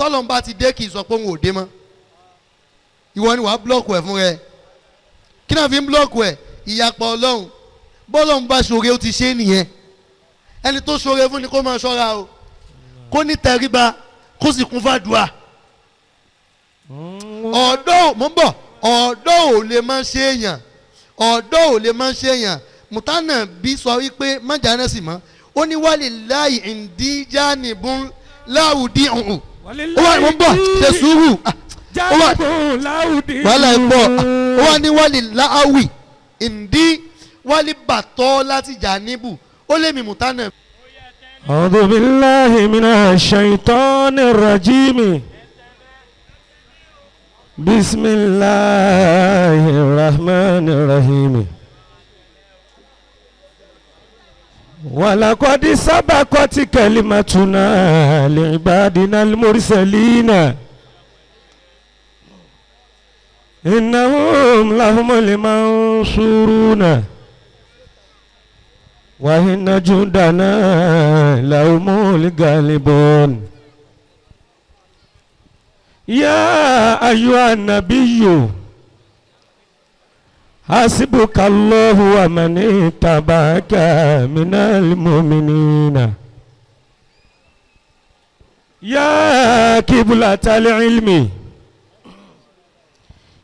Tọ́lọ́n bá ti dé, kì í sọ pé òun ò dé mọ́. Ìwọ ni wàá block ẹ̀ fún rẹ. Kí náà fi ń block ẹ̀? Ìyapa Ọlọ́run. Bọ́lọ́run bá ṣoore, ó ti ṣe é nìyẹn. Ẹni tó ṣoore fún ni kó máa ṣọ́ra o, kó ní tẹríba, kó sì kún fàdúrà. Ọ̀dọ́ mò ń bọ̀. Ọ̀dọ́ ò lè máa ṣe èèyàn, ọ̀dọ́ ò lè máa ṣe èèyàn. Mùtánà bí sọ wípé májà náà sì mọ́. Ó ní wálé láì ìdíjà nìbọn láwùdí ọ̀hún. Ó wà, mò ń bọ̀, ṣe sùúrù. Ah, ó wà wàhálà ẹ̀ pọ̀. Ó wà ní wálé láwì ìdí wálé bàtọ́ láti jà níbù. Ó lé mi mùtánà. أعوذ بالله من الشيطان الرجيم. بسم الله الرحمن الرحيم. ولقد سبقت كلمتنا لعبادنا المرسلين إنهم لهم المنصورون وإن جندنا لهم الغالبون. يا أيها النبي حسبك الله ومن اتبعك من المؤمنين. يا قبلة العلم،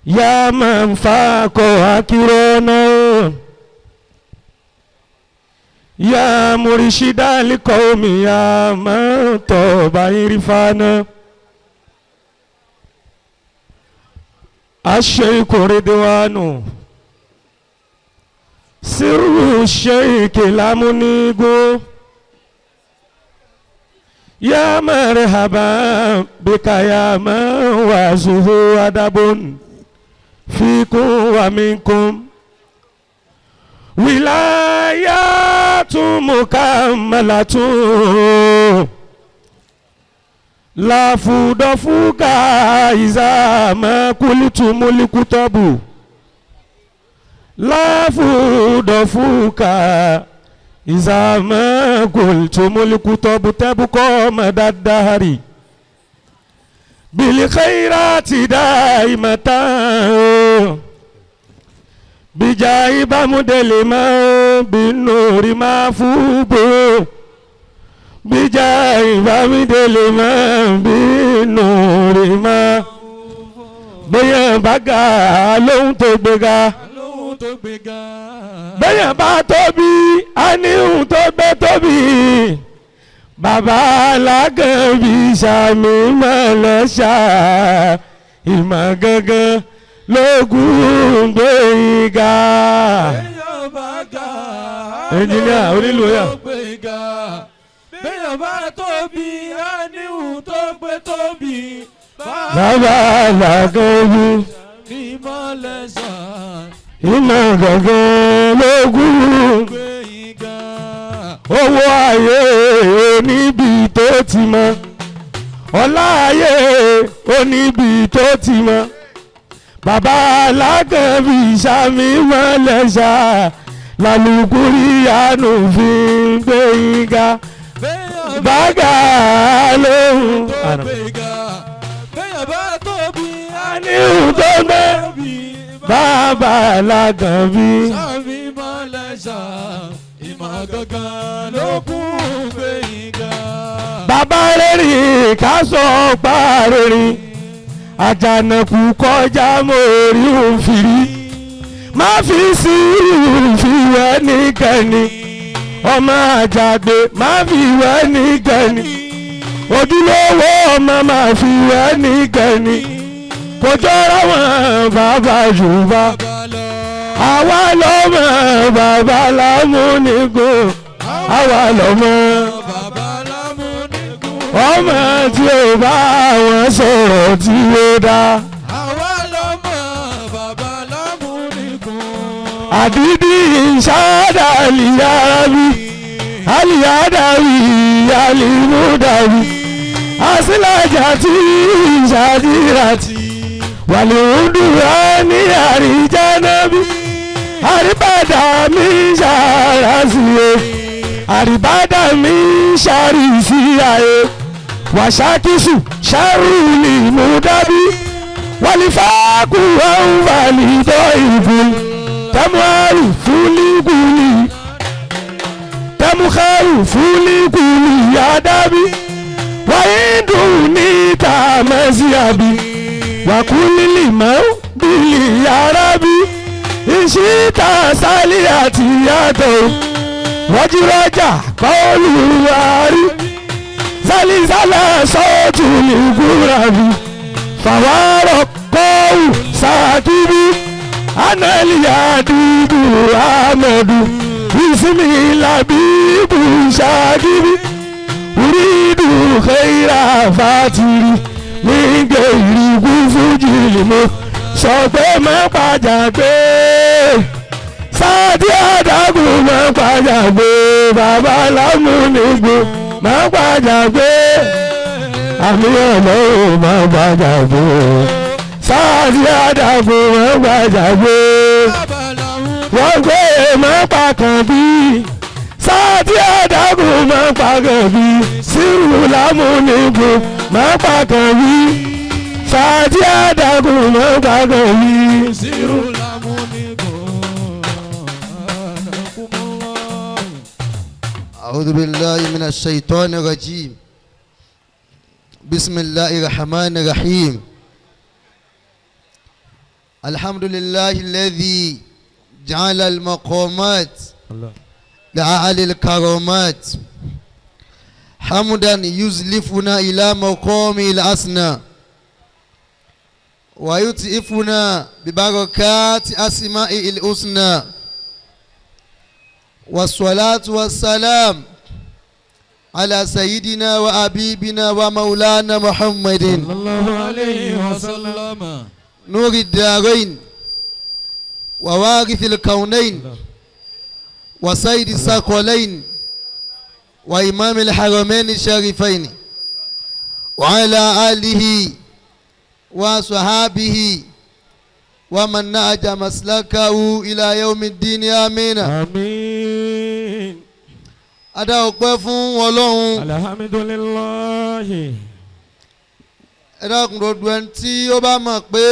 يا من فاق أكرنا، يا مرشد القوم، يا من طاب عرفانا. الشيخ رضوان سر الشيخ لامنيغو. يا مرحبا بك يا من وازه أدب فيكم ومنكم. ولايات مكملة لا فود فوق إذا ما قلت الكتب. لا فود فوق إذا ما قلتم الكتب تبقى مدى الدهر بالخيرات دائمة بجاي بمدل ما بالنور ما فوبو بجاي بمدل ما بالنور ما bóyá bá ga lóhun tó gbéga, Lóhun tó gbéga. Bẹ́yàn bá tóbi, á ní ohun tó gbé tóbi. Bàbá alágànbí sàmì mọ̀lẹ́sà, ìmọ̀ gangan lógún gbé ga. Béèyàn bá ga. Engineer, onílù yà. Lóhun tó gbéga. Béèyàn bá tóbi, á ní ohun tó gbé tóbi. Bàbá alágànbí Ìmọ̀lẹ̀ sàn ìmọ̀ gangan lógún gbé ga. Owó ayé oníbi tó ti mọ, ọlá ayé oníbi tó ti mọ. Bàbá alágànbí sàmì mọ́lẹ́sà lálùkùrí àánú fi ń gbé ga. Béèyàn bá Bàgà lóhùn tó gbéga. Béèyàn bá tóbi, á ní ní ohun tó gbé tóbi. Bàbá alágànbí. Sàmì mọ́lẹ̀ sàn ìmọ̀ gangan ló kún gbé ga. Bàbá rẹ̀rìn ká sọ pa rẹ̀rìn, àjànàkú kọjá mórí òfìrí, má fi sí fi wẹ́ nìkẹ́ni, ọmọ àjàgbé má fi wẹ́ nìkẹ́ni, ojúlówó ọmọ má fi wẹ́ nìkẹ́ni, kò jọra wọn bàbá Yorùbá. Bàbá lọ. Àwa lọ́mọ bàbá lámúnigun, àwa lọ́mọ Bàbá lámúnigun. Ọmọ tí ó bá wọn sọ̀rọ̀ tí ó dá. Àwa lọ́mọ bàbá lámúnigun. Àdídì ìṣáàdà àlìyárabi àlìyádáwì àlìmúdàwì àsìlájà tí ìṣàdíràtì wàlíhùndùrà ní àríjánábì àríbàdà mi ṣàràsìyẹ àríbàdà mi ṣàrìsíyàyẹ. Wàṣákìsù ṣàrùlì mùdábí wàlífàkù àǹfààní ìbò tẹmuharu fúlígùlì tẹmuharu fúlígùlì àdábí wàhíndù ní tàmẹ́síàbí wàkúlìlì mọ́ bílì arábí ìṣíta sálí àti yàtọ̀ wájúrọ́jà kọ́ọ̀lù àárí sálísálà sọ́ọ̀tù lìgúrabì fàwárọ̀ kọ́ọ̀wù sàkíbí anẹ́lìyà dúdú ahmedu bisimilabibu ṣàkíbí uridu khaira fatiri nígbè ìrìkú fújì mo sọ pé má pàjà pé sáàdì àdàgùn má pàjà pé bàbá lámúnigbò má pàjà pé àmì ọ̀nà ò má pàjà pé sáàdì àdàgùn má pàjà pé wọ́n gbé má pàkàn bí sáàdì àdàgùn má pàkàn bí sírù lámúnigbò má pàkàn bí sáàdì àdàgùn má pàkàn bí. Sírù lámúnigbò anakumullah. أعوذ بالله من الشيطان الرجيم بسم الله الرحمن الرحيم الحمد لله الذي جعل المقامات لأهل الكرامات حمدا يزلفنا إلى مقام الأسنى ويطئفنا ببركات أسمائه الحسنى والصلاة والسلام على سيدنا وحبيبنا ومولانا محمد صلى الله عليه وسلم. نور الدارين ووارث الكونين وسيد الثقلين وإمام الحرمين الشريفين وعلى آله وصحابه ومن نهج مسلكه إلى يوم الدين آمين. Àmín. A dá ọpẹ́ fún Ọlọ́run. Alhamdulillahi. Ẹ dákun, gbogbo ẹni tí ó bá mọ̀ pé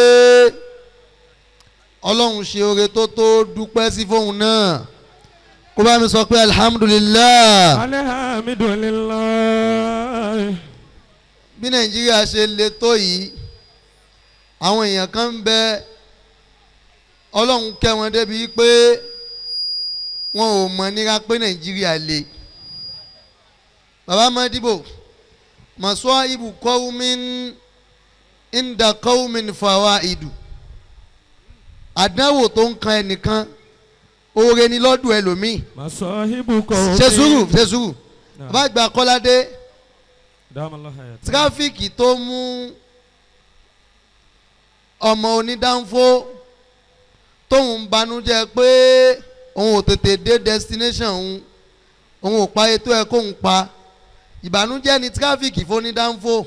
Ọlọ́run ṣe oore tó tó dúpẹ́ sí fóun náà, kó bá mi sọ pé alhamdulilah. Alhamdulillahi. Bí Nàìjíríà ṣe le tó yìí, àwọn èèyàn kan ń bẹ, Ọlọ́run kẹ́ wọn débi pé wọn ò mọ̀ nira pé Nàìjíríà le. Bàbá Madibo masọ́ ibù kọ́wmin inda kọ́wmin fàwa ìdù, àdánwò tó ń kan ẹnìkan, oore ni lọ́dún ẹlòmíì. Masahibu kọ́. Ṣe sùúrù, ṣe sùúrù. Bàbá àgbà Kọ́ládé, traffic tó mú ọmọ onídàáfó tóun ń banújẹ́ pé òun ò tètè dé destination òun, òun ò pa ètò ẹ̀ kóun pa, ìbànújẹ́ ni traffic fónídàáfó,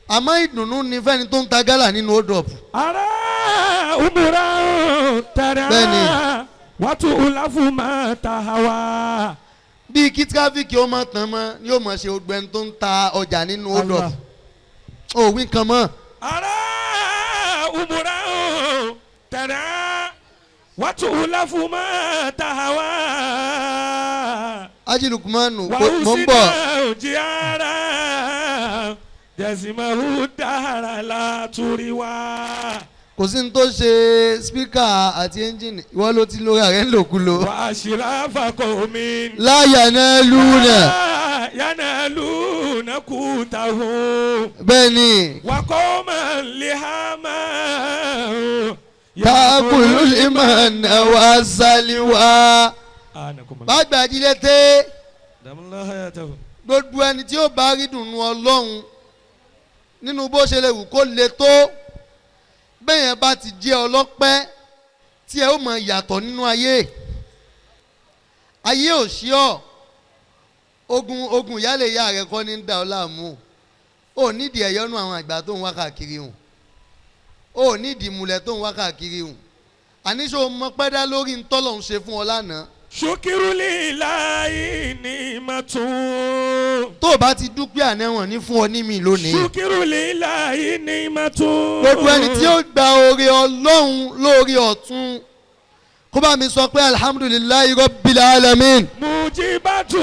àmọ́ ìdùnnú ni fẹ́ni tó ń ta gálà nínú hold up. Ara umura tara. Bẹ́ẹ̀ni. Wàtú ulafu ma ta hawa. Bí kí traffic ó mọ̀ tán mọ́ ni yóò mọ̀ ṣe gbogbo ẹni tó ń ta ọjà nínú hold up òwin kan mọ́. Ara umura tara wàtú ulafu ma ta hawa. Ajilukumanu mo ń bọ̀. Wàhùsínà jìyàrá jẹ̀sìmọ̀hù dára látúríwá. Kò sí ní tó ṣe speaker àti ẹ́ńjìnì, ìwọ ló ti lóra rẹ̀ ń lòkulò. Wà á ṣìlá fakọ̀ mi. Láyà náà lúnà. Yánà lúnà kúta hù. Bẹ́ẹ̀ ni. Wà kọ́ máa lè ha máa. Táàkùlù liman wà sálíwá. Bàgbà ajílẹ̀ tẹ́. Gbogbo ẹni tí ó bá rí dùnú Ọlọ́run nínú bó ṣe lè wù kó le tó, bẹ́ẹ̀ yẹn bá ti jẹ́ ọlọ́pẹ́ tí ẹ ó mọ ìyàtọ̀ nínú ayé, ayé ò sí ọ. Ogun ogun ìyáálé ìyá rẹ kọ́ ní ń da ọ láàmú. Ò nídìí ẹ̀yọ́nú àwọn àgbà tó ń wá káàkiri hùn, ò nídìí ìmùlẹ̀ tó ń wá káàkiri hùn. Àníṣe o mọ pẹ́dá lórí ntọ́lọ̀ ń ṣe fún ọ lánàá. Ṣukiru lillahi ni'matun. Tó o bá ti dúpẹ́ àná wọn ní fún ọ ní mi lónìí. Ṣukiru lillahi ni'matun. Gbogbo ẹni tí ó gba oore Ọlọ́run lórí ọ̀tún kó bá mi sọ pé alhamdulillahi rabbil alamin. Mujibatu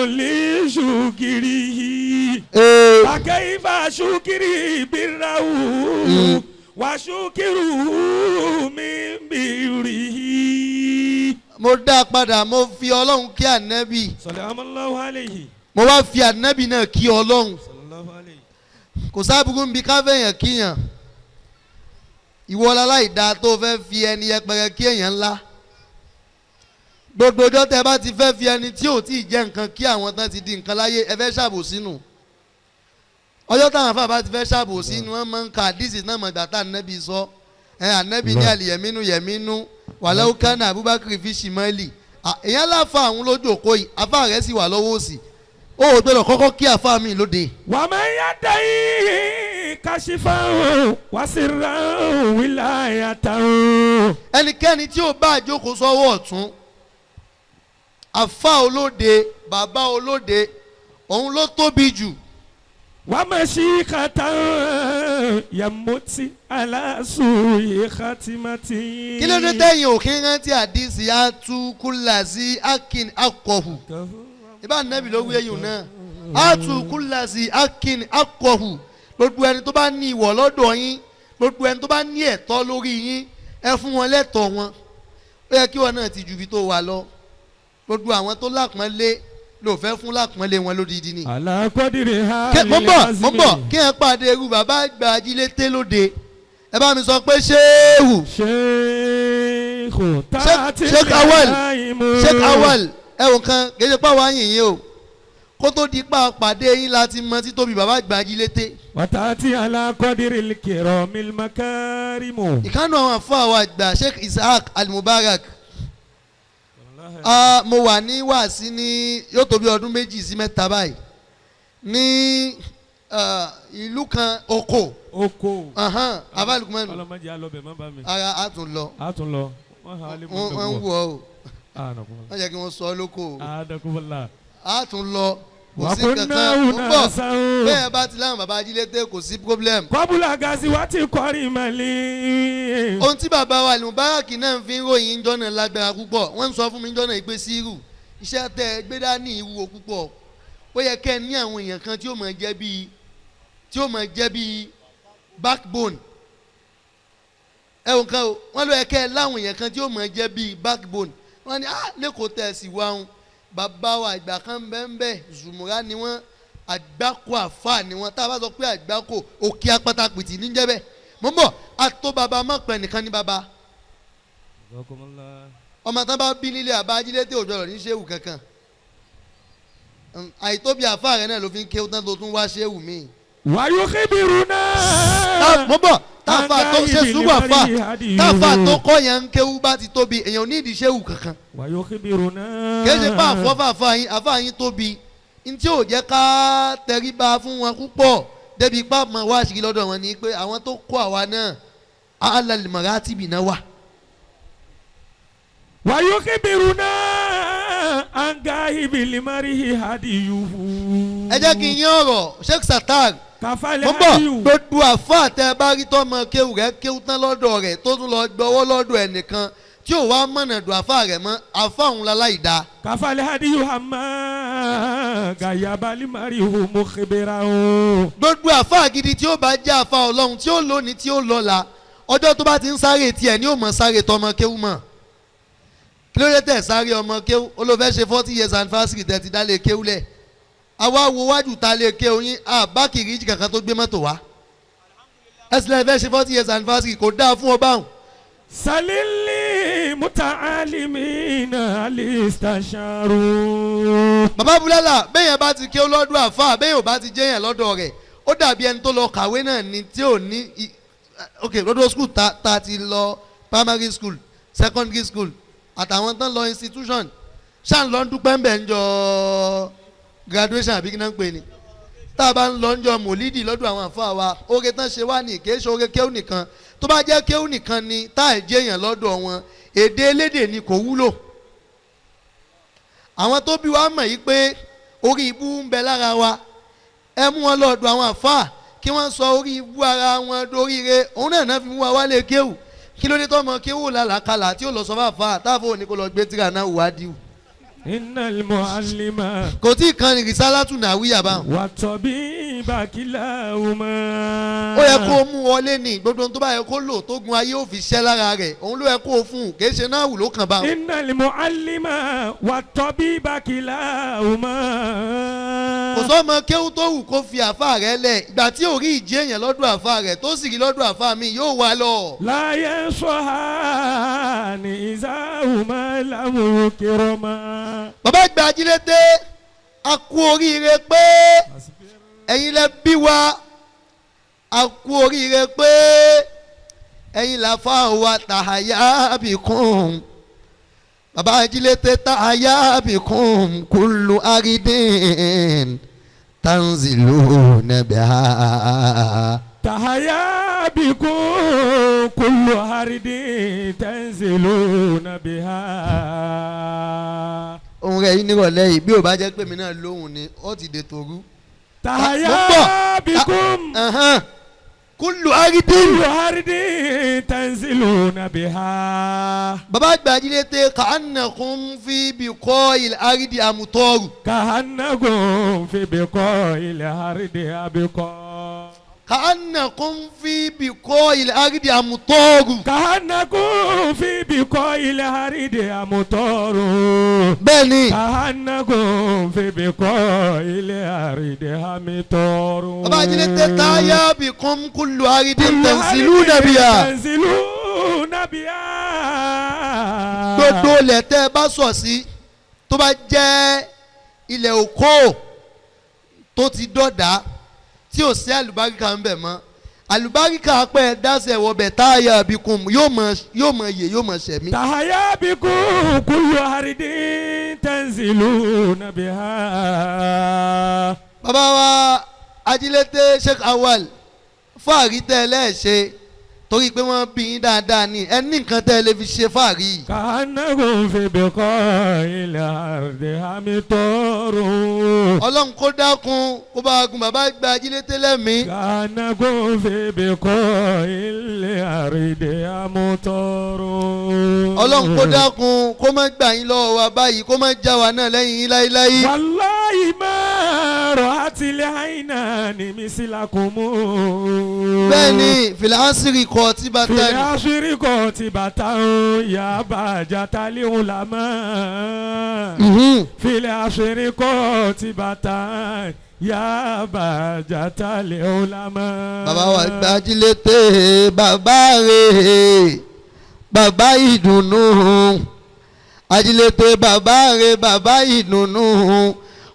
li shukirihi. Ee, Fakaifa shukiri birrahu. Wa shukiru min birrihi. Mo dá a padà, mo fi Ọlọ́run kí ànábì. Sallallahu alayhi. Mo wá fi ànábì náà kí Ọlọ́run. Sallallahu alayhi. Kò sábùkù ń bi káfẹ́yàn kíyàn. Ìwọ láláì dáa tó fẹ́ fi ẹni yẹpẹrẹ kí èèyàn ńlá. Gbogbo ọjọ́ tẹ bá ti fẹ́ fi ẹni tí ò tí ì jẹ́ nǹkan kí àwọn tán ti di nǹkan láyé, ẹ fẹ́ ṣàbòsí nù. Ọjọ́ táwọn afá bá ti fẹ́ ṣàbòsí ni wọ́n máa ń ka àdìsí náà mọ̀gbà tá ànábì sọ ẹ. Ànábì ní àlìyẹ̀mínú yẹ̀mínú wàlẹ́wò kánà Abubakar fi ṣìmọ́lì. Èèyàn láfa àwọn lójú òkó yìí, afá rẹ̀ sì wà lọ́wọ́ òsì, ó ò gbọ́dọ̀ kọ́kọ́ kí afá mi lóde. Wa man yadai kashifan wa sirran wilayatan. Ẹnikẹ́ni tí ó bá àjókòó sọ́wọ́ ọ̀tún àfa olóde, bàbá olóde, òun ló tóbi jù. Wa mashikatan yamuti ala suyi khatimati. Kí ló dé tẹ̀yìn òkè rántí àdìsí àtúkúlàsí akin akọ̀hù? Ìbá nẹ́bí ló wí eyín náà, àtúkúlàsí akin akọ̀hù. Gbogbo ẹni tó bá ní ìwọ̀ lọ́dọ̀ yín, gbogbo ẹni tó bá ní ẹ̀tọ́ lórí yín, ẹ fún wọn lẹ́tọ̀ọ́ wọn. Ó yẹ kí wọn náà ti ju ibi tó wà lọ. Gbogbo àwọn tó lápọ́nlé ló fẹ́ fún lápọ́nlé wọn lódìdí ni. Ala qadiri ha. Mo ń bọ̀, mo ń bọ̀. Kí ẹ pàdé irú bàbá àgbà ajílété lóde, ẹ bá mi sọ pé ṣéèwù. Sheikhu tati. Sheikh Awal, Sheikh Awal, ẹ̀wọ̀n kan kì í ṣe pàwọn àyìn yín o. Kó tó di pa pàdé yín láti mọ títóbi bàbá àgbà ajílété. Watati ala qadiri kiramil makarimu. Ìkànnì àwọn àfọ àwọn àgbà Sheikh Isaac Al-Mubarak. Ah, mo wà ní wàásí ní yóò tó bí ọdún 2 sí 3 báyìí ní ìlú kan oko. Oko. Abalukumanu. Ọlọmọdé alọbẹ má bá mi. Ara a tún lọ. A tún lọ. Wọ́n ha alẹ́ wọ́n mú wọ́n ń bẹ̀ wọ̀ ọ́. wọ̀. Wọ́n jẹ́ kí wọ́n sọ ọ́ lóko o. Adakunla. A tún lọ, kò sí Wàkúnná kankan mo ń bọ̀. unasan. Bẹ́ẹ̀ bá ti láwọn bàbá ajílété, kò sí problem. Kọ́bùlà gazi wa ti kọ́rí màlí. Ohun tí bàbá wa Al-Mubarak náà fi ń ròyìn ńjọ́ náà lágbára púpọ̀. Wọ́n ń sọ fún mi ńjọ́ náà pé sírù iṣẹ́ tẹ́ ẹ gbé dání ìwúwo púpọ̀. Ó yẹ kẹ́ ẹ ní àwọn èèyàn kan tí ó máa jẹ́ bíi backbone. Ẹ̀wọ̀n kan o, wọ́n ló yẹ kẹ́ ẹ láwọn èèyàn kan tí ó máa jẹ́ bíi backbone. Wọ́n ní ah, lẹ́kọ̀ọ́ tẹ̀ sí wa ń bàbá wa ìgbà kan bẹ́ẹ̀, zùmùrà ni wọ́n, àgbákò àfà ni wọ́n. Tá a bá sọ pé àgbákò, òkè apátápìtì níjẹ́ bẹ́ẹ̀. Mo ń bọ̀, àtó bàbá má pẹ́ nìkan ní bàbá. Ọmọ tán bá bí nílé àbá ajílété òjò rẹ̀ ní ṣéwù kankan. Àìtóbi àfà rẹ̀ náà ló fi ń kéwú tán tó tún wá ṣéwù míì. Wàyú kíbiru náà. Mo bọ̀, táfà tó ṣe sùúrù, àfà táfà tó kọ́ yẹn ń kéwú bá ti tóbi, èèyàn ò ní ìdí ṣéwù kankan. Wàyú kíbiru náà. Kì í ṣe pé àfọ́fà àfà yín, àfà yín tóbi ntí ò jẹ́ ká tẹríba fún wọn púpọ̀ débi ipá mọ̀ wá ṣìkì lọ́dọ̀ wọn ni pé àwọn tó kọ́ àwa náà alàlùmọ̀rá tìbì náà wà. Wàyú kíbiru náà. Anga ibilimari hadiyuhu. Ẹ jẹ́ kí n yín ọ̀rọ̀ Sheikh Satar. Kàfálẹ̀ Mo ń bọ̀. hadiyu. Gbogbo àfáà tẹ bá rí tọmọ kéwù rẹ kéwù tán lọ́dọ̀ rẹ̀, tó tún lọ gbọ́wọ́ lọ́dọ̀ ẹnìkan tí ò wá mọ̀nà dùn àfáà rẹ̀ mọ́, àfáà òun láláì dáa. Kàfálẹ̀ hadiyu hama gayabalimari hu mukibira o. Gbogbo àfáà gidi tí ó bá jẹ́ àfáà Ọlọ́run tí ó lónìí tí ó lọ́la, ọjọ́ tó bá ti ń sáré tiẹ̀ ní ó mọ̀ sáré tọmọ kéwù mọ̀. Kí ló dé tẹ̀ sáré ọmọ kéwù? Ó ló fẹ́ ṣe 40 years anniversary tẹ̀ ti dálé kéwù lẹ̀. Àwa wo wájú ta lè kéwù yín, àbá kìrìjì kankan tó gbé mọ́tò wá. Ẹ̀sìn lẹ́yìn fẹ́ ṣe 40 years anniversary, kò dáa fún ọba àwọn. Salili mutaalimina alistasharu. Bàbá Búlálà, bẹ́yẹn bá ti kéwù lọ́dún àfáà, bẹ́yẹn ò bá ti jẹ́yàn lọ́dọ̀ rẹ̀, ó dàbí ẹni tó lọ kàwé náà ni tí ò ní ok, lọ́dọ̀ school ta ti lọ primary school, secondary school, àtàwọn tán lọ institution ṣáà ń lọ ń dúpẹ́ ń bẹ̀ ń jọ graduation àbí kí náà ń pè ní. Tá a bá ń lọ ń jọ mòlídì lọ́dọ̀ àwọn àfáà wa, oore tán ṣe wá ní kì í ṣe oore kéwù nìkan. Tó bá jẹ́ kéwù nìkan ni tá ẹ̀ jẹ́yàn lọ́dọ̀ wọn, èdè elédè ni kò wúlò. Àwọn tó bí wa mọ̀ yìí pé orí ibú ń bẹ lára wa, ẹ mú wọn lọ́dọ̀ àwọn àfáà kí wọ́n sọ orí ibú ara wọn doríire. Òun náà náà fi mú wa wálé kéwù. Kí ló dé tọ́mọ kéwù làlàkalà tí ó lọ sọ fún àfáà táàfó ní kó lọ gbé tíra náà wádìí? Innal mu'allima. Kò tí ì kan ní rìsálátù nàwíyà báwọn. Wat-tabiba kilahuma. Ó yẹ kó o mú wọlé ní gbogbo ohun tó bá yẹ kó lò tó gun ayé ò fi ṣẹ́ lára rẹ̀, òun ló yẹ kó o fún un, kì í ṣe náà wù ló kàn bá wọn. Innal mu'allima wat-tabiba kilahuma. Kò sọ́mọ kéwú tó wù kó fi àfa rẹ̀ lẹ̀. Ìgbà tí ò rí ìjì èèyàn lọ́dọ̀ àfa rẹ̀ tó sì rí lọ́dọ̀ àfa mi, yóò wá lọ. La yansahani izahuma lam yukrama. Bàbá ìgbà ajílété, a kú oríire pé ẹ̀yin lẹ bí wa, a kú oríire pé ẹ̀yin làfa wa. Tàhàyà bìkún bàbá ajílété, tàhàyà bìkún kúlù àrídìn tanzilu nàbẹ́hà. Tahaya bikum kullu haridin tanziluna biha. Ohun rẹ̀ yìí nírọ̀lẹ́ yìí, bí ò bá jẹ́ pé mi náà lóhùn ni ó ti dè tòru. Tahaya Mo ń bọ̀. bikum Kúlù àrídìn. kullu haridin tanziluna biha. Bàbá àgbà ajílété, ka'annakum fi biqa'il àrídì àmùtọ́rù. Kahannakum fi biqa'il haridi abiqa. Ka'annakum fi biqa'il àrídì àmùtọ́rù. Kahannakum fi biqa'il haridi amutaru. Bẹ́ẹ̀ ni. Kahannakum fi biqa'il haridi amitaru. Bàbá ajílété, táyà bikum kullu àrídì tanziluna biha. Tanziluna biha. Gbogbo ilẹ̀ tẹ́ ẹ bá sọ̀ sí, tó bá jẹ́ ilẹ̀ òkó tó ti dọ̀dá tí ò sí àlùbáríkà ń bẹ̀ mọ́, àlùbáríkà pẹ́ dáṣẹ̀ wọbẹ̀, táyà bikum yóò mọ yè, yóò mọ sẹ̀mí. Tahaya bikum kullu haridin tanziluna biha. Bàbá wa ajílété Sheikh Awal, fáàrí tẹ́ ẹ lẹ́ẹ̀ṣẹ̀ torí pé wọ́n bí yín dáadáa ni ẹ ní nǹkan tẹ́ ẹ lè fi ṣe fáàrí yìí. Kahannakum fi biqa'il ardi amitaru. Ọlọ́run kó dákun kó bá gun bàbá gba ajílété lẹ́mìí. Kahannakum fi biqa'il ardi amitaru. Ọlọ́run kó dákun kó má gbà yín lọ́wọ́ wa báyìí, kó má já wa náà lẹ́yìn yín láíláí. Wallahi ma ra'atil aynani mislakum. Bẹ́ẹ̀ ni, fìlànsìrì kọ tí bá tẹ́ Fil asri qatibatan ya bajatal ulama. Fil asri qatibatan ya bajatal ulama. Bàbá wa gbàjílété, bàbá rẹ̀, bàbá ìdùnnú, ajílété, bàbá rẹ̀, bàbá ìdùnnú,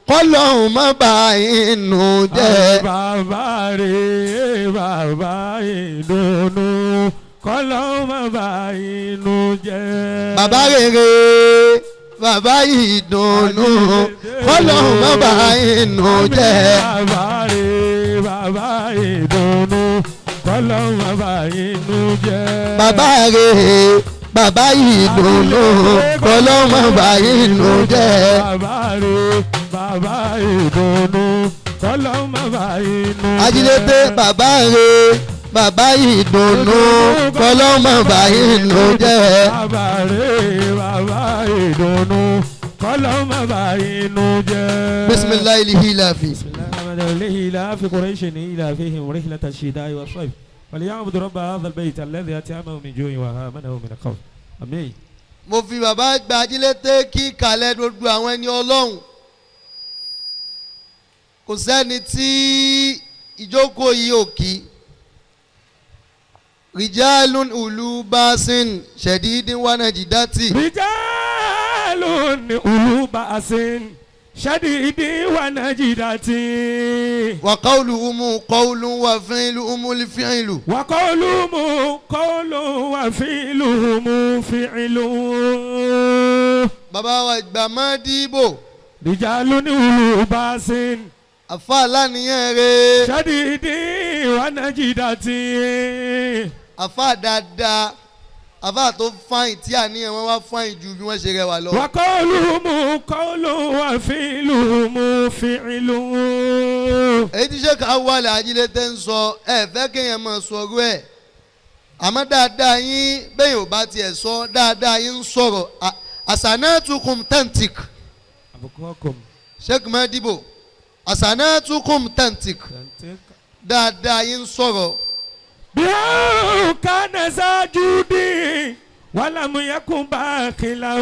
kọ́lọ́hún má bà inú jẹ́. Bàbá rẹ̀, bàbá ìdùnnú, kọ́lọ́hún má bà inú jẹ́. Bàbá rere, bàbá ìdùnnú, kọ́lọ́hún má bà inú jẹ́. Bàbá rẹ̀, bàbá ìdùnnú, kọ́lọ́hún má bà inú jẹ́. Bàbá rere, bàbá ìdùnnú, kọ́lọ́hún má bà inú jẹ́. Bàbá rẹ̀, bàbá ìdùnnú, kọ́lọ́hún má bà inú jẹ́. Ajílété, bàbá rere, bàbá ìdùnnú, kọ́lọ́hún má bà inú jẹ́. Bàbá rẹ̀, bàbá ìdùnnú, kọ́lọ́hún má bà inú jẹ́. Bisimilahi lihilafi. بسم الله الرحمن الرحيم. إلى في قريش إلى فيهم رحلة الشتاء والصيف فليعبدوا رب هذا البيت الذي أطعمهم من جوع وآمنهم من خوف. آمين. Mo fi bàbá gba ajílété kí kalẹ̀ gbogbo àwọn ẹni Ọlọ́run. Kò sẹ́ni tí ìjókòó yìí ò kí. Rijalun ulu basin shadidin wa najidati. رجال أولو بأس شديد ونجدة. Wa qawluhum qawlun wa fi'luhum al-fi'lu. وقولهم قول وفعلهم فعل. Bàbá wa ìgbà máa dìbò. رجال أولو بأس Àfa aláníyàn rẹ̀. شديد ونجدة. Àfa dáadáa. Àfáà tó fáìn tí àníyàn wọn wá fáìn ju bí wọ́n ṣe rẹwà lọ. وقولهم قول وفعلهم فعل. Èyí tí Sheikh Awwal Ajílété ń sọ, ẹ fẹ́ kéèyàn máa sọ ọ̀rọ̀ ẹ̀, àmọ́ dáadáa yín bẹ́ẹ̀ ò bá tiẹ̀ sọ dáadáa yín ń sọ̀rọ̀. Hasanatukum tantik. أبقاكم. Sheikh Madibo, hasanatukum tantik, dáadáa yín ń sọ̀rọ̀. بها كان ساجودي ولم يكن باخلا.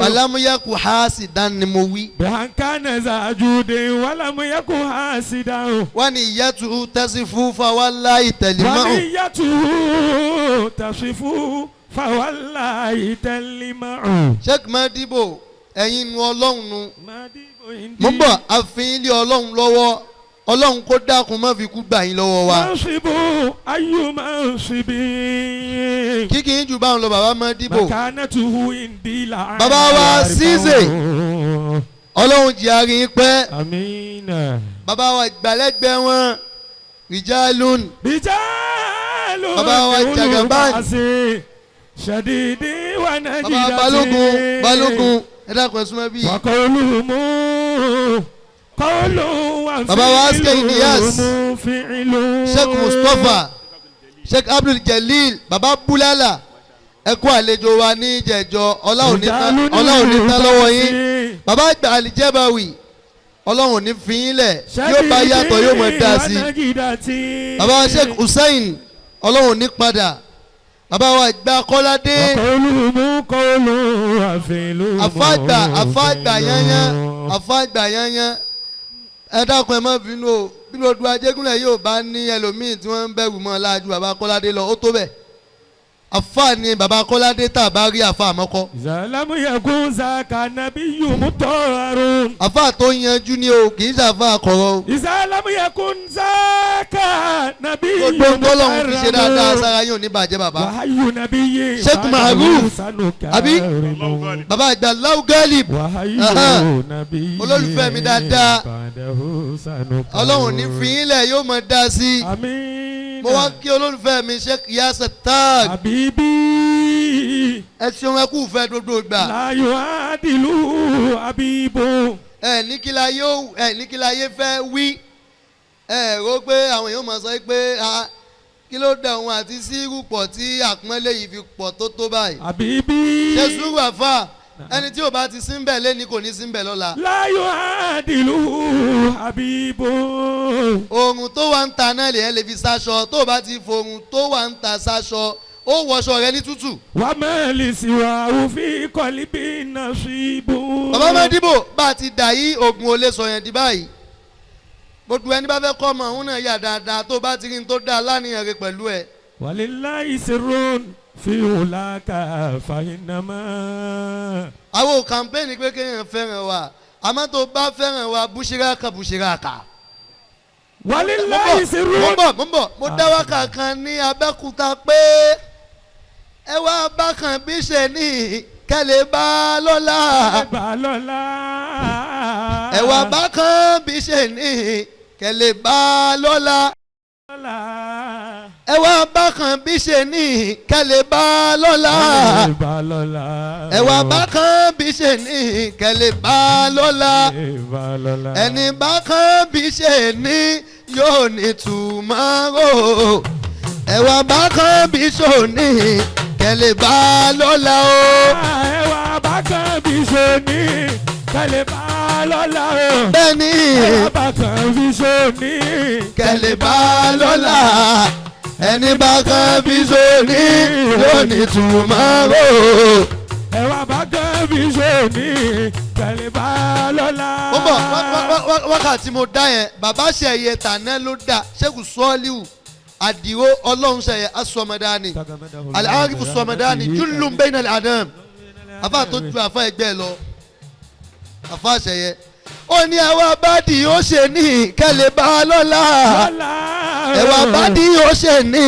Ọlámúyẹ́kù hasidan ni mo wí. بها كان ساجودي ولم يكن حاسدا. Wọ́n ní ìyẹ́tù tẹ́sí fawálá ìtẹ̀límọ́. ونيته تصف فوالله تلمع. Sheikh Madibo, ẹ̀yin nu ọlọ́run nu. Mo ń bọ̀, àfin ilé ọlọ́run lọ́wọ́. Ọlọ́run kó dákun má fi kú gbà yín lọ́wọ́ wa. منصب أي منصب. Kíkì yín jù báwọn lọ, bàbá Madibo. مكانته عندي لا. Bàbá wa Cisse. Ọlọ́run jẹ́ àárín yín pẹ́. آمين. Bàbá wa ìgbàlẹ́gbẹ́ wọn Rijalun. رجال. Bàbá wa Jagaban. شديد Bàbá ونجدة. Balógun, Balógun, ẹ dákun, ẹ súnmọ́ bí. وقولهم قول. Bàbá wa Aske Ilyas. وفعلهم فعل. Sheikh Mustapha, Sheikh Abdul Jalil, bàbá Bulala, ẹ kú àlejò wa ní ìjẹjọ. Ọlá ò ní tán, ọlá ò ní tán lọ́wọ́ yín. Bàbá àgbà Alijebawi, ọlọ́run ò ní fi yín lẹ̀, yóò bá yàtọ̀, yóò mọ̀ dá sí i. Bàbá wa Sheikh Hussein, ọlọ́run ò ní padà. Bàbá wa ìgbà Kọ́ládé. وقولهم قول وفعلهم. Àfáàgbà, àfáàgbà yányán, àfáàgbà yányán, ẹ dákun, ẹ má bínú o. Bí lóòdù Ajégúnlẹ̀ yóò bá ní ẹlòmíì tí wọ́n ń bẹ̀rù mọ́ láàjú bàbá Kọ́ládé lọ, ó tó bẹ̀. Àfáà ni bàbá Kọ́ládé, tá a bá rí àfáà mọ́kọ́. إذا لم يكن ذاك نبي مطهر. Àfáà tó yanjú ni o, kì í ṣàfáà kọ̀rọ̀ o. إذا لم يكن ذاك نبي. Gbogbo tọ́lọ́hún fi ṣe dáadáa sára yóò ní bàjẹ́, bàbá. وحي نبي. Sheikh Maruf, àbí? Bàbá àgbà Láwùgálì. وحي Aha. نبي. Olólùfẹ́ mi dáadáa. بعده سنكرم. Ọlọ́run ní fi yín lẹ̀, yóò mọ̀ dá sí i. آمين. Mo wá kí olólùfẹ́ mi Sheikh Yasir Tag. حبيبي. Ẹ ṣeun, ẹ kú fẹ́ gbogbo ìgbà. لا يعادل حبيب. Ẹ ní kí la yóò, ẹ ní kí la yé fẹ́ wí. Ẹ rò pé àwọn èèyàn máa sọ pé, "Ah, kí ló dé òun àti sírù pọ̀ tí àpọ́nlé yìí fi pọ̀ tó tó báyìí?" حبيبي. Ṣe sùúrù, àfà. Ẹni tí ò bá ti sí ń bẹ̀ lẹ́ni kò ní sí ń bẹ̀ lọ́la. لا يعادل حبيب. Oòrùn tó wà ń ta náà lè lè fi sáṣọ. Tó o bá ti fòrùn tó wà ń ta sáṣọ, ó wọṣọ rẹ ní tútù. وما لسواه في قلبي نصيب. Bàbá Mádìbò, bá a ti dà yí, oògùn ò lè sọ yẹn di báyìí. Gbogbo ẹni bá fẹ́ kọ́ ọmọ òun náà yà dáadáa, tó bá ti rí ní tó dáa láníyàn rẹ pẹ̀lú ẹ̀. ولله سر في علاك فإنما. Àwọn kàmpéènì pé kéèyàn fẹ́ràn wa, àmọ́ tó bá fẹ́ràn wa, búṣíràkà búṣíràkà. ولله Mo سر. ń bọ̀, mo ń bọ̀. Mo dá wákà kan ní Abẹ́òkúta pé ẹ wá bákan bí ṣe ní kẹ́lẹ́ bá lọ́la. Balọ́lá. Ẹ wá bákan bí ṣe ní kẹ́lẹ́ bá lọ́la. Ẹ wá bákan bí ṣe ní kẹ́lẹ́ bá lọ́la. Balọ́lá. Ẹ wá bákan bí ṣe ní kẹ́lẹ́ bá lọ́la. Balọ́lá. Ẹni bákan bí ṣe ní yóò ní tùmọ́rò. Ẹ wá bákan bí ṣe ní kẹ́lẹ́ bá lọ́la o. Ẹ wá bákan bí ṣe ní kẹ́lẹ́ balọ́lá o. Bẹ́ẹ̀ni. Ẹ wá bákan bí ṣe ní kẹ́lẹ́ bá lọ́la. Ẹni bákan bí ṣe ní yóò ní tùmọ́rò. Ẹ wá bákan bí ṣe ní kẹ́lẹ́ balọ́lá. Ó bọ̀ wákàtí mo dá yẹn, bàbá ṣẹ̀yẹ tàná ló dá Ṣẹ́gun Sọ́ọ́líù Àdìo. Ọlọ́run ṣẹ̀yẹ asọmọdání Al-Arifu sọmọdání júlùm bẹ́ẹ̀ ní adam, afa tó ju afa ẹgbẹ́ lọ, afa ṣẹ̀yẹ. Ó ní àwa bádìí ó ṣe ní kẹ́lẹ́ bá lọ́la. Ẹ̀wà bádìí ó ṣe ní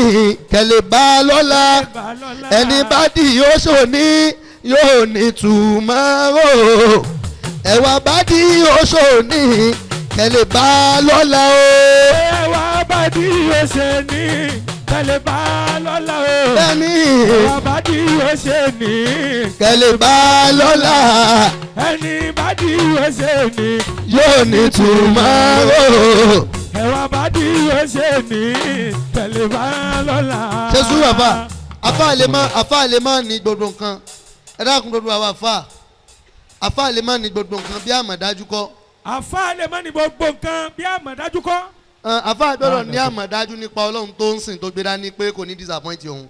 kẹ́lẹ́ bá lọ́la. Ẹni bádìí ó ṣò ní yóò ní tùmọ́rò. Ẹ̀wà bádìí ó ṣò ní kẹ́lẹ́ bá lọ́la o. Ẹwà bàdí ó ṣe ní Kẹ́lẹ́ bá lọ́la o. Bẹ́ẹ̀ni. Ẹ̀wà bá di ó ṣe ní. Kẹ́lẹ́ bá lọ́la. Ẹni bá di ó ṣe ní. Yóò ní túmọ̀rọ̀. Ẹ̀wà bá di ó ṣe ní. Kẹ́lẹ́ bá lọ́la. Ṣé sùúrù àfà? Àfà lè má, àfà lè má ní gbogbo nǹkan. Ẹ dákun, gbogbo àwọn àfà. Àfà lè má ní gbogbo nǹkan bí àmọ̀dájú kọ́. Àfà lè má ní gbogbo nǹkan bí àmọ̀dájú kọ́. Àfà gbọ́dọ̀ ní àmọ̀dájú nípa Ọlọ́run tó ń sìn tó gbé dání pé kò ní disappoint òun.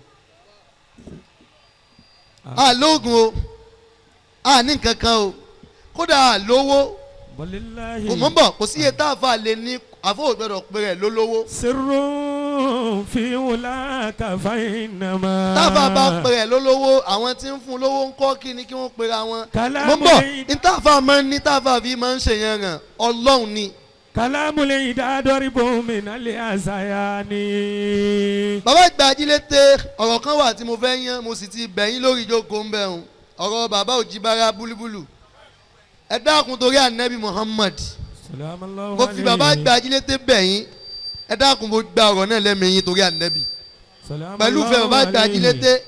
A lóògùn o, a ní nǹkan kan o, kódà a lówó. Walilahi. Kò mọ̀ bọ̀, kò sí iye tá àfà lè ní, àfà ò gbọ́dọ̀ pé rẹ̀ lólówó. Sirrun fi wulaka fa innama. Táfà bá pè rẹ̀ lólówó, àwọn tí ń fún lówó ń kọ́ kí ni kí wọ́n pera wọn. Kàlámù Mọ̀ bọ̀ lè- ní táfà máa ń ní, táfà fi máa ń ṣèyàn ràn Ọlọ́run ni. Kalamu lè dá dọ́rí mi nálẹ̀ àṣàyà ni. Bàbá ìgbà ajílété, ọ̀rọ̀ kan wà tí mo fẹ́ yán, mo sì ti bẹ̀yìn lórí ìjókòó ń bẹ̀rùn, ọ̀rọ̀ bàbá òjìbára búlúbúlù. Ẹ dákun, torí ànábì Muhammad, mo fi bàbá ìgbà ajílété bẹ̀yìn. Ẹ dákun, mo gba ọ̀rọ̀ náà lẹ́mìí yín torí ànábì, pẹ̀lú fẹ́ bàbá ìgbà ajílété.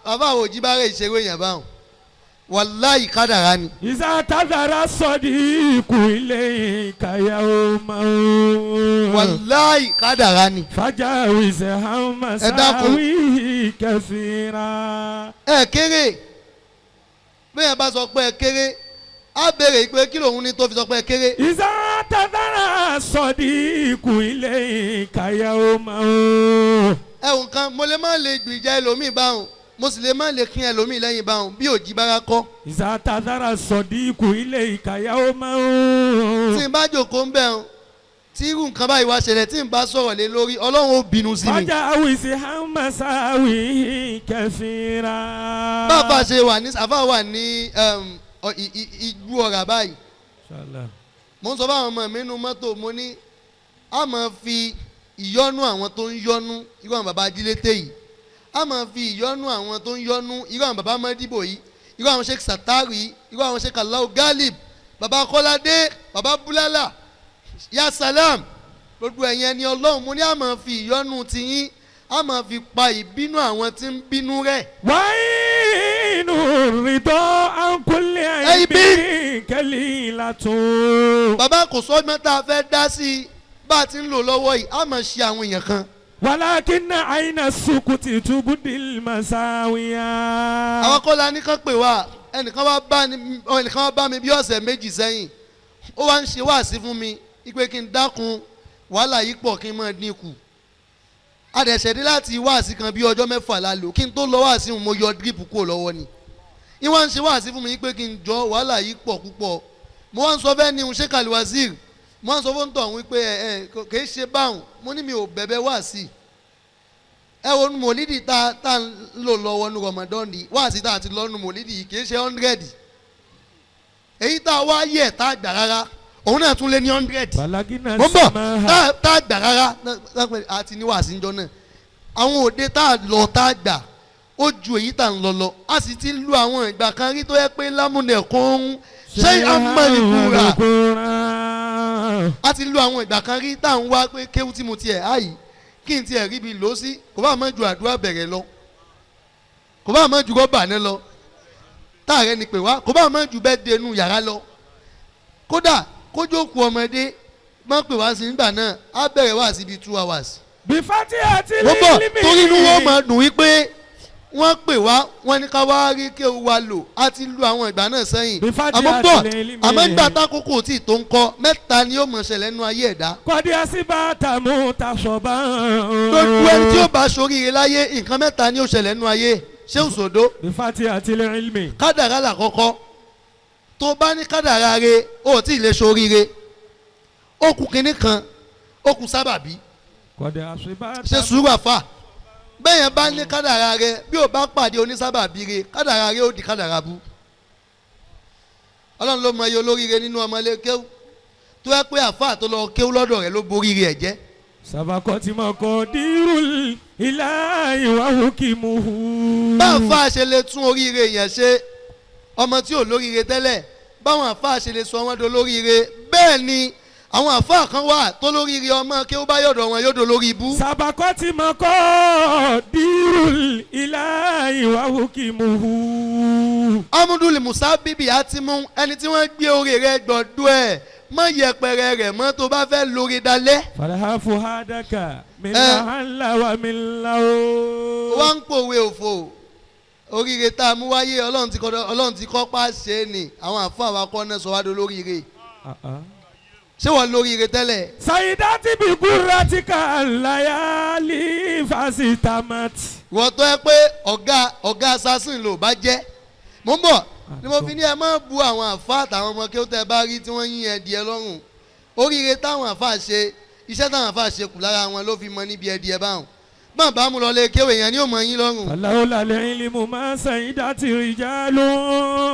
Bàbá òjìbára ìṣeré èèyàn báwọn, wàláì kádàrá ni. Ìsá tàdàrà sọ̀dí ikú ilé ìkàyà ọmọ. Wàláì kádàrá ni. Fàjáwìsẹ̀ hàmà Ẹ dákun. sáwì kẹfìrà. Ẹ kéré. Bẹ́ẹ̀ bá sọ pé ẹ kéré, á béèrè pé kí lòun ní tó fi sọ pé ẹ kéré. Ìsá tàdàrà sọ̀dí ikú ilé ìkàyà ọmọ. Ẹ̀wọ̀n kan, mo lè má lè gbìjà ẹlòmíì báwọn, mo sì lè má lè kín ẹlòmíì lẹ́yìn báwọn bí òjì bára kọ́. Ìsá tàdàrà sọ̀dí ikú ilé ìkàyà ọmọ. Tí n bá jòkó ń bẹ̀ ọ́n, tí irú nǹkan báyìí wá ṣẹlẹ̀, tí n bá sọ̀rọ̀ lé lórí, Ọlọ́run ó bínú sí mi. Fàjáwìsẹ̀ hàmà sáwì kẹfìrà. Bàbá ṣe wà ní àfà wà ní igbó ọ̀rà báyìí. Inshallah. Mo ń sọ fáwọn ọmọ mi nínú mọ́tò, mo ní a máa fi ìyọ́nú àwọn tó ń yọ́nú irú àwọn bàbá ajílété yìí, a máa fi ìyọ́nú àwọn tó ń yọ́nú irú àwọn bàbá mọ́dìbò yìí, irú àwọn Sheikh Satari yìí, irú àwọn Sheikh Alau Galib, bàbá Kọ́ládé, bàbá Búlálà, ya salam, gbogbo ẹ̀yin ẹni Ọlọ́run. Mo ní a máa fi ìyọ́nú tiyín, a máa fi pa ìbínú àwọn tí ń bínú rẹ̀. Wáyínú rìdọ́ ànkúlẹ̀ Ẹ̀yìn àìbí kẹ́lí látún. Bàbá, kò sọ́gbọ́n tá a fẹ́ dá sí i bá a ti ń lò lọ́wọ́ yìí, a máa ṣe àwọn èèyàn kan. Wàlákínà àyìnà sukuti tubudil masáwíyá. Àwọn kọ́lá nìkan pè wá, ẹnìkan wá bá mi bí ọ̀sẹ̀ 2 sẹ́yìn, ó wá ń ṣe wáàsí fún mi ipe kí n dákun, wàhálà yìí pọ̀, kí n máa dín kù. Adẹ̀sẹ̀dé láti wáàsí kan bí ọjọ́ 6 la lò kí n tó lọ wáàsí mo yọ drip kúrò lọ́wọ́ ni. Ìwọ́n ń ṣe wáàsí fún mi pé kí n jọ, wàhálà yìí pọ̀ púpọ̀. Mo wá ń sọ fẹ́ ni ṣé kàlùwazir, mo wá ń sọ fún tọ̀hún wípé ẹ ẹ kì í ṣe báwọn. Mo ní mi ò bẹ̀bẹ̀ wáàsí. Ẹ wo mòlídìí tá ń lò lọ́wọ́ nu Ramadan yìí, wáàsí tá a ti lọ́nu mòlídìí yìí kì í ṣe 100. Èyí tá a wá yẹ̀ tá a gbà rárá, òun náà tún lé ní 100. Balagina Mo ń bọ̀. samaha. Tá a gbà rárá àti ní wàásí ńjọ náà, àwọn òde tá a lọ tá a gbà ó ju èyí tá a ń lọ lọ. A sì ti lu àwọn ìgbà kan rí tó yẹ pé lámúnẹ̀kún ṣé amọ̀nìkúra. A ti lu àwọn ìgbà kan rí tá à ń wá pé kéwú tí mo tiẹ̀ áyì kí n tiẹ̀ ríbi lò ó sí, kò bá má ju àdúrà bẹ̀rẹ̀ lọ, kò bá má ju rọ́bà ní lọ táàrẹ́ ni pè wá, kò bá má ju bẹ́ẹ̀ dénú yàrá lọ, kódà kójókòó ọmọdé má pè wá sí nígbà náà, á bẹ̀rẹ̀ wá síbi 2 hours. Bifati àti Mo bọ̀. lílímì. Torí inú wọn máa dùn wípé wọ́n pè wá, wọ́n ní ká wá rí kí o wa lò. Á ti lu àwọn ìgbà náà sẹ́yìn. Bifati Àmọ́ bọ̀ àti lílímì. Àmọ́ nígbà tákòókò tí tó ń kọ́, mẹ́ta ni ó mọ̀ ṣẹlẹ̀ nínú ayé ẹ̀dá. Kọ́dí àsìbá tàmú tàṣọ̀bá. Gbogbo ẹni tí ó bá ṣoríire láyé, nǹkan mẹ́ta ni ó ṣẹlẹ̀ nínú ayé, ṣé òṣòdó. Bifati àti lílímì. Kádàrá làkọ́kọ́. Tó bá ní kádàrá re, ó tí ì lè ṣoríire. Ó kù kinní kan, ó kù sábàbí. Kọ́dí àsìbá Ṣe sùúrù àfà. Bẹ́ẹ̀ yẹn bá ní kádàrá rẹ, bí o bá pàdé onísábàbí rẹ, kádàrá rẹ ó di kádàrá bú. Ọlọ́run ló mọ iye olóríire nínú ọmọlé kéwú tó yẹ pé àfà tó lọ kéwú lọ́dọ̀ rẹ̀ ló borí rẹ̀ jẹ́. Sabakọ tí mo kọ dírú ilá ìwà òkè mu. Bá àfà ṣe lè tún oríire yẹn ṣe, ọmọ tí ò lóríire tẹ́lẹ̀, báwọn àfà ṣe lè sọ wọ́n dolóríire, bẹ́ẹ̀ ni. Àwọn àfáà kan wà tó lóríire ọmọ kí ó bá yọ̀dọ̀ wọn yóò dolórí ibú. Sabakoti mako dirul ilahi wa hukimuhu. Amúdúlì Musa bíbí àti mú ẹni tí wọ́n gbé orí rẹ̀ gbọ́dọ̀ ẹ̀ mọ́ yẹpẹrẹ rẹ̀ mọ́ tó bá fẹ́ lórí dalẹ̀. Falahafu hadaka milahala wa milawo. Wọ́n ń pòwe òfò oríire tá a mú wáyé Ọlọ́run ti kọ́ pàṣẹ ni àwọn àfáà wa kọ́ náà sọ wá dolóríire. Ṣé wọ́n lóríire tẹ́lẹ̀. Sayidati bi guratika layali fasitamat. Wọ́n tọ́ ẹ pé ọ̀gá assassin ló bá jẹ́. Mo ń bọ̀ ni mo fi ní ẹ má bu àwọn àfa àtàwọn ọmọ kí ó tẹ bá rí tí wọ́n yín ẹdìẹ lọ́rùn. Oríire táwọn àfa ṣe iṣẹ́ táwọn àfa ṣe kù lára wọn ló fi mọ níbi ẹdìẹ báwọn. Bọ́n bá mú lọ lé kéwé yẹn ni ó mọ yín lọ́rùn. Aláwo lálẹ́ ilé máa sayidati rijalu.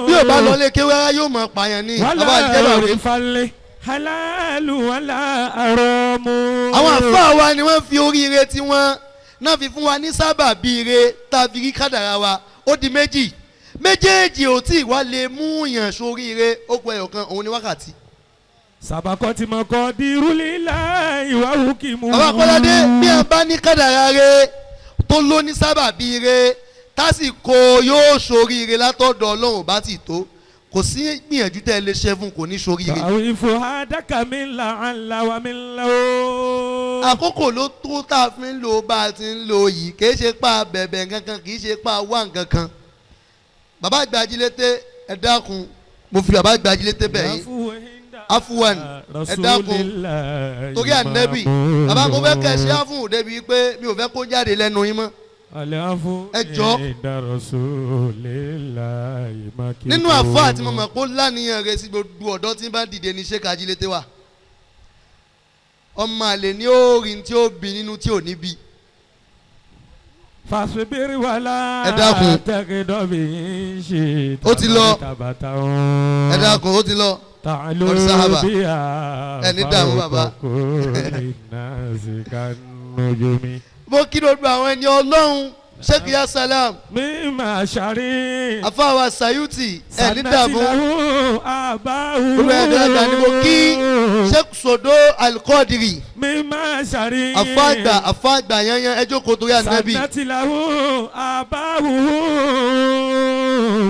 Bí ò bá lọ lé kéwé rárá yóò mọ pààyàn ní. Wàhálà òrè falẹ̀. Halalu wala haramu. Àwọn àfáà wa ni wọ́n fi oríire tí wọ́n náà fi fún wa ní sábàbí ire tàbí rí kádàrá wa ó di méjì méjèèjì ò tí ì wá lè mú yàn sóríire ó kù ẹyọ kan òun ní wákàtí. Sàbàkọ́ tí mo kọ́ dirúlílà ìwà òkè mu. Bàbá Kọ́ládé bí a bá ní kádàrá re tó ló ní sábàbí ire tásìkò yóò sóríire látọ̀dọ̀ Ọlọ́run bá ti tó kò sí gbìyànjú tẹ́ ẹ lè ṣe fún kò ní sóríire. Àwìfò àdàkà mi là ń la wa mi là ó. Àkókò ló tó tá a fi ń lo bá a ti ń lo yìí kì í ṣe pa bẹ̀bẹ̀ kankan kì í ṣe pa wá nǹkankan. Bàbá àgbà Ajílété ẹ dákun mo fi bàbá àgbà Ajílété bẹ̀ yín afuwan ẹ dákun torí ànẹ́bì bàbá mo fẹ́ kẹ́ ẹ ṣe áfún débi pé mi ò fẹ́ kó jáde lẹ́nu yín mọ́. Ẹ jọ nínú àfọ àti mọ̀mọ́ kó lánìyàn rẹ sí gbogbo ọ̀dọ́ tí ń bá dìde ní Sheikh Ajílété wa ọmọ àlè ní ó rí tí ó bí nínú tí ò ní bí. Fàṣibírí wàlá ẹ dákun tẹ́kídọ́bì ń ṣe ó ti lọ tàbátà ẹ dákun ó ti lọ tàló bí a ẹ ní dààmú bàbá. kò lè ná sí kánú mi. Mo kí gbogbo àwọn ẹni Ọlọ́run Sheikh Ya Salam Mi máa ṣàrí. Àfáwà Sayuti ẹ ní dààmú Sanatilahu abahu. gbogbo ẹ̀dá àgbà ni mo kí Sheikh Sodo Al-Qadiri Mi máa ṣàrí. àfáàgbà yanyan ẹ jókòó torí ànábì. Sanatilahu abahu.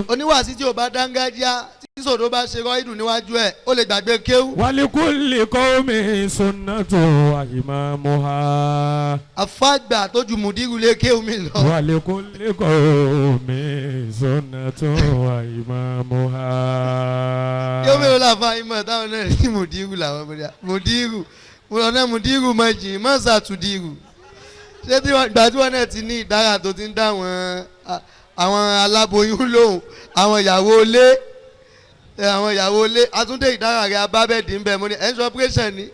Oníwàásí tí o bá dángájíá tí Sodo bá ṣe rọ́ìdù níwájú ẹ̀ ó lè gbàgbé kéwú. Walikulli qawmi sunnatu wa imamuha. Àfáàgbà tó ju mùdírù lé kéwú mi lọ. Walikulli qawmi sunnatu wa imamuha. Yóò mélòó la fa ìmọ̀ táwọn náà ní mùdírù làwọn bóyá mùdírù ọ̀nà mùdírù máa jìn má ṣàtúndírù. Ṣé tí wọ́n gbà tí wọ́n náà ti ní ìdára tó ti ń dá àwọn aláboyún lóhùn àwọn ìyàwó ilé àwọn ìyàwó ilé àtúndé ìdára rẹ̀ abábẹ́ẹ̀dì ń bẹ̀ mo ní ẹ̀ ń sọ pírẹ́sẹ̀ ni.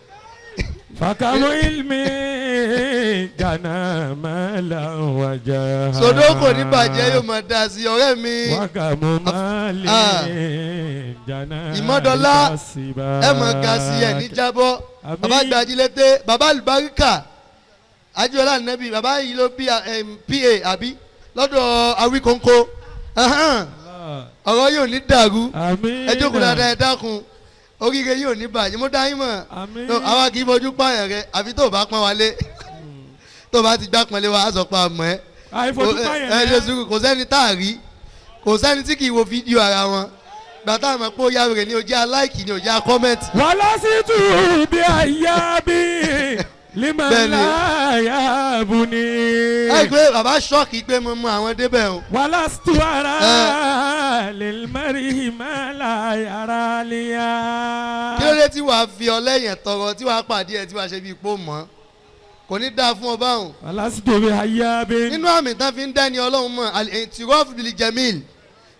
Fakamu ilmi gana mala wajaha. Sodo kò ní bàjẹ́ yóò máa dá sí ọ̀rẹ́ mi. Wakamu mali gana Ìmọ̀dọ́lá ẹ mọ̀ ga sí ẹ̀ ní jábọ́. Bàbá àgbà Ajílété bàbá àlùbáríkà Ajíọlá Nẹ́bí bàbá yìí ló bí PA àbí lọ́dọ̀ Awíkóńkó. Ọ̀rọ̀ yóò ní dàrú. Ẹ jókòó dáadáa ẹ dákun. Oríire yóò ní bàjẹ́ mo dá yín mọ̀ àwa kì í fojú pààyàn rẹ àfi tó o bá pọ́n wa lé tó o bá ti gbá pọ́n lé wa á sọ pé a mọ̀ ẹ́ ẹ ṣe sùúrù kò sẹ́ni tá a rí kò sẹ́ni tí kì í wo fídíò ara wọn gbàtà àmọ́ pé ó yá rẹ̀ ni ó jẹ́ aláìkì ni ó jẹ́ akọ́mẹ́ǹtì. Wàhálà sí tù bí àyà bí limala ya buni. Ẹ gbé bàbá ṣọ́ọ̀kì pé mo mú àwọn débẹ̀ o. Wàhálà sí tù ara lèmẹ́rì mẹ́la yàrá liya. Kí ló dé tí wàá fi ọlẹ́yìn tọrọ tí wàá pàdé ẹ tí wàá ṣe bí ipò mọ́ kò ní dáa fún ọba òun. Wàhálà sí tù bí àyà bí. Nínú àmì tán fi ń dẹ́ni Ọlọ́run mọ̀ al-i'tiraf bil jamil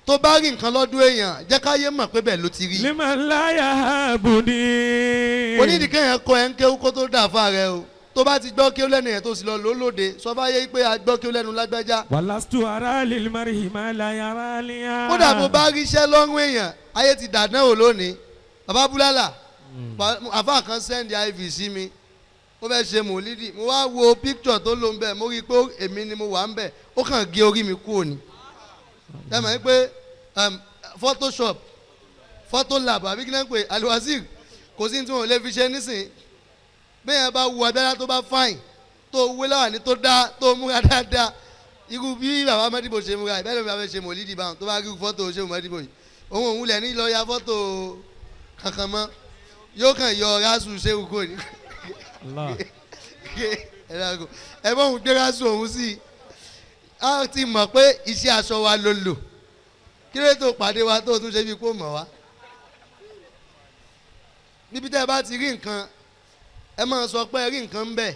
tó bá rí nǹkan lọ́dún èèyàn jẹ́ káyé mọ̀ pé bẹ́ẹ̀ ló ti rí. Limala ya buni. Onídìí kéèyàn kọ ẹ̀ ń kéwú kó tó dà fún ààrẹ o tó bá ti gbọ́ kéwú lẹ́nu yẹn tó sì lọ lólóde sọ fáyé pé a gbọ́ kéwú lẹ́nu lágbájá. Wàlásù ara lèmọ́rì mẹ́la yàrá liya. Kódà bó bá ríṣẹ́ lọ́rùn èèyàn ayé ti dàdán wò lónìí bàbá búlálà àfa kan sẹ́ndì iv sí mi ó fẹ́ ṣe mòlídì mo wá wo píkítọ̀ tó ló ń bẹ̀ mo rí i pé èmi ni mo wà ń bẹ̀ ó kàn gé orí mi kúrò ni. Ẹ mọ̀ pé Photoshop Photolab àbí kí náà ń pè Alwazir Kò sí ní tí wọn ò lè fi ṣe nísìn. Bẹ́ẹ̀ bá wu abẹ́rẹ́ tó bá fáìn tó wé láwàní tó dá tó múra dáadáa, irú bí bàbá Mọ́dìbò ṣe múra ìbẹ́ẹ̀ ló fi ṣe mòlídìí báwọn tó bá rí fọ́tò ṣe Mọ́dìbò yìí, òun lẹ̀ ní lọ ya fọ́tò kankan mọ́, yóò kàn yọ rásù ṣéwù kò ní. Ẹ bọ́ òun gbé rásù òun sí i. A ti mọ̀ pé iṣẹ́ aṣọ wa ló lò, kí ló tó pàdé wa tó tún ṣe bí kò mọ̀ wá. Níbi tẹ́ ẹ bá ti rí nǹkan, ẹ máa sọ pé ẹ rí nǹkan ń bẹ̀.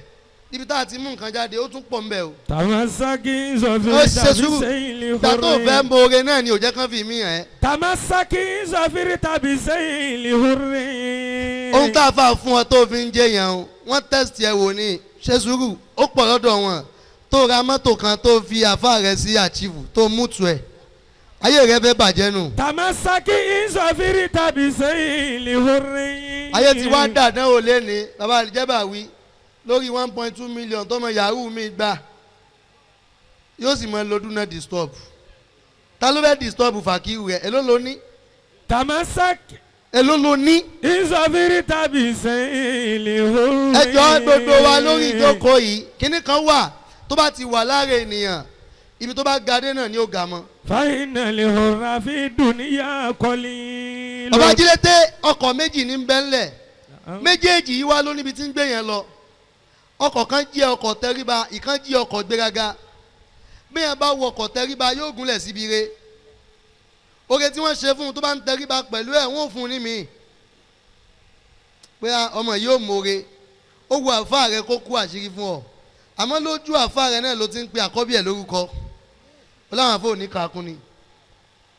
Níbi tá a ti mú nǹkan jáde, ó tún pọ̀ ń bẹ̀ o. Tàmásàkì sọfìrì tàbí sẹ́yìn lè hurri. Gbà tó fẹ́ ń bo oore náà ni ò jẹ́ kán fi mí hàn ẹ́. Tàmásàkì sọfìrì tàbí sẹ́yìn lè hurri. Ohun tá a fà fún ọ tó fi ń jẹ yẹn o, wọ́n tẹ́sítì ẹ wò ní ṣe sùúrù, ó pọ̀ lọ́dọ̀ wọn. Tó ra mọ́tò kan tó fi àfa rẹ̀ sí àchìfù tó mú tu ẹ̀, ayé rẹ̀ fẹ́ bàjẹ́ nù. Tàmásàkì sọfìrì tàbí sẹ́yìn lè hurri. Ayé ti wá dàdán ò lé ní bàbá àlìjẹ́bà wí lórí 1.2 million tọmọ yahoo mi gbà, yóò sì mọ lọ́dún náà disturb. Ta ló fẹ́ disturb fàkíwù rẹ̀? Èló ló ní? Tàmásàkì Èló ló ní? ìsọfìrì tàbí sẹ́yìn lè hurri. Ẹ jọ̀ọ́ gbogbo wa lórí ìjókòó yìí, kíní kan wà tó bá ti wà lára ènìyàn, ibi tó bá ga dé náà ni ó ga mọ́. Fàyínà lè hurra fi dùníyà kọ́lí. Bàbá Ajílété ọkọ̀ méjì ní bẹ́ńlẹ̀, méjèèjì yìí wá ló níbi tí ń gbé yẹn lọ. Ọkọ̀ kan jẹ́ ọkọ̀ tẹríba, ìkan jẹ́ ọkọ̀ gbéraga. Bí yẹn bá wọ ọkọ̀ tẹríba yóò gúnlẹ̀ síbi re. Oore tí wọ́n ṣe fún un tó bá ń tẹríba pẹ̀lú ẹ̀, wọ́n ò fún un ní mi pé ọmọ yìí ò mọ̀re. Ó wo àfa rẹ kó kú àṣírí fún ọ, àmọ́ lójú àfa rẹ náà ló ti ń pe àkọ́bí ẹ̀ lórúkọ. Ó láwọn àfọ òní kakún ni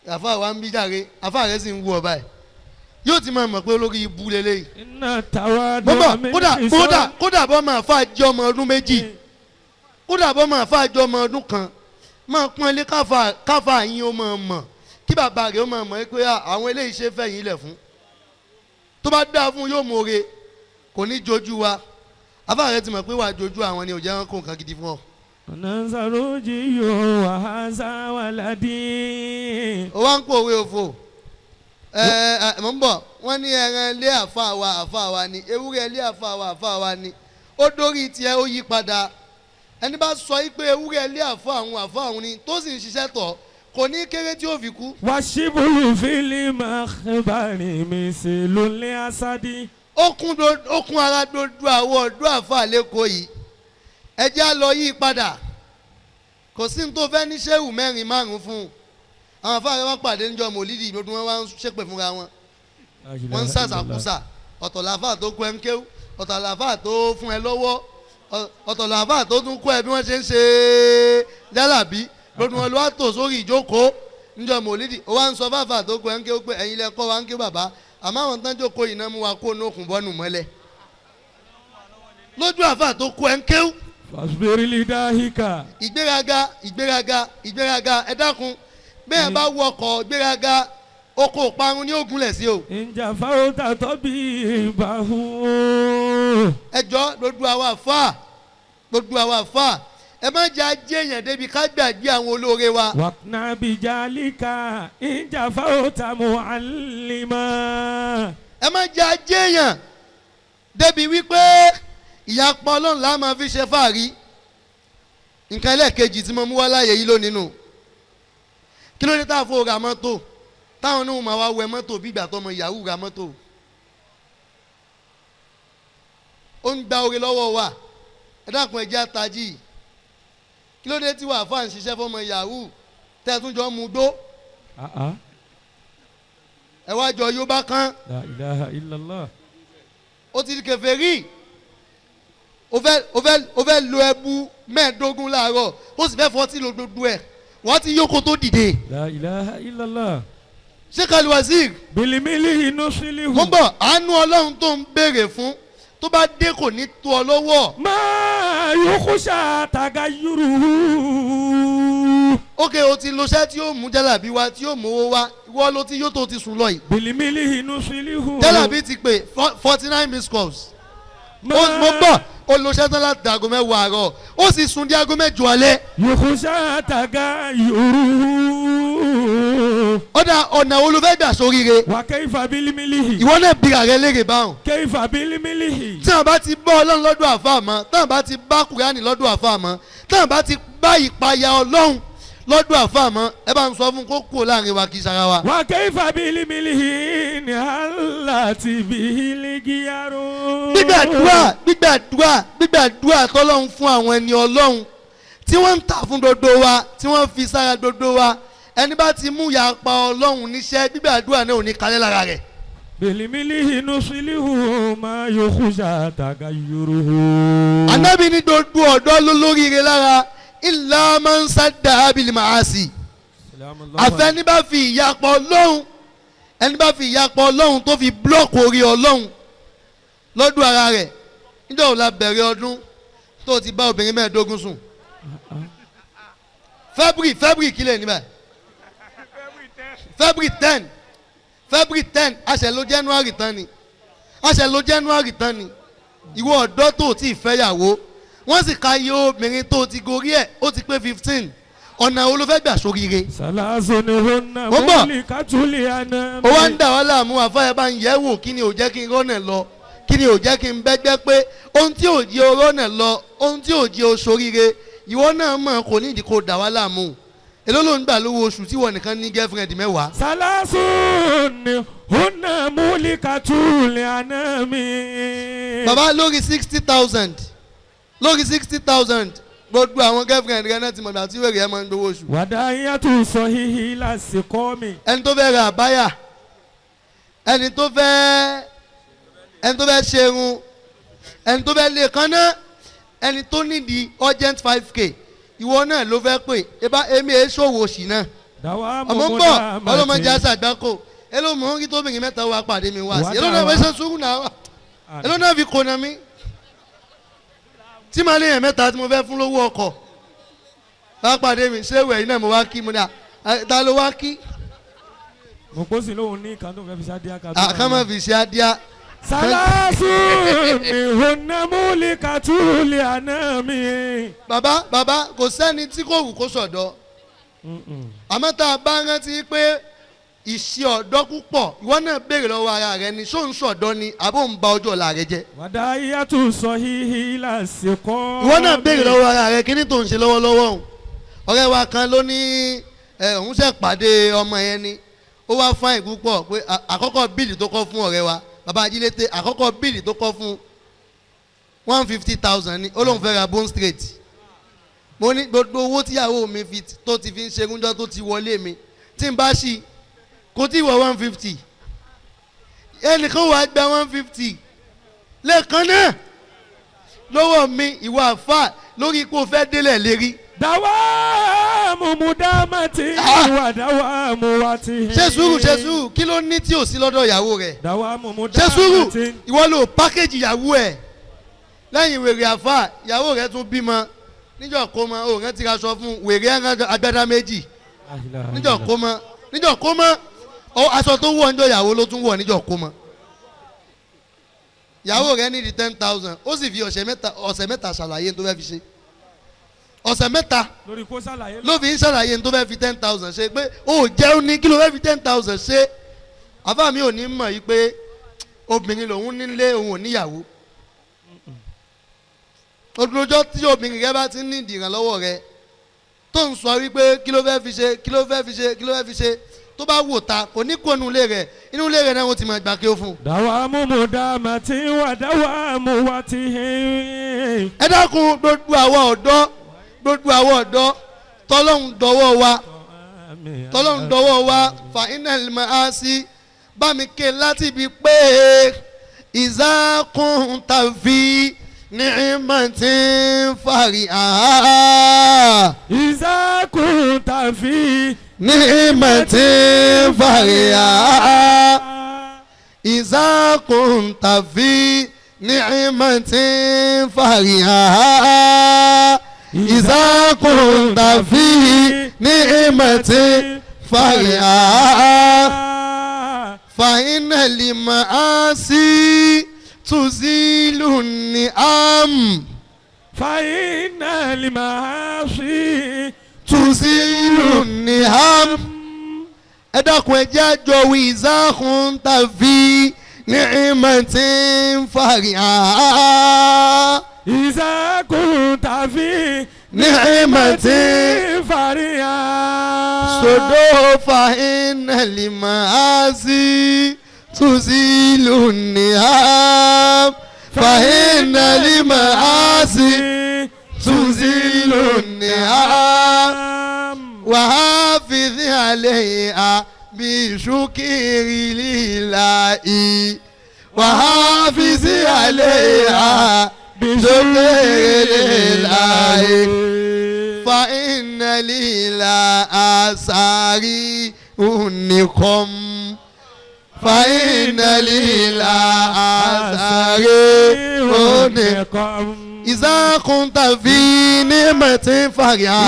àfa wa ń bí jàre, àfa rẹ sì ń wú ọ báyìí, yóò ti máa mọ̀ pé olórí ibú lélẹ́yìí. Iná tàwa dùn mí. Kódà kódà bọ́ máa fà jẹ́ ọmọ ọdún méjì, kódà bọ́ máa fà jẹ́ ọmọ ọdún kan, máa pọ́n ilé káfà yín ó máa mọ̀, kí bàbá rẹ̀ ó máa mọ̀ pé àwọn eléyìí ṣe fẹ́ yín lẹ̀ fún. Tó bá dáa fún yóò mọ̀ọ́re, kò ní jojú wa. Àfà rẹ̀ ti mọ̀ pé wàá jojú àwọn ni ò jẹ́ wọn kó nǹkan gidi fún ọ. Nazaruji yo wa waladi. Ó wá ń pòwe òfò. Ẹ mọ̀ ń bọ̀, wọ́n ní ẹran ilé àfa wa àfa wa ni, ewúrẹ́ ilé àfa wa àfa wa ni. Ó dórí tiẹ̀ ó yí padà. Ẹni bá sọ yí pé ewúrẹ́ ilé àfa àwọn àfa àwọn ni tó sì ń ṣiṣẹ́ tọ̀, kò ní kéré tí ó fi kú. Wàṣíbùrù fílímù àkàbàrì mi sí lólé asadi. Ó kún ara dodo àwọn ọ̀dọ́ àfa lẹ́kọ̀ọ́ yìí. Ẹ jẹ́ á lọ yí padà. Kò sí ní tó fẹ́ ní ṣéwù mẹ́rin márùn-ún fún un. Àwọn afáàrẹ wá pàdé níjọ́ mòlídìí lódún wọn wá ń ṣépè fúnra wọn. Wọ́n ń sàṣàkúsà. Ọ̀tọ̀ làáfà tó kó ẹ ń kéwú, ọ̀tọ̀ làáfà tó fún ẹ lọ́wọ́, ọ̀tọ̀ làáfà tó tún kó ẹ bí wọ́n ṣe ń ṣe jálàbí. Lódún wọn ló wá tò sórí ìjókòó níjọ́ mòlídìí. Ó wá ń sọ fáfà tó kó ẹ ń kéwú pé ẹ̀yin lẹ kọ́ wa ń kéwú bàbá, àmọ́ àwọn tán jókòó yìí náà mú wa kó nókun bọ́nù mọ́lẹ̀. Lójú àfà tó kó ẹ ń kéwú. Fasbiri lidahika. Ìgbéraga ìgbéraga ìgbéraga, ẹ dákun. Bẹ́ẹ̀ bá wọ ọkọ̀ gbéraga, oko ìparun ní ògúnlẹ̀ sí o. Ǹjà fáwọ́tà tọ́bí ìbáhùn. Ẹ jọ̀ọ́ gbogbo àwa àfáà, gbogbo àwa àfáà, ẹ má jẹ́ ajé èèyàn débi ká gbàgbé àwọn olóore wa. Wàkùnà bìjálíkà ǹjà fáwọ́tà mu'allima. Ẹ má jẹ́ ajé èèyàn débi wípé ìyapa Ọlọ́run la máa fi ṣe fáàrí. Nǹkan ẹlẹ́ẹ̀kejì tí mo mú wá láàyè yìí lónìí nù. Kí ló dé tá a fò ra mọ́tò táwọn oníhùn máa wá wẹ mọ́tò bí ìgbà tọmọ yahoo ra mọ́tò? Ó ń gba oore lọ́wọ́ wa. Ẹ dákun, ẹ jẹ́ àtàjì. Kí ló dé tí wàá fà ń ṣiṣẹ́ fọmọ yahoo tẹ́tún jọ mú gbó? Ẹ wá jọ yóò bá kán. La ilaha illallah. Ó ti di kèfèrí. Ó fẹ́ lo ẹbu 25 láàárọ̀, ó sì fẹ́ fọtí lo gbogbo ẹ̀. Wọ́n ti yókò tó dìde. La ilaha illallah. Sheikh Alwazir. Bilimili inú sílíhù. Mo ń bọ̀, àánú Ọlọ́run tó ń béèrè fún tó bá dé kò ní tó ọ lọ́wọ́. Máa yókù ṣàtàgà yúrù. Ókè o ti lo iṣẹ́ tí yóò mú jálàbí wá, tí yóò mówó wá, ìwọ ló ti yóò tó ti sùn lọ yìí. Bilimili inú sílíhù. Jálàbí ti pè 49 missed calls. Mo bọ̀, ó lo iṣẹ́ tán láti aago 10 àárọ̀, ó sì sùn di aago 8 alẹ́. Yókù ṣàtàgà yúrù. Ọ̀dà ọ̀nà wo ló fẹ́ gbà sóríire? وكيف بالملح Ìwọ náà bí ààrẹ léèrè báwọn. كيف بالملح Tí wọn bá ti bá Ọlọ́run lọ́dọ̀ àfa mọ́, tí wọn bá ti bá Kùránì lọ́dọ̀ àfa mọ́, tí wọn bá ti bá ìpayà Ọlọ́run lọ́dọ̀ àfa mọ́, ẹ bá ń sọ fún kó kúrò láàrin wa kì í sara wa. وكيف بالملح هلت به الغيار Gbígbàdúrà tọ́lọ́run fún àwọn ẹni Ọlọ́run tí wọ́n ń tà fún dodo wa, tí wọ́n fi sára dodo wa, ẹni bá ti mú ìyapa Ọlọ́run níṣẹ́, gbígbàdúrà náà ò ní kalẹ̀ lára rẹ̀. بالملح نصله ما يخشى تغيره Ànábì ní gbogbo ọ̀dọ́ ló lóríire lára illa man sadda bil maasi. سلام الله Àfẹ́ ẹni bá fi ìyapa Ọlọ́run, ẹni bá fi ìyapa Ọlọ́run tó fi block orí Ọlọ́run lọ́dún ara rẹ̀. Níjọ́ wo la bẹ̀rẹ̀ ọdún tó ti bá obìnrin 25 sùn? February kílẹ̀ níbẹ̀, February 10, February 10, àṣẹ ló January tán ni, àṣẹ ló January tán ni. Ìwọ ọ̀dọ́ tó ti fẹ́yàwó, wọ́n sì ka iye obìnrin tó ti gorí ẹ̀, ó ti pé 15. Ọ̀nà wo ló fẹ́ gbà sóríire? ثلاث هن Ó bọ̀. مهلكة الأنام Ó wá ń dà wá láàmú, àfáyẹ bá ń yẹ̀ wò, kí ni ò jẹ́ kí n rọ́nà lọ, kí ni ò jẹ́ kí n bẹ́gbẹ́ pé ohun tí ò jẹ́ o rọ́nà lọ, ohun tí ò jẹ́ o soríire, ìwọ náà mọ̀, kò ní ìdí kó dà wá láàmú. Èló ló ń gbà lówó oṣù tí wọ́n nìkan ní girlfriend 10? ثلاث هن مهلكة الأنام Bàbá, lórí 60,000, lórí 60,000, gbogbo àwọn girlfriend rẹ náà ti mọ̀ àti wèrè ẹ̀ máa ń gbowó oṣù. وداعية صحيح إلى السقام Ẹni tó fẹ́ ra àbáyà, ẹni tó fẹ́ ṣerun, ẹni tó fẹ́ lè kánná, ẹni tó nídìí urgent 5K, ìwọ náà ló fẹ́ pè eba. Èmi èé ṣòwò sí náà. دوام Ọmọ ń bọ̀, ọlọ́mọdé مدامة àṣàgbákò. Èló mò ń rí tóbìnrin mẹ́ta wá pàdé mi wá sí? Èló Wàdà náà wá. wọ́n ṣe sùúrù náà, èló náà fi kóná mi tí màá léèyàn mẹ́ta tí mo fẹ́ fún lówó ọkọ̀ wá pàdé mi? Ṣé ìwẹ̀ yìí náà mo wá kí? Mo ní à ta ló wá kí? Mo kó sí lóhun ní kan tó fẹ́ fi ṣe adíá kan tó Àkàmọ́ máa fi ṣe adíá. ثلاث هن مهلكة الأنام Bàbá, bàbá, kò sẹ́ni tí kò wù kó sọ̀dọ̀, àmọ́ tá a bá rántí pé ìṣe ọ̀dọ́ púpọ̀, ìwọ náà béèrè lọ́wọ́ ara rẹ ni, ṣó ń sọ̀dọ́ ni àbó ń ba ọjọ́ ọ̀la rẹ jẹ́? وداعية صحيح إلى السقام Ìwọ náà béèrè lọ́wọ́ ara rẹ, kíní tó ń ṣe lọ́wọ́lọ́wọ́ òun. Ọ̀rẹ́ wa kan ló ní ẹ òun ṣe pàdé ọmọ yẹn ni, ó wá fine púpọ̀ pé àkọ́kọ́ bill tó kọ́ fún ọ̀rẹ́ wa, bàbá ajílété, àkọ́kọ́ bill tó kọ́ fún 150,000 ni. Ó lóun fẹ́ ra bone straight. Mo ní gbogbo owó tíyàwó mi fi tó ti fi ń ṣe gúnjọ́ tó ti wọlé mi, tí n bá ṣí kò tí ì wọ 150. Ẹnìkan wàá gba 150 lẹ́ẹ̀kan náà lọ́wọ́ mi, ìwọ àfà, lórí ipò fẹ́ délẹ̀ lérí. دوام مدامة ودوام وته Ṣe sùúrù, ṣe sùúrù. Kí ló ní tí ò sí lọ́dọ̀ ìyàwó rẹ̀? دوام Ṣe sùúrù. مدامة Ìwọ ló package ìyàwó ẹ̀ lẹ́yìn wèrè àfà. Ìyàwó rẹ̀ tún bímọ níjọ́ kó mọ, òun rẹ̀ ti ra aṣọ fún wèrè ẹran agbádá méjì níjọ́ kó mọ. Níjọ́ kó mọ ọ, aṣọ tó wọ̀ níjọ́ ìyàwó ló tún wọ̀ níjọ́ kó mọ. Ìyàwó rẹ̀ ní di 10,000, ó sì fi ọ̀sẹ̀ 3 ṣàlàyé tó fẹ́ fi ṣe. Ọ̀sẹ̀ 3 lórí kó ṣàlàyé ló fi ń ṣàlàyé tó fẹ́ fi 10,000 ṣe, pé ó jẹun ní, kí ló fẹ́ fi 10,000 ṣe? Àfáà mi ò ní mọ̀ yìí pé obìnrin lòun nílé, òun ò níyàwó. Olùjọ́ tí obìnrin rẹ bá ti ní ìdìrànlọ́wọ́ rẹ tó ń sọ wípé kí ló fẹ́ fi ṣe, kí ló fẹ́ fi ṣe, kí ló fẹ́ fi ṣe, tó bá wò ta kò ní kó inú ilé rẹ̀, inú ilé rẹ̀ náà wọ́n ti máa gbà kí ó fún un. دوام مدامة ودوام وته Ẹ dákun, gbogbo àwa ọ̀dọ́, gbogbo àwa ọ̀dọ́, tọ́lọ́hún dọwọ́ wa, tọ́lọ́hún dọwọ́ wa. Fa innal maasi, bá mi ké láti ibi pé إذا كنت في نعمة فرحا. إذا كنت في نعمة فرحا. إذا كنت في نعمة فرحا. إذا كنت في نعمة فرحا. فإن المعاصي تزيل النعم. فإن المعاصي تزيل النعم. Ẹ dákun, ẹ jẹ́ àjọ wí ìzáhùn tàbí ní ìmọ̀ tí ń fàrí àá. إذا كنت في ní ìmọ̀ tí فرحا sòdó fa iná lìmọ̀ á sí tùsílù ní á. Fa iná lìmọ̀ á sí tùsílù ní á. وحافظ عليها بشكر لله وحافظ عليها بشكر لله فإن لله آثاري النقم فإن لله آثاري النقم إذا كنت في نعمة فرحا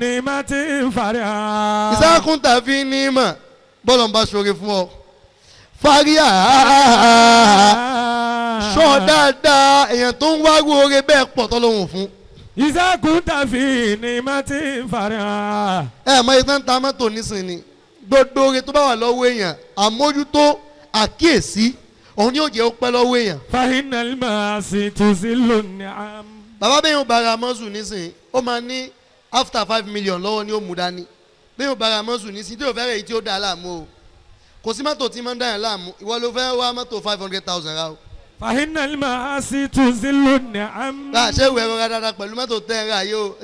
نعمة فرحا Ìsákùntà fi ní mọ̀ bọ́lọ̀ ń bá ṣoore fún ọ. Fáríà sọ dáadáa, èèyàn tó ń wárú oore bẹ́ẹ̀ pọ̀ tọ́lọ́hùn fún. إذا كنت في نعمة فرحا Ẹ mọ iye tó ń ta mọ́tò nísìnyí, gbogbo oore tó bá wà lọ́wọ́ èèyàn, àmójútó, àkíyèsí, òun ni yóò jẹ́ ó pẹ́ lọ́wọ́ èèyàn. فإن المعاصي تزل النعم Bàbá bẹ́ẹ̀ yóò bára mọ́sù nísìnyí, ó máa ní after 5 million lọ́wọ́ ni ó mú dání. Bẹ́ẹ̀ yóò bára mọ́sù nísìnyí tí yóò fẹ́rẹ̀ èyí tí ó dá láàmú o, kò sí mọ́tò tí máa ń dá yàn láàmú. Ìwọ ló fẹ́ wá mọ́tò 500,000 ra o. فإن المعاصي تزل النعم Bá a ṣe wẹ̀ rọra dáadáa pẹ̀lú mọ́tò tẹ́ ẹ rà yìí o,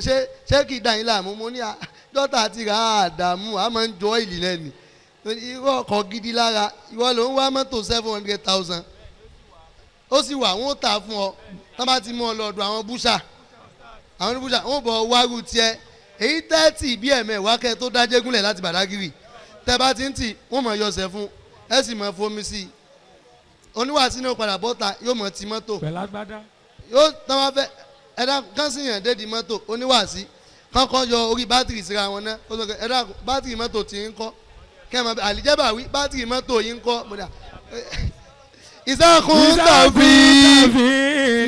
ṣé kì í dà yín láàmú? Mo ní dọ́tà àti rà á dààmú, a máa ń jọ ìlì lẹ́nu irú ọkọ̀ gidi lára. Ìwọ ló ń wá mọ́tò 700,000, ó sì wà, wọ́n ó tà fún ọ tán bá ti mú ọ lọ́dọ̀ àwọn búṣà, àwọn búṣà wọ́n bọ̀ wárú tiẹ̀ èyí tẹ́tì bí ẹ̀mẹ̀wá kẹ́ tó dájégúnlẹ̀ láti Bàdágìrì. Tẹ́ bá ti ń tì, wọ́n mọ̀ yọsẹ̀ fún ẹ, sì mọ̀ fomi sí i. Oníwàásí náà padà bọ́ta, yóò mọ̀ ti mọ́tò. Pẹ̀lú agbádá. Yóò tán wá fẹ́ ẹ̀dá kán sì yàn dédi mọ́tò. Oníwàásí kọ́kọ́ yọ orí bátìrì síra wọn náà, ó sọ pé, "Ẹ̀dá, bátìrì mọ́tò tí ń kọ́ kẹ́ ẹ̀ mọ̀ àlìjẹ́bà wí, bátìrì mọ́tò yìí ń kọ́." Mo dà ìsákun tàbí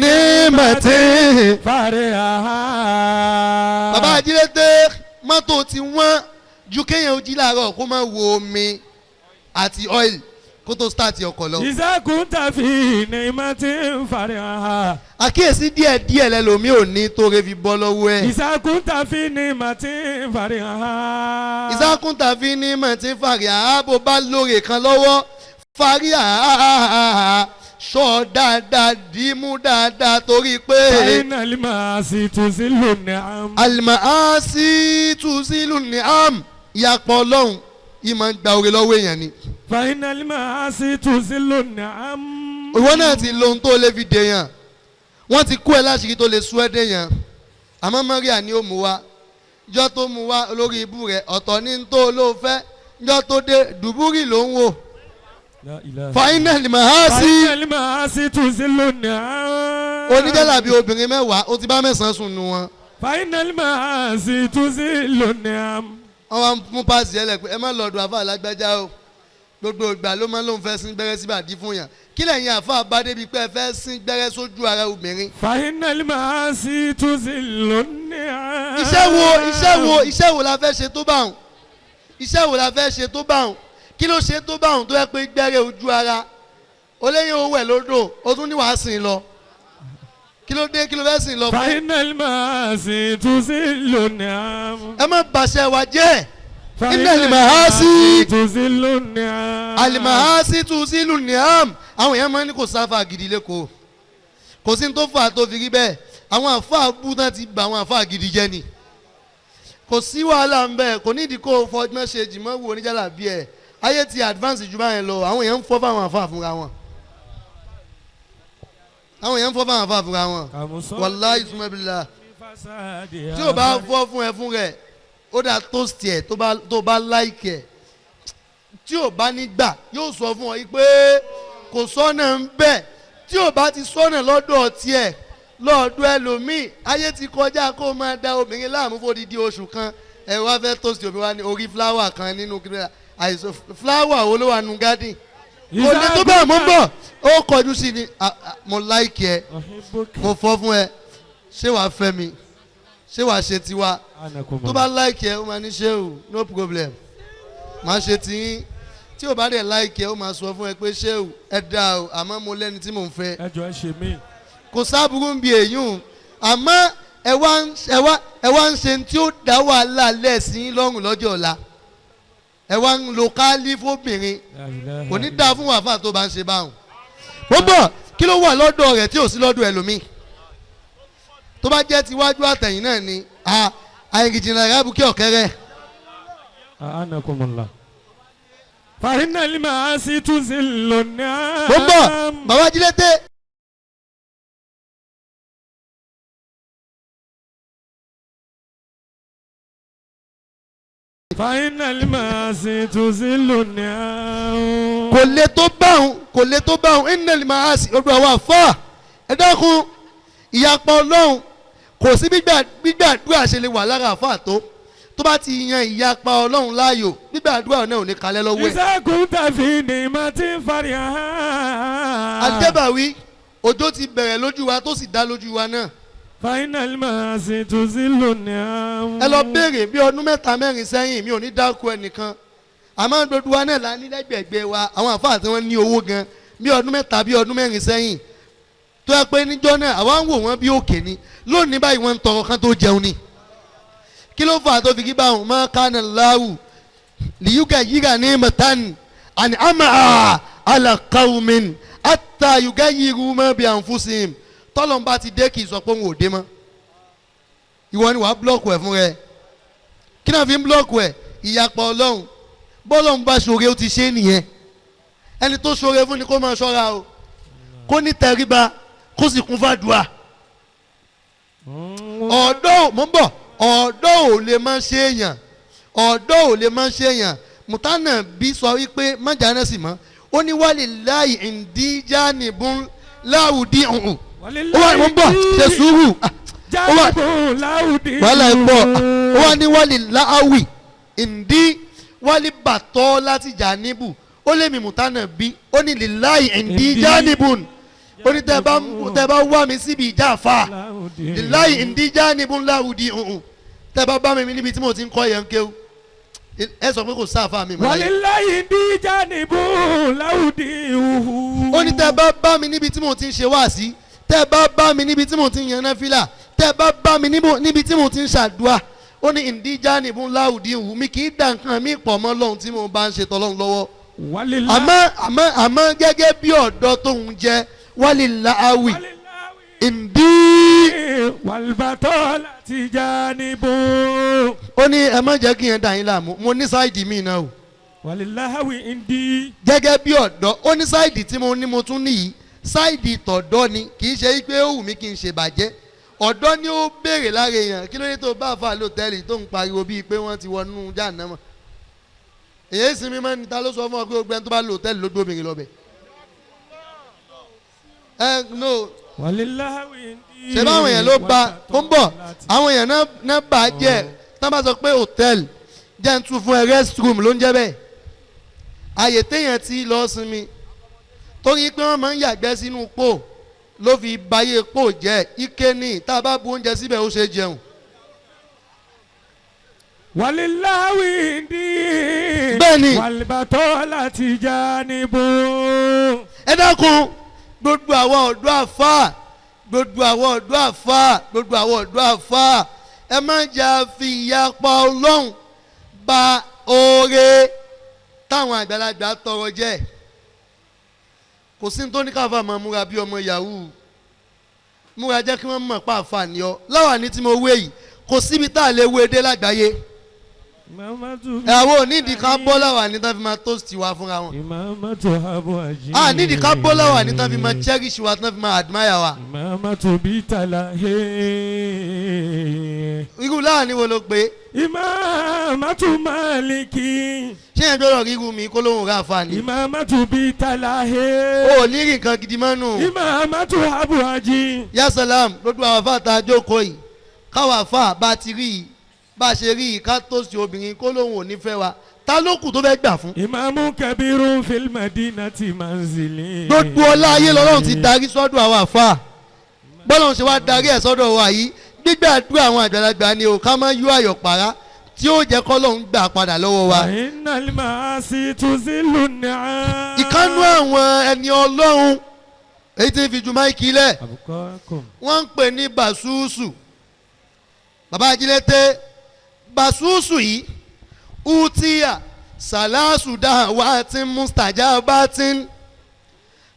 ní màtí. فرحا Bàbá ajílété, mọ́tò ti wọ́n ju kéèyàn ojí láàárọ̀ kó má wo omi àti oil kó tó start ọkọ̀ lọ. إذا كنت في نعمة فرحا Àkíyèsí díẹ̀ díẹ̀ lẹ́lòmí ò ní tó rẹ fi bọ́ lọ́wọ́ ẹ̀. إذا كنت في نعمة فرحا Ìsákùntà fi ní mọ̀tí fàrí ààbò bá lóore kan lọ́wọ́, fàrí sọ dáadáa, dìímú dáadáa, torí pé فإن المعاصي تزل النعم المعاصي تزيل النعم. Ìyapọ̀ Ọlọ́run yìí máa ń gba oore lọ́wọ́ èèyàn ni. فإن المعاصي تزل النعم Ìwọ náà ti lo ohun tó lè fi dèèyàn, wọ́n ti kó ẹ láṣìírí tó lè sú ẹ dèèyàn, àmọ́ Maria ni ó mú wa jọ́ tó mú wa lórí ibú rẹ̀. Ọ̀tọ̀ ní tó ló fẹ́, jọ́ tó dé dùbúrì ló ń wò. لا إله فإن المعاصي فإن المعاصي تزل النعم Oníjàlábí obìnrin 10, ó ti bá mẹ́sàn-án sùn nù wọn. فإن المعاصي تزل النعم Wọ́n wá mú páàsì ẹlẹ́ pé ẹ má lọ́dọ̀ àfa alágbájá o, gbogbo ìgbà ló máa ń lóun fẹ́ sín gbẹ́rẹ́ síbàdí fún yàn. Kí lẹ́yìn àfa bá débi pé ẹ fẹ́ sín gbẹ́rẹ́ sójú ara obìnrin? فإن المعاصي تزل النعم Iṣẹ́ wo la fẹ́ ṣe tó bá wọn? Iṣẹ́ wo la fẹ́ ṣe tó bá wọn? Kí ló ṣe tó bá wọn tó yẹ pé gbẹ́rẹ́ ojú ara oléyìn owó ẹ̀ lódò, ó tún ní wàá sìn lọ? Kí ló dé? Kí ló fẹ́ sìn lọ fún? فإن المعاصي تزل النعم Ẹ má bàṣẹ wa jẹ́. فإن إن المعاصي تزل النعم المعاصي تزيل النعم. Àwọn èèyàn máa ń ní kò sáfà gidi lẹ́kọ̀ọ́, kò sí ní tó fà á tó fi rí bẹ́ẹ̀. Àwọn àfáà bú náà ti bà àwọn àfáà gidi jẹ́ ni. Kò sí wàhálà ń bẹ́ẹ̀, kò nídìí kó o fọgbọ́n ṣe jìmọ̀ wo oníjàlá bí ẹ̀. Ayé ti advance ju báyẹn lọ. Àwọn èèyàn ń fọ́ fáwọn àfáà fúnra wọn, àwọn èèyàn ń fọ́ fáwọn àfáà fúnra wọn. Wàláhì sùmọ́bìlà, tí o bá fọ́ fún ẹ fún rẹ̀, ó dáa toast ẹ̀ tó bá like ẹ̀. Tí o bá ní gbà, yóò sọ fún ọ yìí pé kò sọ́nà ń bẹ̀. Tí o bá ti sọ́nà lọ́dọ̀ tiẹ̀, lọ́ọ̀dọ̀ ẹlòmíì. Ayé ti kọjá kó o máa da obìnrin láàmú fódìdí oṣù kan. Ẹ wá fẹ́ toast obìnrin wa ní orí flower kan nínú àìsàn. Flower wo ló wà nù garden? Kò ní tó bẹ́ẹ̀. Mo ń bọ̀, ó kọjú sí ni. "Ah, ah, mo like ẹ, mo fọ́ fún ẹ, ṣé wàá fẹ́ mi? Ṣé wàá ṣe tiwa?" Tó bá like ẹ, ó máa ní ṣé o, no problem. Màá ṣe tiyín. Tí o bá dẹ̀ like ẹ, ó máa sọ fún ẹ pé ṣé o ẹ dáa o, àmọ́ mo lẹ́ni tí mò ń fẹ́. Ẹ jọ ẹ ṣe mí. Kò sábúrú ń bi èyún, àmọ́ ẹ wá ń ẹ wá ẹ wá ń ṣe tí ó dá wàhálà lẹ́sìn lọ́rùn lọ́jọ́ ọ̀la. Ẹ wá ń lo káálí fóbìnrin, kò ní dáa fún wàfà tó bá ń ṣe báwọn. Mo bọ̀, kí ló wà lọ́dọ̀ rẹ̀ tí ò sí lọ́dọ̀ ẹlòmíì? Tó bá jẹ́ tiwájú àtẹ̀yìn náà ni àìrìnjìnà rábùkẹ́ ọ̀kẹ́rẹ́. Anakumula. Fàhínà lima sí túnṣe lónìí. Mo bọ̀, bàbá Jílété. Fàhínà lima sí túnṣe lónìí. Kò lè tó báwọn, kò lè tó báwọn. Innal maasi, odò àwọn àfáà, ẹ dákun, ìyapa Ọlọ́run kò sí. Gbígbàdúrà ṣe lè wà lára àfáà tó bá ti yan ìyapa Ọlọ́run láàyò, gbígbàdúrà náà ò ní kalẹ̀ lọ́wọ́ ẹ̀. Ìṣègùn tàbí ni mà ti ń fari hàn. Àjẹbàwí òjò ti bẹ̀rẹ̀ lójú wa tó sì dá lójú wa náà. Fàhínà lima sí túnṣe lónìí. Ẹ lọ béèrè bí ọdún 3 mẹ́rin sẹ́yìn, mi ò ní dákú ẹnìkan, àmọ́ gbogbo wa náà la ní lẹ́gbẹ̀ẹ́gbẹ́ wa àwọn àfáà tí wọ́n ní owó gan bí ọdún 3 bí ọdún 4 sẹ́yìn, tó yẹ pé níjọ́ náà àwa ń wò wọ́n bí òkè ni. Lónìí báyìí wọ́n ń tọrọ kán tó jẹun ni. Kí ló fà á tó fi kí báwọn máa kánà láwù lìyúgà yíga ní mọ̀tán àní àmà àlàkàwùmín àtà yúgà yíru mọ́ bí ànfúsìm. Tọ́lọ́mbà ti dé, kì í sọ pé òun ò dé mọ́. Ìwọ ni wàá búlọ́ọ̀kù ẹ̀ fún rẹ. Kí náà fi ń búlọ́ọ̀kù ẹ̀? Ìyapa Ọlọ́run. Bọ́lọ́run bá ṣoore, ó ti ṣe é nìyẹn. Ẹni tó ṣoore fún ni kó máa ṣọ́ra o, kó ní tẹríba, kó sì kún fàdúà. Ọ̀dọ́, mò ń bọ̀, ọ̀dọ́ ò lè má ṣe èèyàn, ọ̀dọ́ ò lè má ṣe èèyàn. Mùtánà bí sọ wípé má jáná sí mọ́, ó ní walillahi indi janibun láwùdí ọ̀hún. Ó wà, mò ń bọ̀, ṣe sùúrù. Ó wà wàhálà ẹ̀ pọ̀. Ó wà ní walillahi indi wálé bàtọ́ láti jà níbù. Ó lé mi mùtánà bí, ó ní lillahi indi janibun, ó ní tẹ́ bá wá mi síbi ìjà àfa, lillahi indi janibun láwùdí ọ̀hún. Tẹ́ bá bá mi níbi tí mo ti ń kọ́ yẹn kéwù, ẹ sọ pé kò sáfà mi mọ́ láyé. Walillahi indi janibun láwùdí ọ̀hún. Ó ní tẹ́ bá bá mi níbi tí mo ti ń ṣe wáàsí, tẹ́ bá bá mi níbi tí mo ti ń yan náfìlà, tẹ́ bá bá mi níbi tí mo ti ń ṣàdúà, ó ní indi janibun láwùdí ọ̀hún, mi kì í dà nǹkan mi pọ̀ mọ́ Ọlọ́run tí mo bá ń ṣe tọ́lọ́run lọ́wọ́. Àmọ́ gẹ́gẹ́ bí ọ̀dọ́ tóun jẹ́, walillahi indi wàlbàtọ́ láti janibun. Ó ní ẹ má jẹ́ kí yẹn dà yín láàmú, mo ní sáìdì mi náà o. Walillahi indi. Gẹ́gẹ́ bí ọ̀dọ́, ó ní sáìdì tí mo ní, mo tún níyì sáìdì tọ̀dọ́ ni, kì í ṣe pé ó wù mí kí n ṣe bàjẹ́. Ọ̀dọ́ ni ó béèrè lára èèyàn, kí ló dé tó bá àfa lọ́tẹ́ẹ̀lì tó ń pariwo bíi pé wọ́n ti wọnú jáànámọ̀? Èyí sinmi máa ń ta ló sọ fún ọ pé gbogbo ẹni tó bá lọ́tẹ́ẹ̀lì ló gbóbìnrin lọ́bẹ̀. Ẹ no. Walillahi indi. Ṣe báwọn èèyàn ló ba ó ń bọ̀, àwọn èèyàn náà bà á jẹ́. Tán bá sọ pé hòtẹ́ẹ̀lì jẹ́ ń tún fún ẹ, rest room ló ń jẹ́ bẹ́ẹ̀, àyè téèyàn ti lọ sinmi, torí pé wọ́n máa ń yàgbẹ́ sínú pò ló fi bayé pò jẹ́. Ike ní tá a bá bu oúnjẹ síbẹ̀, ó ṣe jẹun. Walillahi indi. Bẹ́ẹ̀ni. Wàlbàtọ́ láti janibun. Ẹ dákun, gbogbo àwọn ọ̀dọ́ àfáà, gbogbo àwọn ọ̀dọ́ àfáà, gbogbo àwọn ọ̀dọ́ àfáà, ẹ má jà fi ìyapa Ọlọ́run ba oore táwọn àgbàlagbà tọrọ jẹ́. Kò sí ní tó ní káfà máa múra bí ọmọ yahoo, múra jẹ́ kí wọ́n mọ̀ pa àǹfààní ọ láwàní tí mo wé yìí. Kò síbi tá a lè wé dé lágbàáyé. Àwọn onídìí ká bọ́ láwàní tán fi máa toast wa fúnra wọn. Ìmáàmátù Abu Aji. A nídìí ká bọ́ láwàní tán fi máa cherish wa, tán fi máa admire wa. Ìmáàmátù Bitala. Irú láwàní wo ló pé? Ìmáàmátù Maliki. Ṣé yẹn gbọ́dọ̀ ríru mi kó lóhùn rà fa ni? Ìmáàmátù Bitala. O ò ní rí nǹkan gidi mọ́nù. Ìmáàmátù Abu Aji. Ya salam, gbogbo àwọn afa ta jókòó yìí, káwọn afa bá ti rí yìí, bá a ṣe rí yìí, ká tó sí obìnrin kó lóhùn ò ní fẹ́ wa, ta ló kù tó fẹ́ gbà fún? Ìmáàmù Kabirun fil madinati manzili. Gbogbo ọlá ayé lọ́lọ́run ti darí sọ́dọ̀ àwọn àfa. Bọ́lọ́run ṣe wá darí ẹ̀ sọ́dọ̀ wa yìí, gbígbàdúrà àwọn àgbàlagbà ni o, ká má yọ àyọ̀ pàrá. tí ó jẹ́ kọ́lọ́hún gbà padà lọ́wọ́ wa. Innal maasi tuzilu ni'am. Ìkánú àwọn ẹni ọlọ́run èyí tí ń fi ju máìkì lẹ̀ Abukakum. Wọ́n ń pè ní bàṣúùsù bàbá ajílété. Bàṣúùsù yìí utiya sàlásù dáhà tí mustaja bá ti ń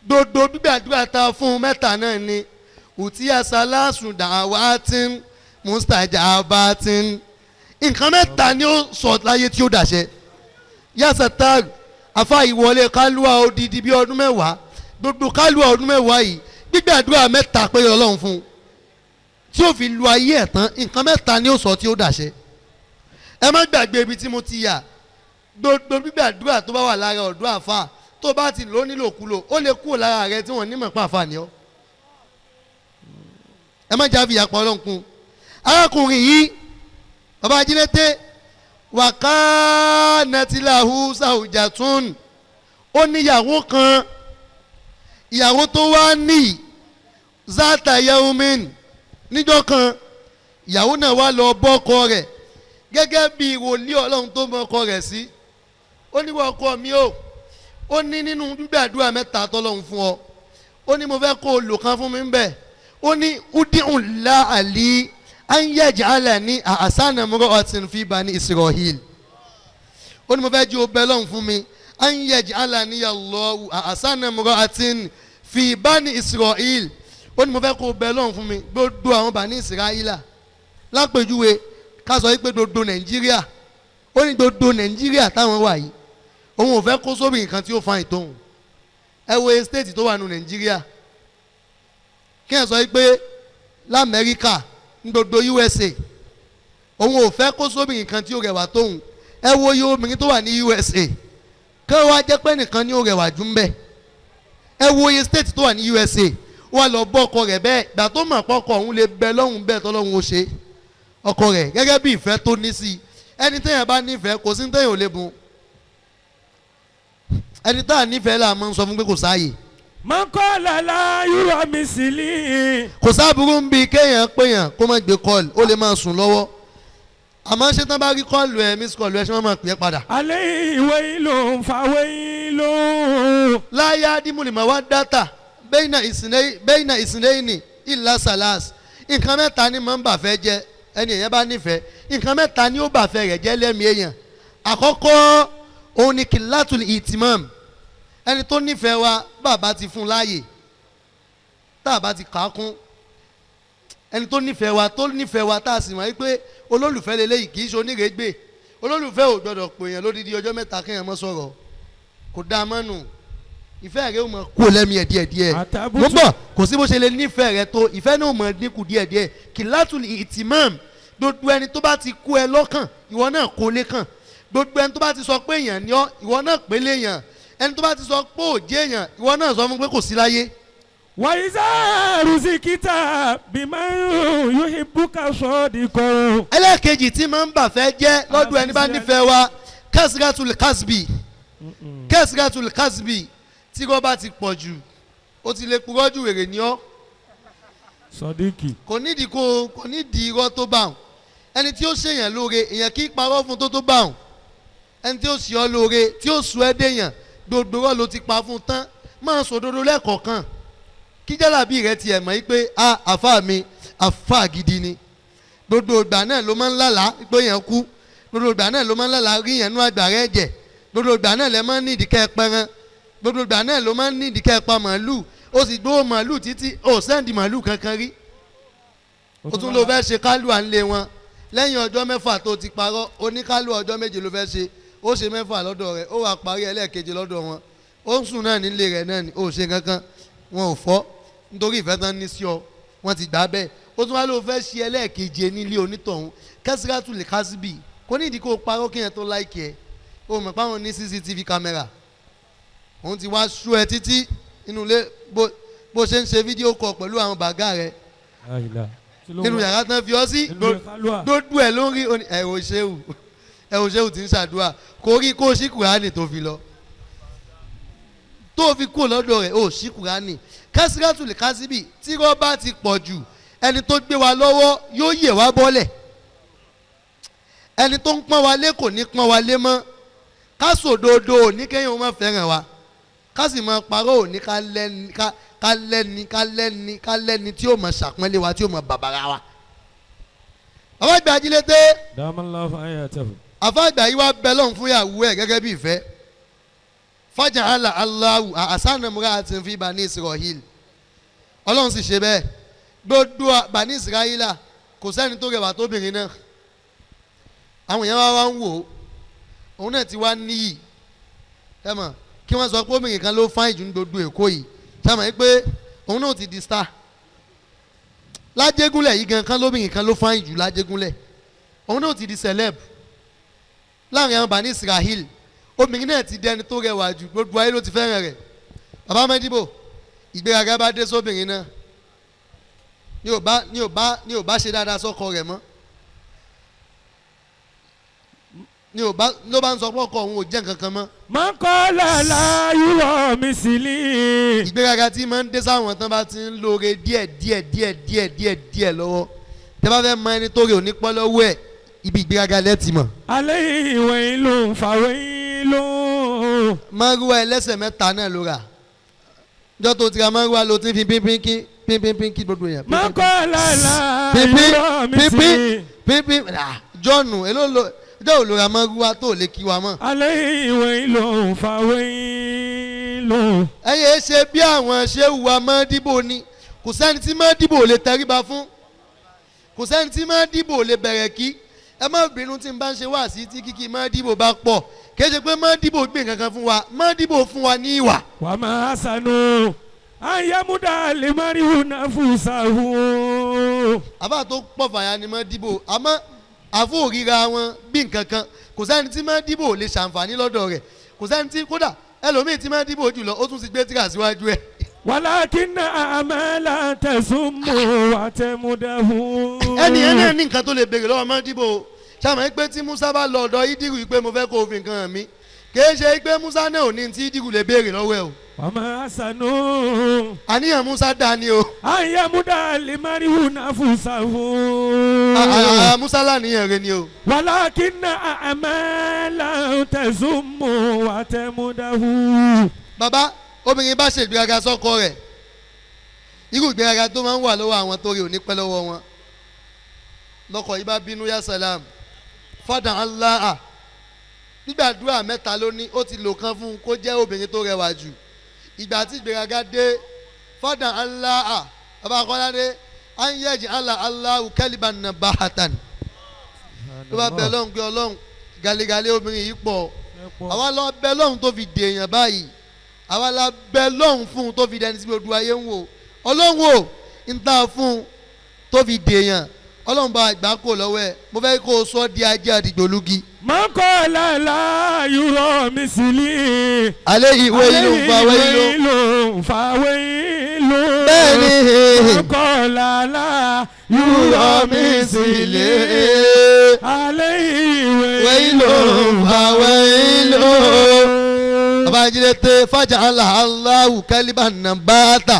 gbogbo gbígbàdúrà ta fún mẹ́ta náà ni utiya sàlásù dáhà tí mustaja bá ti ń nǹkan mẹ́ta ni ó sọ láyé tí ó dàṣẹ yasata afa ìwọlé kálúwà odidi bíi ọdún 10, gbogbo kálúwà ọdún 10 yìí, gbígbàdúrà mẹ́ta pé Ọlọ́run fún un tí ó fi lu ayé ẹ̀ tán. Nǹkan mẹ́ta ni ó sọ tí ó dàṣẹ. Ẹ má gbàgbé ibi tí mo ti yà. Gbogbo gbígbàdúrà tó bá wà lára ọ̀dọ́ àfa tó bá ti lò nílòkulò, ó lè kúrò lára rẹ tí wọ́n nímọ̀ pa àfa ni ọ́. Ẹ má jáfi ìyàpọ̀ Ọlọ́run kún arákùnrin yìí. Bàbá ajílété wàkánàtìláhù sàwùjàtún, ó níyàwó kan. Ìyàwó tó wá ní zata yaumin, níjọ́ kan ìyàwó náà wá lọ bọ́kọ rẹ̀ gẹ́gẹ́ bí wòlíì Ọlọ́run tó mọ ọkọ rẹ̀ sí. Ó ní, "Wọ́n ọkọ mi o," ó ní, "nínú gbígbàdúrà mẹ́ta tọ́lọ́run fún ọ," ó ní, "mo fẹ́ kó o lò kan fún mi ń bẹ̀." Ó ní, "Udihun la àlí anyẹ́jẹ́ alẹ́ ní àṣánàmúrọ̀ ọ̀tún fi bani Israel." Ó ní, "Mo fẹ́ jí o bẹ́ lọ́hùn fún mi, anyẹ́jẹ́ alẹ́ ní yàlọ́ àṣánàmúrọ̀ ọ̀tún fi bani Israel." Ó ní, "Mo fẹ́ kó o bẹ́ lọ́hùn fún mi, gbogbo àwọn bani Israẹla." Lápèjúwe, ká sọ wípé gbogbo Nàìjíríà. Ó ní gbogbo Nàìjíríà táwọn wà yìí, òun ò fẹ́ kó sóbì nǹkan tí ó fa ìtòhùn. Ẹ wo state tó wà nù Nàìjíríà, kí ẹ sọ wípé lamẹ́ríkà ní gbogbo USA, òun ò fẹ́ kó sóbì nǹkan tí ó rẹwà tóun. Ẹ wo iye obìnrin tó wà ní USA, kí wọ́n wá jẹ́ pé nìkan ní ó rẹwà jù ń bẹ̀. Ẹ wo iye state tó wà ní USA. Wọ́n lọ bọ́ ọkọ rẹ̀ bẹ́ẹ̀. Gbà tó mọ̀ pọ́kọ òun lè bẹ lọ́hùn bẹ́ẹ̀, tọ́lọ́hùn ó ṣe ọkọ rẹ̀ gẹ́gẹ́ bí ìfẹ́ tó ní sí i. Ẹni téèyàn bá nífẹ̀ẹ́, kò sí ní téèyàn ò lè bùn. Ẹni tá à nífẹ̀ẹ́ là máa ń sọ fún pé kò sáàyè. Mọ́kànlá yúrọ̀ mi sí lì. Kò sáàbùrú ń bi kéèyàn péyàn kó má gbé call, ó lè máa sùn lọ́wọ́. Àmọ́ ṣé tán bá rí call ẹ̀, miss call ẹ̀, ṣé wọ́n máa pè é padà? Alẹ́ ìwé ìlò ń fa wé ìlò. Láyé dímúlìmọ̀ wá dátà bẹ́ẹ̀nà ìsìnlẹ́yìn ìlà sàlás. Nǹkan mẹ́ta ni mọ̀ ń bà fẹ́ jẹ́. Ẹni èèyàn bá nífẹ̀ẹ́, nǹkan mẹ́ta ni ó bà fẹ́ rẹ̀ jẹ́ lẹ́mìí èèyàn. Àkọ́kọ́ òun ni kìlátùl ìtìmọ̀m. Ẹni tó nífẹ̀ẹ́ wa, bàbá ti fún láàyè tá a bá ti kà á kún. Ẹni tó nífẹ̀ẹ́ wa, tó nífẹ̀ẹ́ wa, tá a sì mọ̀ wípé olólùfẹ́ lélẹ́yìí, kì í ṣe onírègbè. Olólùfẹ́ ò gbọ́dọ̀ pè yàn lódidi ọjọ́ 3 kéèyàn mọ́ sọ̀rọ̀. Kò dáa mọ́nù. Ìfẹ́ rẹ ó mọ kú lẹ́mìí ẹ̀ díẹ̀díẹ̀. Àtàbùtù. Mo ń bọ̀. Kò sí bó ṣe lè nífẹ̀ẹ́ rẹ tó, ìfẹ́ náà mọ̀ dínkù díẹ̀díẹ̀. Kìlátùl ìtìmọ̀m. Gbogbo ẹni tó bá ti kú ẹ lọ́kàn, ìwọ náà kó lé kàn. Gbogbo ẹni tó bá ti sọ pé èèyàn ni ọ́, ìwọ náà pé léèyàn. Ẹni tó bá ti sọ pé ò jẹ́ èèyàn, ìwọ náà sọ fún pé kò sí láyé. Wàyíṣà rùsìkítà bímọ yóò búkà sọ́ọ̀dì kọ́. Ẹlẹ́ẹ̀kejì tí máa ń bà fẹ́ jẹ́ lọ́dún ẹni bá nífẹ̀ẹ́ wa, kẹ́sìrẹ́tùlù kásbì. Kẹ́sìrẹ́tùlù kásbì, tí kò bá ti pọ̀ jù, ó ti lè purọ́ jù, wèrè ní ọ́. Sọdíkì. Kò nídìí kò nídìí irọ́ tó bá wọn. Ẹni tí ó ṣèyàn lóore, èèyàn kì í parọ́ fún tó bá wọn. Ẹni tí ó ṣe ọ́ lóore, tí ó sọ ẹ́ déyàn, gbogbo irọ́ ló ti pa fún tán. Máa sòdodo lẹ́ẹ̀kọ̀ọ̀kan kí jálàbí rẹ tiẹ̀ mọ̀ pé a àfa mi, àfa gidi ni. Gbogbo ìgbà náà ló máa ń lálàá pé yẹn kú, gbogbo ìgbà náà ló máa ń lálàá rí yẹn nú àgbàrá ẹ̀jẹ̀, gbogbo ìgbà náà lẹ máa ń ní ìdíkẹ́ pẹran, gbogbo ìgbà náà ló máa ń ní ìdíkẹ́ pa màálù. Ó sì gbówó màálù títí, ó send màálù kankan rí. Ó tún ló fẹ́ ṣe kálù à ń lé wọn lẹ́yìn ọjọ́ 6 tó ti parọ́. Oníkálù ọjọ́ 7 ló fẹ́ ṣe. Ó ṣe 6 lọ́dọ̀ rẹ̀, ó wà parí ẹlẹ́ẹ̀keje lọ́dọ̀ wọn. Ó ń sùn náà nílé rẹ̀ náà ni ó ṣe kankan, wọn ò fọ́ nítorí ìfẹ́ tán ní sí ọ, wọ́n ti gbà bẹ́ẹ̀. Ó tún wá ló fẹ́ ṣe ẹlẹ́ẹ̀keje nílé onítọ̀hún. Kẹ́sìrátù lè kásíbì. Kò ní ìdí kó o parọ́ kéèyàn tó like ẹ̀. Ó mọ̀ páwọn ní CCTV camera, òun ti wá sú ẹ títí inú ilé bó ṣe ń ṣe video call pẹ̀lú àwọn bàgá rẹ̀ nínú yàrá tán fi ọ sí. Dódú ẹ ló ń rí. Ẹ ò ṣéwù, ẹ ò ṣéwù tí ń ṣàdúrà. Kò rí kó sí Kùránì tó fi lọ, tó fi kúrò lọ́dọ̀ rẹ̀, ó sí Kùránì. Kásírátù lè kásíbì. Tí rọ́bà ti pọ̀ jù, ẹni tó gbé wa lọ́wọ́ yóò yẹ̀ wá bọ́lẹ̀. Ẹni tó ń pọ́n wa lé kò ní pọ́n wa lé mọ́. Ká sòdodo ò ní kéèyàn ó má fẹ́ràn wa, ká sì máa parọ́ ò ní ká lẹ́ni ká lẹ́ni ká lẹ́ni ká lẹ́ni tí ó máa ṣàpọ́nlé wa, tí ó máa bàbàrà wa. Bàbá àgbà ajílété. Dàmàlà fàyàtàfù. Àfa àgbà yìí wá bẹ lọ́hùn fún ìyàwó ẹ̀ gẹ́gẹ́ bí ìfẹ́. Fàjà àlà aláwù àṣànàmúra àti fi Bani Israel. Ọlọ́run sì ṣe bẹ́ẹ̀. Gbogbo Bani Israẹla kò sẹ́ni tó rẹwà tóbìnrin náà. Àwọn èèyàn wá wá ń wò ó, òun náà ti wá níyì. Ẹ mọ̀ kí wọ́n sọ pé obìnrin kan ló fáìn jù ní gbogbo Èkó yìí, ṣé mọ̀ pé òun náà ti di star lájégúnlẹ̀ yìí gan kan, lóbìnrin kan ló fáìn jù lájégúnlẹ̀, òun náà ti di celeb láàrin àwọn Bani Israel. Obìnrin náà ti di ẹni tó rẹwà jù, gbogbo ayé ló ti fẹ́ràn rẹ̀. Bàbá Mẹ́díbò, ìgbéraga bá dé sóbìnrin náà, ní ò bá ṣe dáadáa sọ́kọ rẹ̀ mọ́, ní ò bá ló bá ń sọ pé ọkọ òun ò jẹ́ nǹkan kan mọ́. Mọ́kànlá láyúrọ̀ mi sì ní. Ìgbéraga tí máa ń dé sáwọn tán bá ti ń lóore díẹ̀ díẹ̀ díẹ̀ díẹ̀ díẹ̀ díẹ̀ lọ́wọ́, tẹ́ bá fẹ́ mọ ẹni tó rè òní pọ́ lọ́wọ́ ẹ̀, ibi ìgbéraga lẹ́tì mọ̀. Alẹ́ ìwé ìlú fàwé ìlú. Márúwá ẹlẹ́sẹ̀ mẹ́ta náà ló rà, jọ́ tó ti ra márúwá ló ti fi pínpín kí pínpín kí gbogbo yẹn. Mọ́kànlá láyúrọ̀ mi sì ní. Pínpín jọ́ọ̀nù èló ló jẹ́ òlòrà márúwá tó lè kí wa mọ́. Alẹ́ ìwé ìlú fàwé ìlú. Ẹyẹ ṣe bí àwọn ṣéwù wa Mọ́díbò ni, kò sẹ́ni tí Mọ́díbò lè tẹríba fún, kò sẹ́ni tí Mọ́díbò lè bẹ̀rẹ̀ kí. Ẹ má bínú tí n bá ń ṣe wá sí tí kíkí Mọ́díbò bá pọ̀, kì í ṣe pé Mọ́díbò gbé nǹkan kan fún wa, Mọ́díbò fún wa ní ìwà. Wà á máa sànù àyàmúdà lèmọ́rìhù náà fún sàhù. Àbá tó pọ̀ fàyà ni Mọ́díbò, àmọ́ àfọ òríra wọn bí nǹkan kan, kò sẹ́ni tí Mọ́díbò lè ṣàǹfààní lọ́dọ̀ rẹ̀, kò sẹ́ni tí kódà ẹlòmíì tí Mọ́díbò jùlọ ó tún ti gbé tírà síwájú ẹ̀. Wàlákínà àmàlà tẹ̀sùnmù wàtẹ̀múdàhù. Ẹni ẹni ní nǹkan tó lè béèrè lọ́wọ́ Mọ́díbò, ṣàmì pé tí Musa bá lọ ọ̀dọ̀ Ídírù pé mo fẹ́ kó o fi nǹkan hàn mí, kìí ṣe pé Musa náà ò ní tí Ídírù lè béèrè lọ́wọ́ ẹ̀ o. Wà máa sànù. Àníyàn Musa dá ni o. Àyàmúdà lèmọ́rìhù náà fún sàhù. Musa láníyàn rẹ ni o. Wàlákínà àmàlà tẹ̀sùnmù wàtẹ̀múdàhù. Bàbá, obìnrin bá ṣe ìgbéraga sọ́kọ rẹ̀, irú ìgbéraga tó máa ń wà lọ́wọ́ àwọn tó rí òní pẹ́ lọ́wọ́ wọn, lọ́kọ yìí bá bínú, yá sàlám fàdà aláà. Gbígbàdúrà mẹ́ta ló ní, ó ti lò kan fún un kó jẹ́ obìnrin tó rẹwà jù. Ìgbà tí ìgbéraga dé, fàdà aláà, bàbá akọ́ládé anyẹ́jì alá aláwù kẹ́líbà nà bàhátàn, ló bá bẹ lọ́hùn pé Ọlọ́hun, galegale obìnrin yìí pọ̀, àwa lọ bẹ lọ́hùn tó fi dèèyàn báyìí, àwa la bẹ lọ́hùn fún un tó fi dẹni sí gbogbo ayé ń wò. Ọlọ́hun ò ń ta fún un tó fi dèèyàn, Ọlọ́hun bá àgbà kò lọ́wọ́ ẹ̀, mo fẹ́ kó o sọ di ajé àdìgbòlugi. Mọ́kànlá láyúrọ̀ mi sì ní. Alẹ́ ìwé ìlú fàwé ìlú. Fàwé ìlú. Bẹ́ẹ̀ni. Mọ́kànlá láyúrọ̀ mi sì ní. Alẹ́ ìwé ìlú fàwé ìlú. Bàbá ajílẹ̀ tẹ fàjà aláwù kẹ́líbà nàbàtà.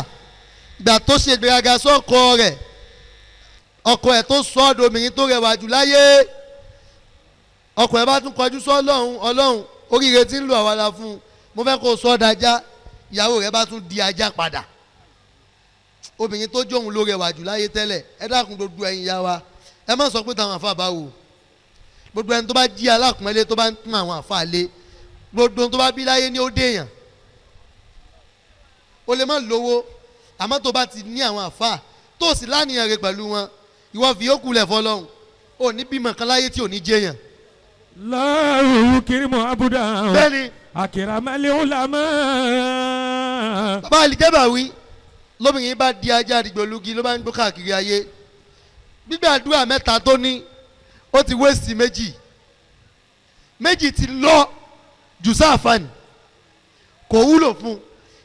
Ìgbà tó ṣe ìgbéraga sọ́kọ rẹ̀, ọkọ ẹ̀ tó sọ ọ́ dominrin tó rẹwà jù láyé, ọkọ ẹ̀ bá tún kọjú sọ Ọlọ́run, Ọlọ́run oríire tí ń lo àwa la fún un, mo fẹ́ kó o sọ ọ́ dájá. Ìyàwó rẹ̀ bá tún di ajá padà. Obìnrin tó jóun ló rẹwà jù láyé tẹ́lẹ̀. Ẹ dákun gbogbo ẹ̀yin ìyá wa, ẹ má sọ pé táwọn àfa bá wò, gbogbo ẹni tó bá jí alákùnrinlé tó bá ń tún àwọn àfa lé, gbogbo tó bá bí láyé ní ó déèyàn. O lè má lówó, àmọ́ tó bá ti ní àwọn àfa tó sì láníyàn rẹ pẹ̀lú wọn, ìwọ fi yókù lẹ̀ fọlọ́hún, ò ní bímọ kan láyé tí ò ní jẹyàn. Láàrú kirimu abuda. Bẹ́ẹ̀ni. Àkìràmálẹ̀ ọ̀làmọ́. Bàbá àlìjẹ́bà wí lóbìnrin bá di ajá àdìgbòlugi ló bá ń gbó káàkiri ayé. Gbígbàdúrà mẹ́ta tó ní, ó ti wéèsì méjì, méjì ti lọ jù sáàfàní, kò wúlò fún un.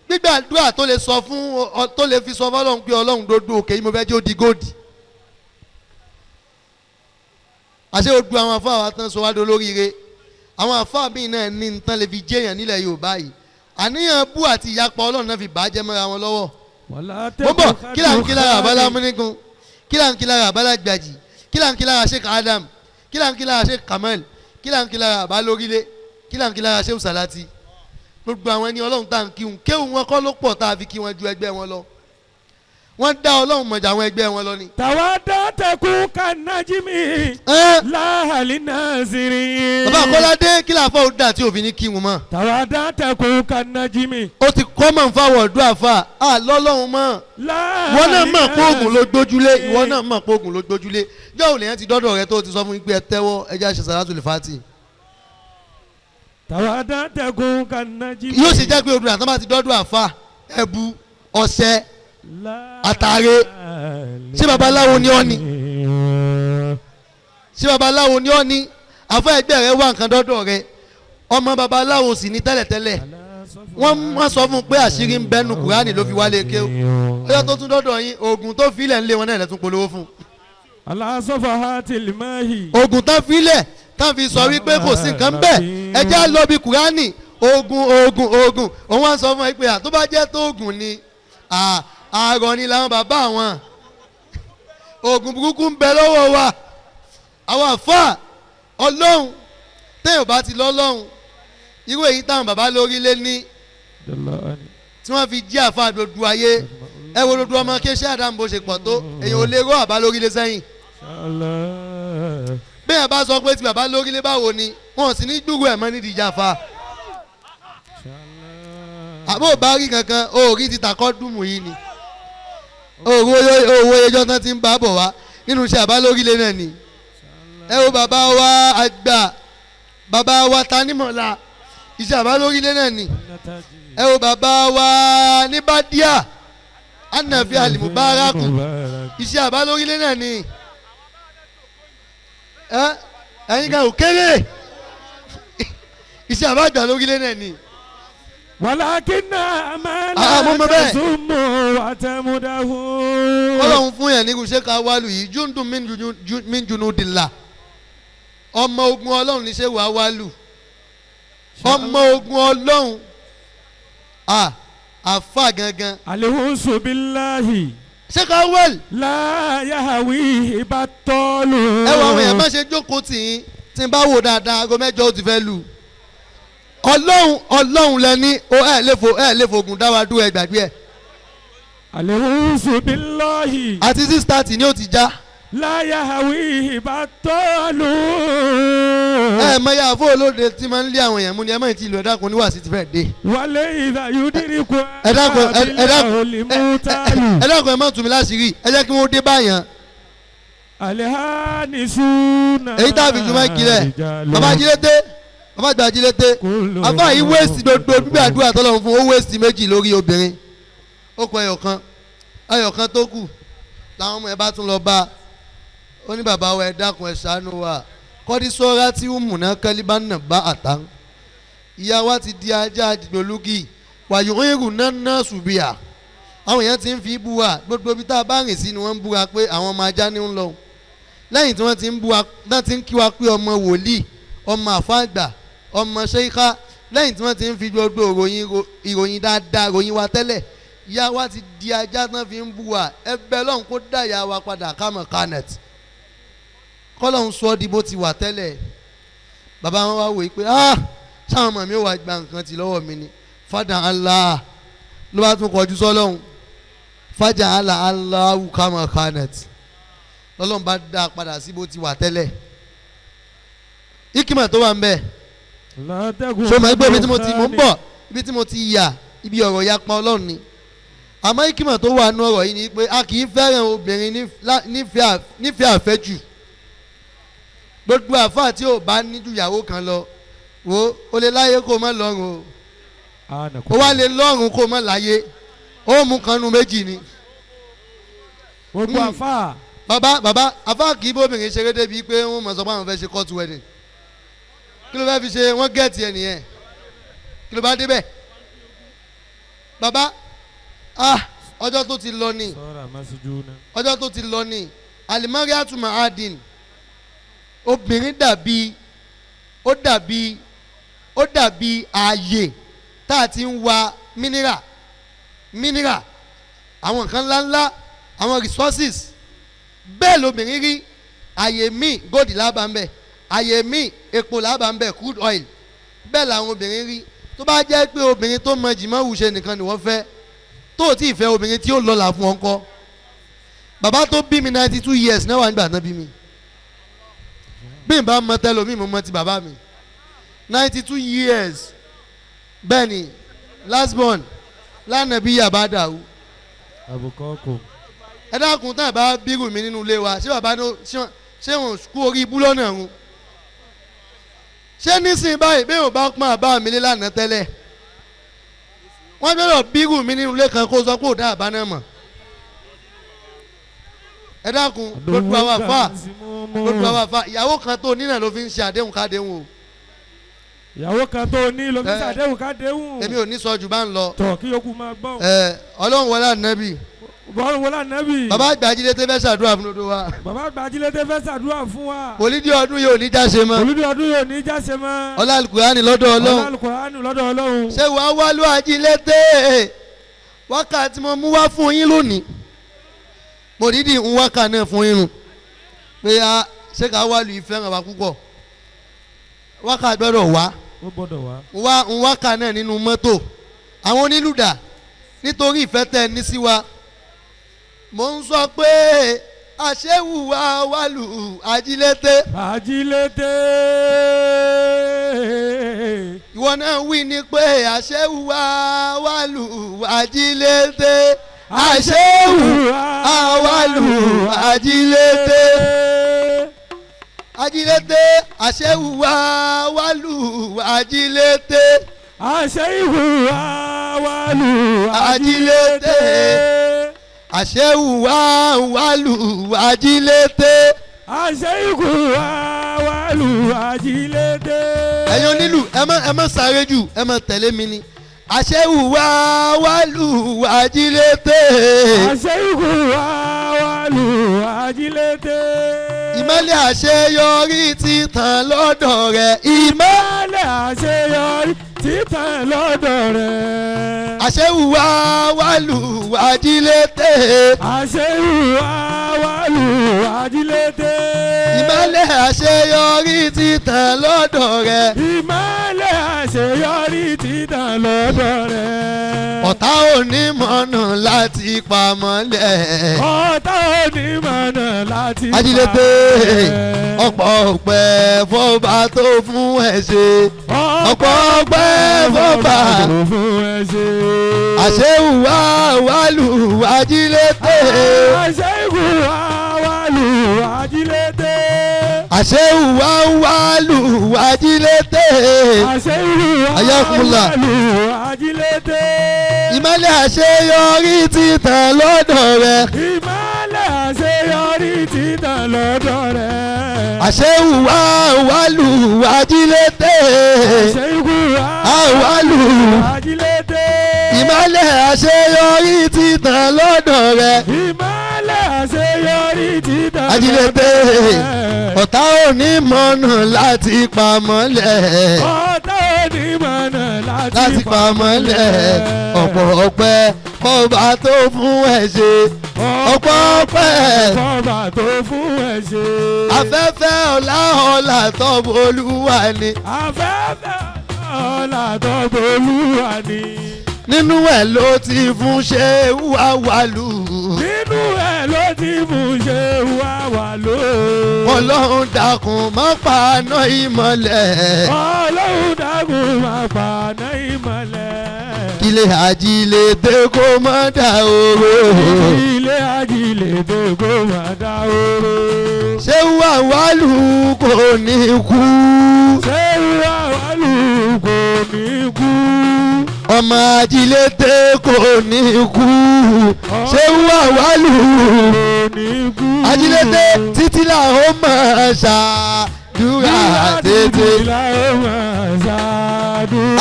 Gbígbàdúrà tó lè sọ fún ọ, tó lè fi sọ fọlọ́run pé Ọlọ́run dodo òkè yìí mo fẹ́ jẹ́ ó di góòdì. Àṣé o du àwọn afáà wa tán sọ wá dolóríire. Àwọn afáà míì náà ní nǹkan lè fi jẹ́yàn nílẹ̀ Yorùbá yìí, àníyàn bú àti ìyapa Ọlọ́run náà fi bàjẹ́ mọ́ra wọn lọ́wọ́. Mo bọ̀, kí là ń kí lára àbálá múnígun, kí là ń kí lára àbálá gbàjì, kí là ń kí lára Sheikh Adam, Kí là ń kí lára ṣe Kamal, kí là ń kí lára àbá lórílẹ̀, kí là ń kí lára ṣe Salati? Gbogbo àwọn ẹni ọlọ́run tá à ń kí wọn, kéwù wọn kọ́ ló pọ̀ tá a fi kí wọn ju ẹgbẹ́ wọn lọ. Wọ́n dá ọlọ́run mọ̀jà àwọn ẹgbẹ́ wọn lọ ni. Tawadataku kanajimi Ẹ́n, láhàlì naziri. Bàbá Akọ́ládé, kí làáfà ó dà tí òfin ní kí wọn mọ́? Tawadataku kanajimi. Ó ti kọ́ mọ̀ fáwọn ọ̀dọ́ àfà á lọ́lọ́run mọ́. Láhàlì Ìwọ náà mọ̀ pé oògùn ló gbójúlé, ìwọ náà mọ̀ pé oògùn ló gbójúlé. Jọ́ òun lèyàn ti dọ́dọ̀ rẹ tó ti sọ fún mi pé ẹ tẹ́wọ́, ẹ já ṣe sàlátù lè fàtì. Tawadataku kanajimi. Yóò sì jẹ́ pé odò àtọ́ bá ti dọ́dọ̀ àfà, ẹbu, ọṣẹ, àtàrẹ. Ṣé babaláwo ni ọ́ ni? Ṣé babaláwo ni ọ́ ni? Àfà ẹgbẹ́ rẹ wá nǹkan dọ́dọ̀ rẹ, ọmọ babaláwo sì ní tẹ́lẹ̀tẹ́lẹ̀. Wọ́n wọ́n sọ fún un pé àṣírí ń bẹ́nu Kùránì ló fi wálé kéwù. Ọjọ́ tó tún dọ́dọ̀ yín, oògùn tó filẹ̀ ń lé wọn náà lẹ́tún polówó fún un. Alasọfahati limahi. Oògùn tán filẹ̀ tán fi sọ wípé kò sí nǹkan bẹ́ẹ̀, ẹ jẹ́ á lọ bí Kùránì. Oògùn, oògùn, oògùn. Òun wá sọ fún ẹ pé tó bá jẹ́ tó oògùn ni, àárọ̀ ni làwọn bàbá àwọn oògùn burúkú ń bẹ lọ́wọ́ wa. Àwọn àfáà ọlọ́run, téèyàn bá ti lọ́lọ́run, irú èyí táwọn bàbá lórí lé ní tí wọ́n fi jí àfáà dodo ayé. Ẹ wo dodo ọmọ kéṣẹ́ àdáhùn bó ṣe pọ̀ tó, èyàn ò lè rọ́ àbá lórí lé sẹ́yìn. Bẹ́ẹ̀ bá sọ pé tí bàbá lórí lé báwo ni wọn sì ní gbúrú ẹ̀ mọ́ nídìí ìjàfa. Àbó bá rí kankan, o rí ti takọ́ dùnmù yìí ni owó ẹjọ́ tán ti ń bá bọ̀ wá nínú iṣẹ́ àbá lórí lé náà ni. Ẹ wo bàbá wa àgbà, bàbá wa tanímọ̀lá, iṣẹ́ àbá lórí lé náà ni. Ẹ wo bàbá wa ní Bádíà, Anafi Alimubaraku, iṣẹ́ àbá lórí lé náà ni. Ẹ ẹ̀yin kan ò kéré, iṣẹ́ àbá àgbà lórí lé náà ni. Wàlákínà Ah, mo mọ máa bẹ́ẹ̀. tẹ̀sùmù àtẹ̀múdáhù. Ọlọ́run fún yẹn ní ṣé ká wálù yìí júndùn min junudillah. Ọmọ ogun ọlọ́run ní ṣé wàá wálù, ọmọ ogun ọlọ́run, àfa gangan. Alihunsu bilahi. Ṣé ká wẹ́l. Láyàwí ìbátọ́lù. Ẹ wọ àwọn èèyàn má ṣe jókòó tì í, tí n bá wò dáadáa, aago 8 ó ti fẹ́ lù. Ọlọ́run, ọlọ́run lẹni o. Ẹ lè fo, ẹ lè fògùn dá wa dúró, ẹ gbàgbé ẹ. Alihunsu bilahi. Àti 6:30 ni ó ti já. Láyàwí ìbátọ́lù. Ẹ mọ ya àfọ olóde tí máa ń lé àwọn èèyàn mú ni. Ẹ má ti lù. Ẹ dákun, níwàásí ti fẹ́ dé. Wálé ìdá yúdírìkù. Ẹ dákun, ẹ dákun, olùmútàlù. ẹ dákun, ẹ má tù mí láṣìírí, ẹ jẹ́ kí wọ́n dé báyàn. Alihanisuna. Èyí tá a fi ju máìkì rẹ̀, bàbá ajílété, bàbá àgbà ajílété, àfáà yìí wéèsì gbogbo gbígbàdúrà tọ́lọ́run fún. Ó wéèsì méjì lórí obìnrin, ó kọ ẹyọkan, ẹyọkan tó kù làwọn ọmọ ẹ bá tún lọ bá a. Ó ní, "Bàbá wa, ẹ dákun, ẹ ṣàánú wa. Kọ́dí sọ́ra tí ó múná kẹ́líbá nà bá àtàn, ìyá wa ti di ajá dìgbòlugi wàyò irun náà náà ṣùbìà. Àwọn èèyàn ti ń fi bú wa. Gbogbo ibi tá a bá rìn sí ni wọ́n ń búra pé àwọn ọmọ ajá ní ń lọ. Lẹ́yìn tí wọ́n ti ń bú wa náà, ti ń kí wa pé ọmọ wòlíì, ọmọ àfáàgbà, ọmọ ṣéíká. Lẹ́yìn tí wọ́n ti ń fi gbogbo ìròyìn dáadáa ìròyìn wa tẹ́lẹ̀, ìyá wa ti di ajá tán fi ń bú wa. Ẹbẹ̀ lọ́hùn kó dá ìyá wa padà kámọ̀ kanet, kọ́lọ́hún sọ ọ́ di bó ti wà tẹ́lẹ̀." Bàbá wọn wá wòye pé, "Ah, sáwọn ọmọ mi ò wá gba nǹkan ti lọ́wọ́ mi ni." Fada Allah ló bá tún kọjú sọ́lọ́hún, fàjà Allah Allahu kámọ̀ kanet, lọ́lọ́run bá dá a padà sí bó ti wà tẹ́lẹ̀. Ikima tó wà ń bẹ̀, so mọ̀ pé ibi tí mo ti mò ń bọ̀, ibi tí mo ti yà, ibi ọ̀rọ̀ ya pa ọlọ́run ni. Àmọ́ ikima tó wà nú ọ̀rọ̀ yìí ni pé a kì í fẹ́ràn obìnrin nífẹ̀ẹ́ àfẹ́jù. Gbogbo àfáà tí ò bá ní ju ìyàwó kan lọ, wo o lè láyé kó o má lọ́rùn o, o wá lè lọ́rùn kó o má láyé. Ó mú kan nu méjì ni. Gbogbo àfà. Bàbá, bàbá àfáà kì í bóbìnrin ṣeré débi pé wọ́n mọ̀ sọ pé àwọn fẹ́ ṣe court wedding. Kí ló fẹ́ fi ṣe? Wọ́n gẹ̀ẹ́tì ẹ̀ nìyẹn. Kí ló bá débẹ̀? Bàbá, ah, ọjọ́ tó ti lọ ni. Sọ́ra masujuna. Ọjọ́ tó ti lọ ni. Alimariatu mahadin, obìnrin dàbí, ó dàbí ààyè tá a ti ń wa mineral, mineral, àwọn nǹkan ńláńlá, àwọn resources. Bẹ́ẹ̀ lobìnrin rí. Ààyè míì, gold lábàá ń bẹ̀. Àyè míì epo làbà ń bẹ̀, crude oil. Bẹ́ẹ̀ làwọn obìnrin rí. Tó bá jẹ́ pé obìnrin tó mọ jìmọ̀ wù ṣe nìkan ni wọ́n fẹ́, tó ò tí ì fẹ́ obìnrin tí ó lọ́la fún ọ ńkọ́? Bàbá tó bí mi 92 years náà wà nígbà náà bí mi. Bí n bá mọ tẹlomi, mo mọ ti bàbá mi, 92 years. Bẹ́ẹ̀ ni last born lánàá bí yàrá dàrú. Àbùkọ́ kò. Ẹ dákun, tán bá bírù mi nínú ilé wa, ṣé bàbá ní ṣé wọn kú orí ibú lọ́nà ọ̀run? Ṣé nísìnyí báyìí bí wọn bá pọ́n àbá mi lé lánàá tẹ́lẹ̀, wọ́n gbọ́dọ̀ bírù mi nínú ilé kan kó sọ pé ò dá àbá náà mọ̀? Ẹ dákun, gbogbo àwọn àfa, gbogbo àwọn àfa, ìyàwó kan tó nínà ló fi ń ṣe àdéhùn kádéhùn o. Ìyàwó kan tó ní ló fi Ẹ. ṣàdéhùn kádéhùn. Èmi ò ní sọ jù bá ń lọ. Tọ̀ kí yòókù máa gbọ́. Ẹ Ọlọ́run wọlé ànábì. Bọ́ọ̀lù wọlé ànábì. Bàbá àgbàjídé tẹ́ fẹ́ ṣàdúrà fún gbogbo wa. Bàbá àgbàjídé tẹ́ fẹ́ ṣàdúrà fún wa. Mòlídìí ọdún yìí ò ní jáse mọ́. Olùdí ọdún yóò ní jáse mọ́. Ọlá Alukùránì lọ́dọ̀ Ọlọ́run. Ọlá Alukùránì lọ́dọ̀ Ọlọ́run. Ṣé wàá wálú ajílété wákàtí mo mú wá fún yín lónìí? Mòlídìí ń wákà náà fún yín nù pé a ṣé ká wálú ìfẹ́ràn wa púpọ̀, wákà gbọ́dọ̀ wá. Ó gbọ́dọ̀ wá. Wá ń wákà náà nínú mọ́tò àwọn onílùdà nítorí ìfẹ́ tẹ́ ẹ ní sí wa. Mo ń sọ pé àṣewùwà wàlù ajílété. Ajílété. Ìwọ náà wí ni pé àṣewùwà wàlù ajílété, àṣewùwà wàlù ajílété, ajílété, àṣewùwà wàlù ajílété. Àṣewùwà wàlù ajílété. Àṣewùwà wàlù ajílété. Àṣewùwà wàlù ajílété. Ẹ̀yin onílù, ẹ má sáré jù, ẹ má tẹ̀lé mi ni. Àṣewùwà wàlù ajílété. Àṣewùwà wàlù ajílété. Ìmọ́lẹ̀ àṣeyọrí ti tàn lọ́dọ̀ rẹ̀, ìmọ́ Ìmọ́lẹ̀ àṣeyọrí títàn lọ́dọ̀ rẹ̀. Àṣewùwà wàlù ajílété. Àṣewùwà wàlù ajílété. Ìmọ́lẹ̀ àṣeyọrí ti tàn lọ́dọ̀ rẹ̀. Ìmọ́lẹ̀ àṣeyọrí títàn lọ́dọ̀ rẹ̀. Ọ̀tá onímọ̀nà láti pamọ́lẹ̀. Ọ̀tá onímọ̀nà láti Ajílété. pamọ́lẹ̀. Ọ̀pọ̀ ọ̀pẹ fọba tó fún ẹ ṣe, ọ̀pọ̀ ọ̀pẹ fọba tó fún ẹ ṣe. Àṣewùwà wàlù ajílété. Àṣewùwà wàlù ajílété. Àṣewùwà wàlù ajílété. Àṣewùwà Ayakumullah. wàlù ajílété. Ìmọ́lẹ̀ àṣeyọrí ti tàn lọ́dọ̀ rẹ̀. Ìmọ́lẹ̀ àṣeyọrí títàn lọ́dọ̀ rẹ̀. Àṣewùwà wàlù ajílété. Àṣewùwà Àwàlù. ajílété. Ìmọ́lẹ̀ àṣeyọrí ti tàn lọ́dọ̀ rẹ̀. Ìmọ́lẹ̀ àṣeyọrí títàn Ajílété. lọ́dọ̀ rẹ̀. Ọ̀tá onímọ̀nà láti pamọ́lẹ̀. Ọ̀tá onímọ̀nà láti pamọ́lẹ̀. Ọ̀pọ̀ ọ̀pẹ fọba tó fún ẹ ṣe, ọ̀pọ̀ ọ̀pẹ. Fọba tó fún ẹ ṣe. Afẹ́fẹ́ ọ̀la ọ̀la tọ́bù Olúwa ni. Afẹ́fẹ́ ọ̀la tó bolúwa ni. Nínú ẹ̀ ló ti fún ṣé wà wàlú. Nínú ẹ̀ ló ti mú ṣe wá wà ló. Ọlọ́run dákun má paná ìmọ̀lẹ̀. Ọlọ́run dákun máa paná ìmọ̀lẹ̀. Ilé ajílété kó má dà oró. Ilé ajílété kó máa dá oró. Ṣé wà wàlú kò ní kú? Ṣé wà wàlú kò ní kú? Ọmọ ajílété kò ní kú. Ṣé wà wàlú Kò ní kú. Ajílété títí làwọn máa ṣàdúrà tètè.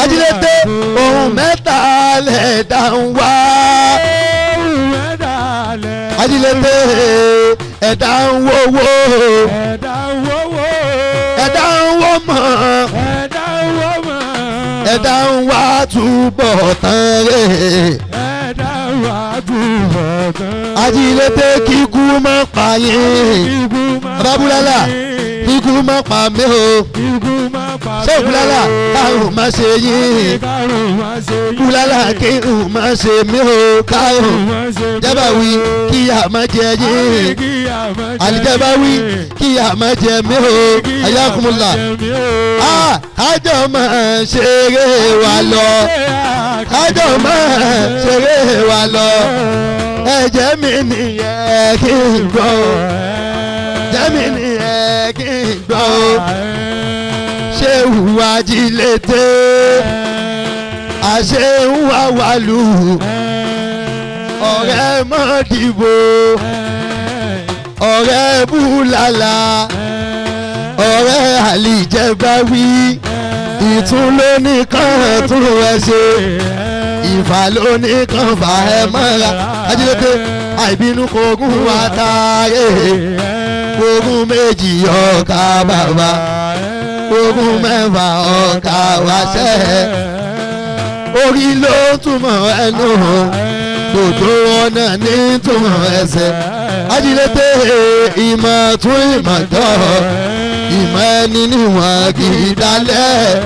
Ajílété, ohun mẹ́ta lẹ̀dá ń wá. Ajílété, ẹ̀dá ń wówó. Ẹ̀dá wọ́wọ́. Ẹ̀dá ń wó mọ̀. Ẹ̀dá wọ́mọ̀. Ẹ̀dá ń wá túbọ̀ tán rẹ̀. Ẹ̀dá wà túbọ̀ tán. Ajílété, kíkú má pa yín. Kíkú má Bàbá Búlálà. pa yín. Kíkú má pa mí o. Ikú má pa mí o. Ṣé òkúlálà kárùn má ṣe yín? Kárùn má ṣe yín. Kúlálà kírun má ṣe mí o kárùn. Má ṣe mí o. Jẹ́bà wí kíyà má jẹ yín. Kíyà má jẹ Àlìjẹ́bá wí yín. kíyà má jẹ mí o. Kíyà má Ayakumula. jẹ mí o. Ah, kájọ máa ṣeré wa lọ. Kájọ máa ṣeré wa lọ. Ẹ̀jẹ̀ mi nìyẹn kí n gbọ́. Ẹ̀jẹ̀ mi nìyẹn kí n gbọ́. Ṣé hùwà jílété? Àṣé ń wá wàlú. Ọ̀rẹ́ mọ́ dìbò. Ọ̀rẹ́ búlàlà. Ọ̀rẹ́ àlìjẹba wí. Ìtún ló ní kàn tún ẹ ṣe. Ìfà ló ní kàn fà ẹ mọ́ra. Ajílété àìbínú kogún wa táyé. Ogún méjì ọkà bàbá. Ogún mẹ́fà ọkà wáṣẹ́. Orí ló túmọ̀ ẹnu. Gbogbo ọ̀nà ní túmọ̀ ẹsẹ̀. Ajílété ìmọ̀ tún ìmọ̀ jọ. Ìmọ̀ ẹni níwọ̀n kì í dalẹ̀.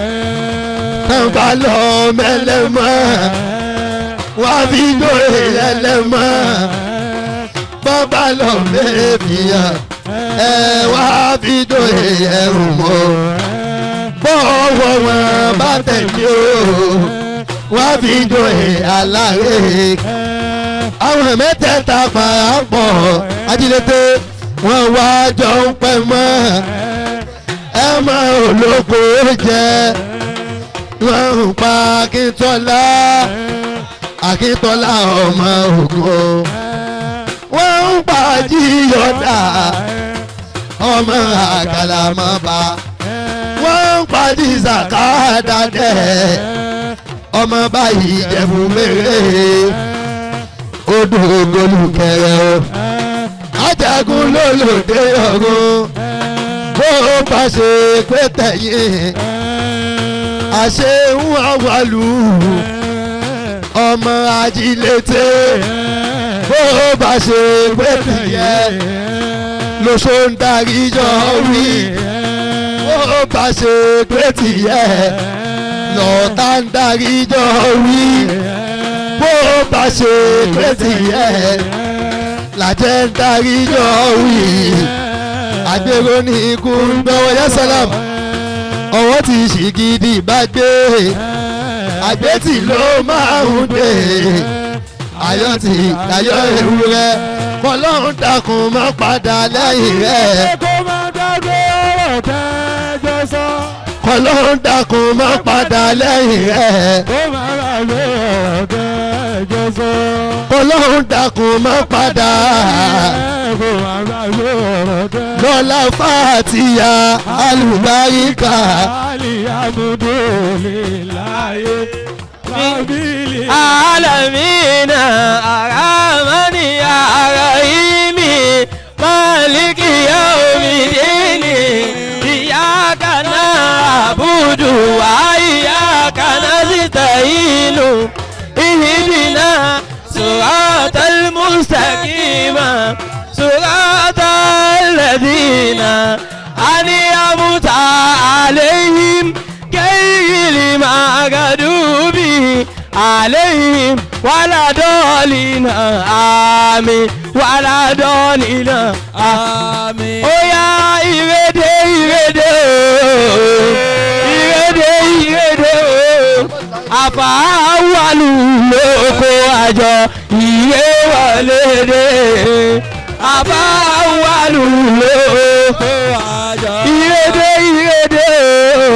Tán bá lọ mẹ́lẹ́mọ́. Wá fi dóye lẹ́lẹ́mọ́. Bọ́bá lọ mẹ́fìyàn. Ẹ wá fi dóye ẹrù mọ́. Bọ́wọ́ wọn bá tẹ̀lé o. Wá fi dóye aláre. Àwọn mẹ́tẹ̀ẹ̀ta parapọ̀ ajílété wọ́n wá jọ ń pẹ́ mọ́. Ẹ mọ olóko jẹ. Wọ́n ń pa Akíntọ́lá. Akíntọ́lá ọmọ ògo. Wọ́n ń pa Jíyọ̀dá. Ọmọ àgàlàmọ́ba. Wọ́n ń pa Jísàkádàdẹ́. Ọmọ báyìí jẹ̀bù mèrè. Odò ògbólùkẹrẹ o. Ajagun ló lòdì ọ̀run. Bó o bá ṣe pé tẹ̀yìn. Àṣé ń wá wàlú. Ọmọ ajílété. Bó o bá ṣe pé tẹ̀yẹ. Lóṣó ń darí jọ wí. Bó o bá ṣe pé tìyẹ. Lọ́tà ń darí jọ wí. Bó o bá ṣe pé tìyẹ. Làjẹ́ ń darí jọ wí. Àgbèrò ní ikú ń gbọ́wọ́ yá sálàm. Ọwọ́ ti ṣìgìdì bá gbé. Àgbẹ̀tì ló máa ń gbé. Ayọ̀ ti ayọ̀ ewúrẹ́. Kọlọ́run dákun má padà lẹ́yìn rẹ̀. Kó má gbàgbé ọ̀rọ̀ tẹ́jọ́ sọ. Kọlọ́run dákun má padà lẹ́yìn rẹ̀. Kó má gbàgbé ọ̀rọ̀ tẹ́jọ́ sọ. Kọlọ́run dákun má padà. Kó má gbàgbé ọ̀rọ̀ tẹ́jọ́ sọ. Lọ́lá fàtíyà alùbáríkà. Alihamudulilayi rabili. Alamina aramani arahimi maliki yaumidini iyaka na'budu wa iyaka nasta'inu ihdina siratal mustaqima siratal ladina an'amta alayhim ghayril maghdubi alayhim wala dolina àmín wala dolina Àmín. Ó yá ìrèdè ìrèdè o ìrèdè ìrèdè o àfàwálù lóko àjọ ìyé wọlé dé àfàwálù lóko Àjọ. ìrèdè ìrèdè o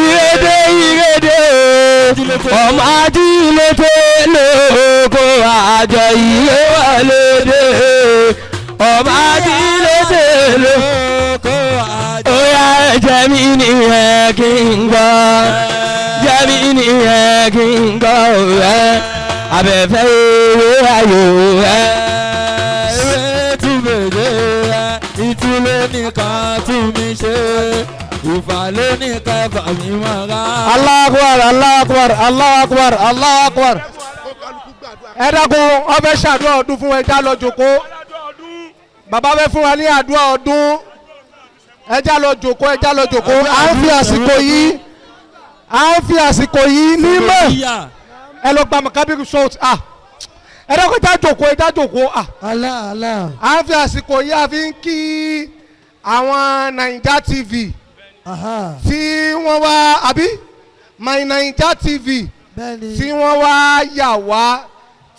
ìrèdè ìrèdè o ọmọ ajílété lóko àjọ ìyé wọlé dé ọmọ ajílété lóko Kó àjọ. ó yá ẹ̀jẹ̀ mi nìyẹn kí n gbọ́ jẹ́ mi nìyẹn kí n gbọ́ ẹ abẹ́fẹ́ owó ayò ẹ. Ewé tún bèèrè ẹ, ìtú ló nìkan tún mi ṣe, ìfà ló nìkan fà mí mọ́ra. Allahu Akbar, Allahu Akbar, Allahu Akbar, Allahu Akbar. Ẹ dákun ó fẹ́ ṣàdúrà ọdún fún ẹ já lọ jókòó. Bàbá fẹ́ fún wa ní àdúrà ọdún. Ẹ já lọ jòkó, ẹ já lọ jòkó. À ń fi àsìkò yìí, à ń fi àsìkò yìí nímọ̀. Ẹ lọ gba makabiru salt. Ah, ẹ dọ́kọ̀, ẹ já jòkó, ẹ já jòkó. Ah, Allah Allah. à ń fi àsìkò yìí, a fi ń kí àwọn Naija TV Aha. tí wọ́n wá, àbí My Naija TV, Bẹ́ẹ̀ni. tí wọ́n wá yà wá,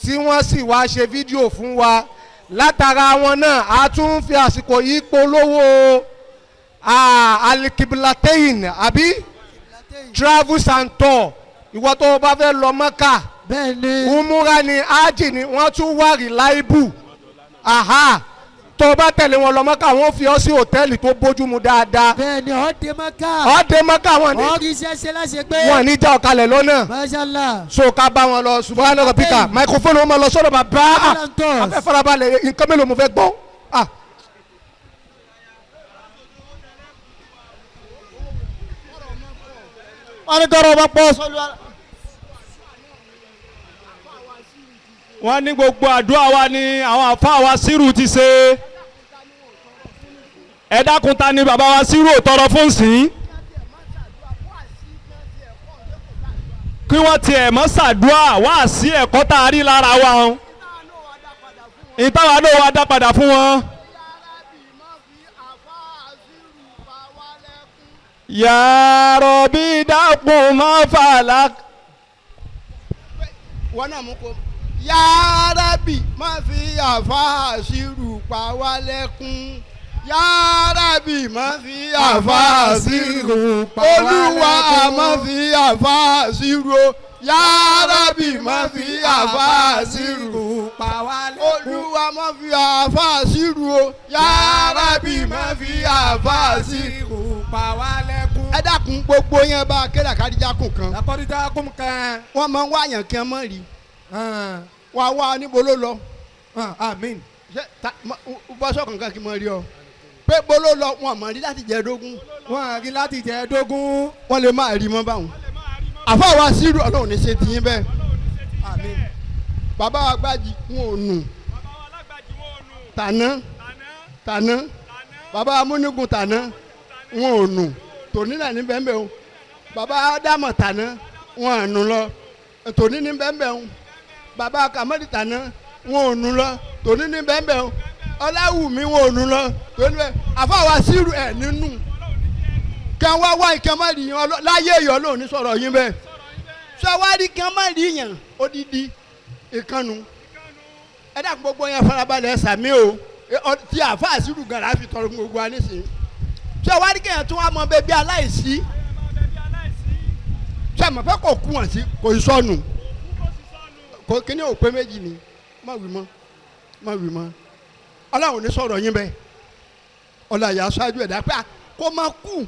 tí wọ́n sì wá ṣe fídíò fún wa. Látara wọn náà, a tún fi àsìkò yìí polówó Alikiblatein, àbí Travels and Tour. Ìwọ tó o bá fẹ́ lọ Mọ́kà, Bẹ́ẹ̀ni. umura ni, ájì ni, wọ́n tún wà reliable. Aha, tó o bá tẹ̀lé wọn lọ Mọ́kà, wọ́n fi ọ́ sí hòtẹ́ẹ̀lì tó bójúmu dáadáa. Bẹ́ẹ̀ni, ọ̀ dé Maka. Ọ́ dé Mọ́kà, wọn ní Ọ̀ kì í ṣe ṣe láṣẹ pé. wọn ní já ọ̀kalẹ̀ lọ́nà. Mashallah. So ká bá wọn lọ. Subahana rabbika, microphone wọn máa lọ sọ́dọ̀ bàbá. Afẹ́ farabalẹ̀, nǹkan mélòó mo fẹ́ gbọ́? Ah. Wọ́n ní tọrọ bá pọ̀ sọ́lú. Wọ́n ní gbogbo àdúrà wa ni àwọn àfa wa sírù ti ṣe. Ẹ dákun, ta ni bàbá wa sírù ò tọrọ fún sí? Kí wọ́n tiẹ̀ mọ́ ṣàdúrà wá sí ẹ̀kọ́ tá a rí lára wa o, ìtawà náà wá dá padà fún wọn. Ya Rabbi, dákun má fàlà. Wọn náà mú kó yárábì má fi àfa àṣírù pa wá lẹ́kún, yárábì má fi àfa àṣírù, olúwa má fi àfa àṣírù o, yárábì má fi àfa àṣírù pa wá lẹ́kún. Olúwa má fi àfa àṣírù o, yárábì má fi àfa àṣírù pa wá lẹ́kún. Ẹ dákun, gbogbo yẹn bá a kéde àkàdíjà kùn kan. Lakọ́díjà kún kan. Wọ́n máa ń wáyàn kí wọ́n mọ̀ rí wá wá níbo ló lọ. Àmín. Ṣé ta bọ́sọ̀ kankan kí n mọ rí ọ pé bó ló lọ, wọn mọ̀ rí láti jẹ́ dógún. Wọ́n rí láti jẹ́ dógún. Wọ́n lè má rí mọ́ báwọn. Àfa wa sírù, ọlọ́run ní ṣe tiyín bẹ́ẹ̀. Àmín. Bàbá wa gbájì, wọn ò nù tàná tàná. Bàbá amúnigun tàná, wọn ò nù tòní náà ní bẹ́ẹ̀ bẹ́ẹ̀ o. Bàbá ádámọ̀ tàná, wọn à nù lọ tòní ní bẹ́ẹ̀ bẹ́ẹ̀ o. Bàbá kàmọ́dì tàná, wọn ò nù lọ tòní ní bẹ́ẹ̀ bẹ́ẹ̀ o. Ọláwùmí, wọn ò nù lọ tòní bẹ́ẹ̀. Àfàwà sírù ẹ̀ nínú kí wọ́n wá ìkẹ́ má rí yín láyé ìyọ́ lòun ní sọ̀rọ̀ yín bẹ́ẹ̀. Sọ wá rí kí wọ́n má rí yàn odidi ìkànnù. Ẹ dákun, gbogbo yẹn farabalẹ̀ ẹ sàmí o. Tí àfa àsírù gan la fi tọrọ fún gbogbo wa nísìnyí. Sọ wá rí kéèyàn tún wá mọ bẹbí aláìsí, sọ ma fẹ́ kò kú wọn sí kò sọnù kò kíní ò pé méjì ni. Má wí mọ́, má wí mọ́. Ọlọ́run ní sọ̀rọ̀ yín bẹ́ẹ̀. Ọlọ́run yà ṣáájú ẹ̀dá pé kó má kú,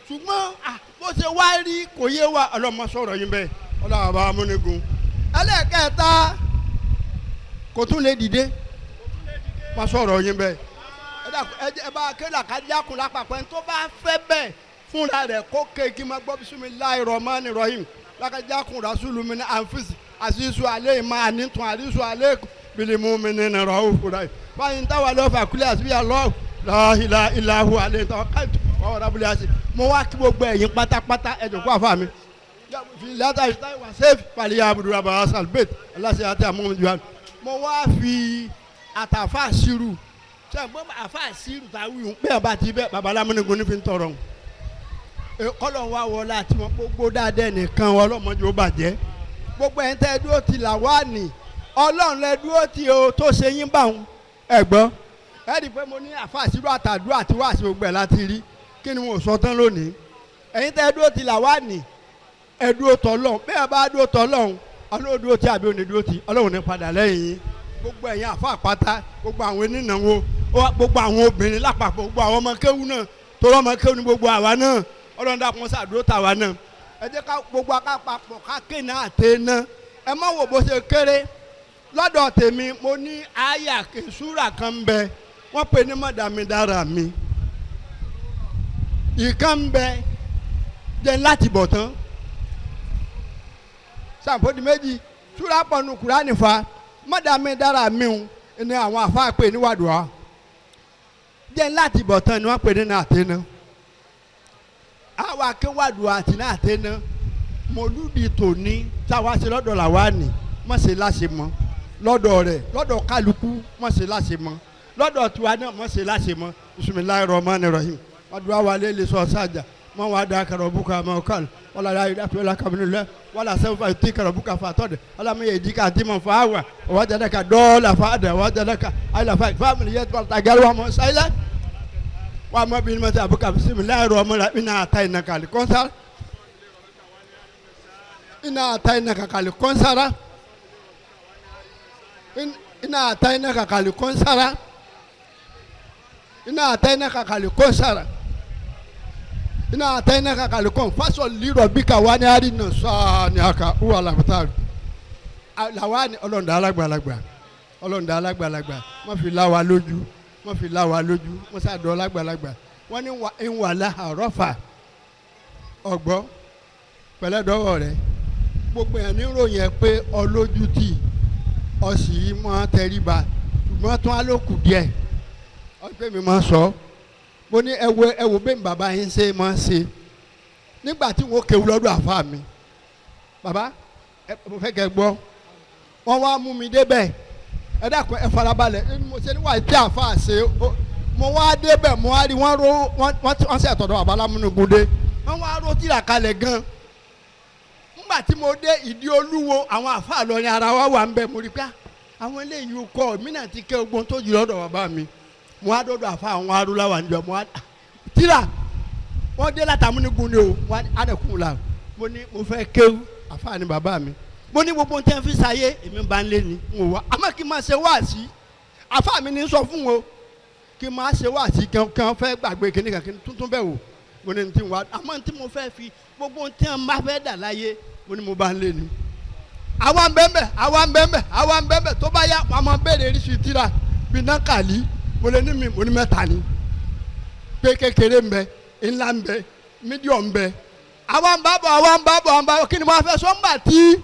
ṣùgbọ́n bó ṣe wá rí kò yé wa. Ọlọ́run má sọ̀rọ̀ yín bẹ́ẹ̀. Ọlọ́run àbá amúnigun. Ẹlẹ́ẹ̀kẹta, kò tún lè dìde, má sọ̀rọ̀ yín bẹ́ẹ̀. Ẹ dákun, ẹ bá kéde àkájákun lápapọ̀. Ẹni tó bá fẹ́ bẹ́ẹ̀ fúnra rẹ̀ kó kéèkì má gbọ́ bisimilayi rahman rahim lákàjákun rasulumi ní anfisi àṣìṣu alẹ́ ìmọ̀ ànítún àríṣu alẹ́ bilimu mi ní nàrọ̀ òfurufú báyìí ń táwa lọ́ọ́ fà kúlẹ̀ àti bíyà lọ́ọ́ láhìlá ìlàhù alẹ́ ìtàn káìtù ọ̀rọ̀ abúlé àṣì. Mo wá kí gbogbo ẹ̀yin pátápátá, ẹ jòkó àfa mi látà ìṣe wà sẹ́fì pàlíyà abudu abba salbet aláṣẹ àti àmúhùn. Mo wá fi àtàfà sírù sẹ́gbọ́n àfà sírù táwí bẹ́ẹ̀ bá ti bẹ́ẹ̀ babalámúnigun ní fi ń tọrọ kọ́lọ̀ wa wọlé àti wọn gbogbo dáadáa nìkan ọlọ́mọdé ó bàjẹ́. Gbogbo ẹ̀ ń tẹ́ dúró ti là wá ní ọlọ́run lẹ dúró ti o tó ṣe yín báwọn. Ẹ gbọ́, ẹ rí i pé mo ní àfa àṣírò àtàdúrà àti wá àṣì gbogbo ẹ̀ láti rí kí ni wọn ò sọ tán lónìí. Ẹ̀yin tẹ́ dúró ti là wá ní, ẹ dúró tọ́ lọ́hùn. Bẹ́ẹ̀ bá dúró tọ́ lọ́hùn, ọlọ́run dúró ti àbí òní dúró ti ọlọ́run ní padà lẹ́yìn yín. Gbogbo ẹ̀yin àfa àpáta, gbogbo àwọn onínáwó, gbogbo àwọn obìnrin lápapọ̀, gbogbo àwọn ọmọ kéwú náà, torí ọmọ kéwú ni gbogbo àwa náà. Ọlọ́run dákun ṣàdúró tàwa náà. Ẹ jẹ́ ká gbogbo akápapọ̀ ká kéènà àtẹ̀ná. Ẹ má wò bó ṣe kéré lọ́dọ̀ tèmi. Mo ní àyà kẹsùrà kan ń bẹ, wọ́n pè ní mọ̀dàmídára mi ìkan ń bẹ jẹ́ láti bọ̀ tán sàǹfọ̀dì méjì súrà pọ̀nù Kùránì fa mọ̀dàmídára mi ń ní àwọn àfa pè ní wàdùà jẹ́ láti bọ̀ tán ni wọ́n pè ní nàtẹ́ná. wa ké wàdùn àti náà tẹ́ ná mọ̀lúdi tòní táwa ṣe lọ́dọ̀ làwa nì má ṣe láṣẹ mọ́ lọ́dọ̀ rẹ̀ lọ́dọ̀ kálukú má ṣe láṣẹ mọ́ lọ́dọ̀ tiwa náà má ṣe láṣẹ mọ́ bisimilayi rahman rahim wàdùn àwa lè lè sọ sájà mọ wàá da karabuka mọ kal wala la yi datu wala kabinu lẹ wala sẹfà ti karabuka fa tọ́ de wala mi yẹ di ka di ma fa wa wa jada ka dọ́ọ̀la fa dẹ wa jada ka ayila fa fa mi yẹ ta gari wa mọ sayila wa mọ bi ma ta abuka bisimilayi rahman rahim ina ta ina kali kɔnsara ina ta ina ka kali kɔnsara ina ta ina ka kali kɔnsara ina ta ina ka kali kɔnsara ina ta ina ka kali kɔn fasɔ lirɔ bi ka wani ari na sɔɔni aka uwa labuta lawani ọlọ́ọ̀dà alágbàlagbà ọlọ́ọ̀dà alágbàlagbà má fi lá wa lójú má fi lá wa lójú má sàdọ̀ alágbàlagbà wọ́n ní ìwàlá àrọ́fà ọ̀gbọ́ pẹ̀lẹ́dọ́wọ́ rẹ̀ gbogbo yẹn ní ròyìn ẹ pé ọlójútì ọ̀sì máa tẹríba ṣùgbọ́n tún alókù díẹ̀ ọ̀pẹ mi máa sọ mo ní ẹwọ ẹwọ bẹ́ẹ̀ ni bàbá yín ṣe máa ṣe nígbà tí wọ́n kéwú lọ́dọ̀ àfa mi bàbá ẹ mo fẹ́ kẹ́ gbọ́ wọ́n wá mú mi débẹ̀ ẹ dákun ẹ farabalẹ̀ mo ṣe níwájú tí àfa ṣe mo wá débẹ̀ mo wá rí wọ́n ró wọ́n ṣe àtọ̀dọ̀ bàbá lámúnugún dé wọ́n wá ró tìrà kalẹ̀ gan nígbà tí mo dé ìdí olúwo àwọn àfa lọrin ara wa wà ń bẹ mo rí pé àwọn eléyìí kọ mí náà ti kẹ́ ogun tó jù lọ́dọ̀ bàbá mi mo wá dọ́dọ̀ àfa àwọn arúláwà níjọ mo wá tìrà wọ́n dé látàmúnigun ni o wọ́n á dẹ̀kun la mo ní mo fẹ́ kéwú àfa ni bàbá mi mo ní gbogbo tẹ́ ń fi sáyé èmi bá ń lé ni n ò wá àmọ́ kí n máa ṣe wáàsí àfa mi ní sọ fún o kí n máa ṣe wáàsí kankan fẹ́ gbàgbé kíní kan kíní tuntun bẹ́ẹ̀ wò mo ní tí n wá àmọ́ tí mo fẹ́ fi gbogbo tí n bá fẹ́ dà láyé mo ní mo bá ń lé ni. àwa ń bẹ́ẹ̀ àwa ń bẹ́ẹ̀ àwa ń bẹ́ẹ̀ tó bá yá wọn máa béèrè oríṣi tíra bí nákàlí mo lè ní mi mo ní mẹ́ta ni pé kékeré ń bẹ ńlá ń bẹ mídíọ̀m ń bẹ àwa ń bá bọ̀ àwa ń bá bọ̀ àwa ń bá bọ̀ kí ni mo fẹ́ sọ ń bà tí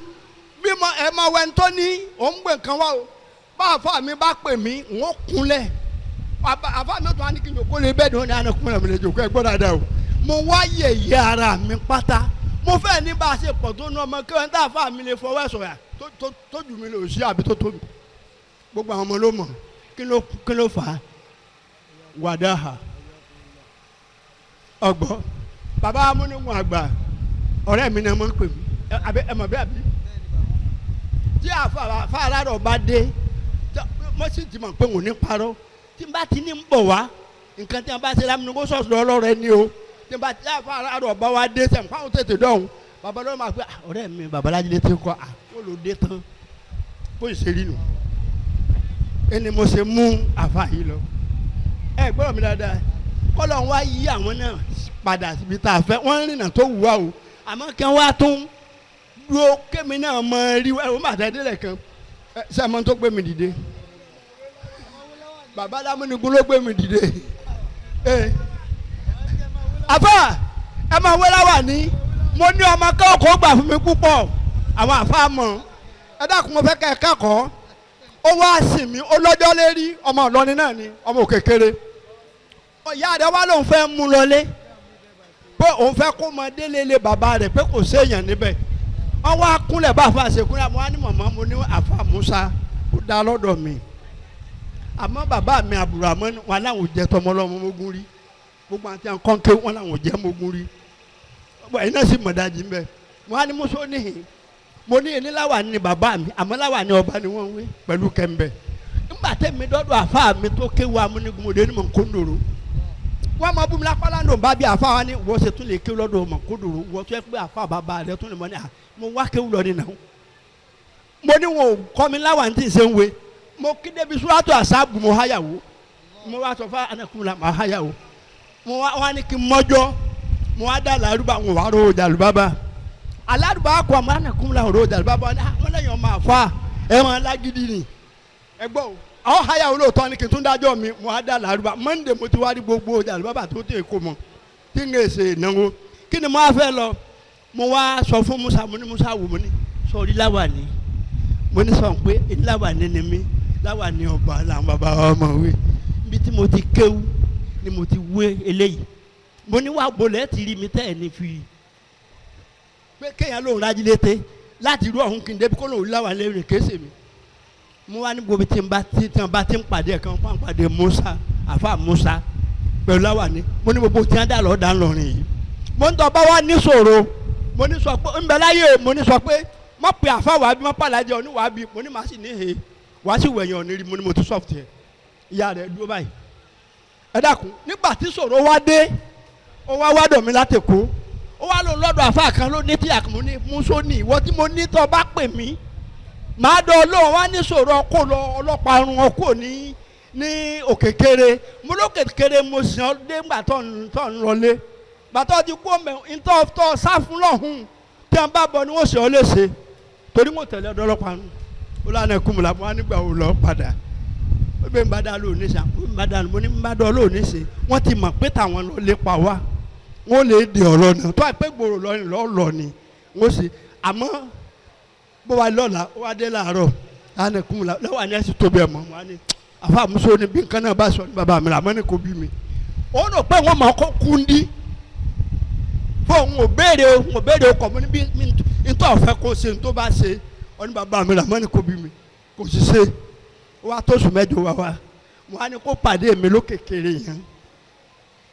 bí mo ẹ máa wẹ́n tó ní òun gbé nǹkan wá o bá àfa mi bá pè mí n ó kúnlẹ̀ àfa mi tó wá ní kí n jòkó lè bẹ́ẹ̀ ni ó ní àná kúnlẹ̀ mi lè jòkó ẹ gbọ́ dáadáa o mo wá yẹ̀yẹ́ ara mi pátá mo fẹ́ ní bá a ṣe pọ̀ tó nu ọmọ kí wọ́n tá àfa mi lè fọwọ́ ẹ̀ sọ̀yà tó jù mí lè sí àbí tó tó mi gbogbo àwọn ọmọ ló mọ̀ kí ló fà á wàdáhà ọgbọ́ bàbá amúnigun àgbà ọ̀rẹ́ mi náà máa ń pè mí ẹ mọ̀ bí àbí tí àfa alárọ̀ bá dé mo sì ti mọ̀ pé òun ní parọ́ tí n bá ti ní ń bọ̀ wá nǹkan tí a bá ṣe lámúnigun sọ̀sọ̀ ọlọ́rọ̀ ẹni o tí n bá tí àfa alárọ̀ bá wá dé sẹ́mi fáwọn tètè dọ̀hún bàbá lọ́wọ́ máa pé ọ̀rẹ́ mi bàbá alájídé ti kọ́ ó lò dé tán kó ìṣèlú nù ẹni mo ṣe mú àfa yìí lọ ẹ gbọ́dọ̀ mi dáadáa kọ́lọ̀ ń wá yí àwọn náà padà síbi tá a fẹ́ wọ́n rìnnà tó wù wá o àmọ́ kí wọ́n wá tún dúró kémi náà mọ rí ẹ wọ́n bàtà délẹ̀ kan ẹ ṣé àmọ́ tó gbé mi dìde bàbá lámúnigun ló gbé mi dìde ẹ àfà ẹ máa wé láwà ní mo ní ọmọ kẹ́kọ̀ọ́ gbà fún mi púpọ̀ àwọn àfà mọ̀ ẹ dákun mo fẹ́ kẹ́ ẹ kẹ́kọ̀ọ́ ó wá sí mi ó lọ́jọ́ lérí ọmọ Ìlọrin náà ni ọmọ òkèkèrè ìyá rẹ̀ wá lóun fẹ́ mú lọlé pé òun fẹ́ kó mọ délé lé bàbá rẹ̀ pé kò séèyàn níbẹ̀ wọ́n wá kúnlẹ̀ bá àfa ṣe kúnlẹ̀ mo wá ní mọ̀mọ́ mo ní àfa Musa ó dá lọ́dọ̀ mi àmọ́ bàbá mi àbúrò àmọ́ wọn làwọn ò jẹ́ tọmọlọ́mọ mógún rí gbogbo àti àkọ́ńké wọn làwọn ò jẹ́ mógún rí ẹ̀yin náà sì mọ̀ dájú mbẹ́ mo wá ní muso níhìn mo ní ilé láwà ní bàbá mi àmọ́ láwà ní ọba ni wọ́n ń wé pẹ̀lú kẹ́ńbẹ́ ńgbà tẹ̀mí dọ́dọ̀ àfa mi tó kéwu amúnigunmọ̀dé ni mò ń kó ndòrò wọ́n máa bú mi lápá lánàá bá bí àfa wa ni wọ́n ṣe tún lè kéwu lọ́dọ̀ mọ̀ kó dòrò wọ́n tún yẹ pé àfa bàbá rẹ tún lè mọ̀ ní à mo wá kéwu lọ nínú. mo ní wọn ò kọ́ mi láwà ní tí ń ṣe ń we mo kí débi súrátù àṣàbù mo háyàwó mo wá sọ fún anakunla mo háyàwó mo wá ní kí n mọ́jọ́ mo wá dá làrúbà wọn wá rò jàlúbábà alárùbá kọ àmọ́ anakunla rò jàlúbábà wọn lẹ́yìn ọmọ àfa ẹ̀ wọn lágídí ni ẹ gbọ́ o àwọn háyàwó lóòótọ́ ni kí n tún dájọ́ mi mo á dá làrúbá mọ́ndé mo ti wá rí gbogbo làrúbá tó tẹ̀ kó mọ́ tí n ṣe ìnáwó kí ni mo á fẹ́ lọ mo wá sọ fún Musa mo ní Musa wò mo ní sọrí láwàní mo ní sọ pé láwàní ni mí láwàní ọba làwọn bàbá wa mọ̀ wí ibi tí mo ti kéwú ni mo ti wé eléyìí Mo ní wàá bolẹ̀ ti rí mi tẹ́ ẹ̀ ní fi pé kéèyàn lòun rájí létè láti irú ọ̀hún kí n débi kó lòun láwà lẹ́rìn kéésì mi. Mo wá ní gbogbo tí n bá ti tí n bá ti ń pàdé kan fún àpàdé Musa àfa Musa pẹ̀lú láwà ní. Mo ní gbogbo tí wọ́n dà lọ́ọ́ dà lọ́rin yìí. Mo ń tọ́ bá wá ní sòro. Mo ní sọ pé ń bẹ láyé o. Mo ní sọ pé má pe àfa wàá bí má pàlájẹ ọ ní wàá bí. Mo ní màá sì ní he wàá sì wẹ̀yìn ọ̀nì rí. Mo ní mo ti sọ̀fù tiẹ̀. Ìyá rẹ̀ dúró báyìí. Ẹ dákun, nígbà tí sòro wá dé, ó wá wá dọ̀ mí látẹ̀kọ́. Ó wá lòun lọ́dọ̀ àfa kan ló ní tí àkànmú ní muso ní ìwọ tí mo ní tó bá pè mí màá dọ̀ lóun. Wá ní sòro ọkọ lọ ọlọ́pàá run ọkọ ní òkèkèrè. Mo lókèkèrè mo sìn ọ́ dé ńgbà tó ń lọlé bàtọ́ ti kú ọmọ ntọ́ tọ́ sáfún lọ́hùn tí wọ́n bá bọ̀ ni wọ́n sìn ọ́ léṣe torí mo tẹ̀lé ọ̀dọ́ ọlọ́pàá run. Ó lánàá ẹkú mu làbọ̀ wá nígbà wo lọ padà. Ó bẹ́ẹ̀ ń bá dá lóòní ṣe àpò ń bá dá mo ní ń bá dọ́ lóòní ṣe. Wọ́n ti mọ̀ pé táwọn lọ lépa wá wọ́n lè dè ọ̀rọ̀ náà tó àìpé gbòòrò lọ́rin lọ́ọ̀lọ́ ni wọ́n sì. Àmọ́ bó wa lọ́la ó wá dé láàárọ̀ ánìkún la lọ́wọ́ àní ẹ̀sìn tóbi ẹ̀ mọ́ wọn ni àfa àmúso ni bí nǹkan náà bá sọ ní bàbá mi rà mọ́ ní kò bí mi. Ó rò pé wọ́n máa kó kúndí fún òun ò béèrè òun ò béèrè ọkọ̀ mo ní bí ntọ́ ọ̀fẹ́ kó ṣe ntọ́ bá ṣe ọ ní bàbá mi rà mọ́ ní kò bí mi kò sì ṣe. Ó wá tó sùn mẹ́jọ wá wá wọn á ní kó pàdé mi lókèkèrè yẹn.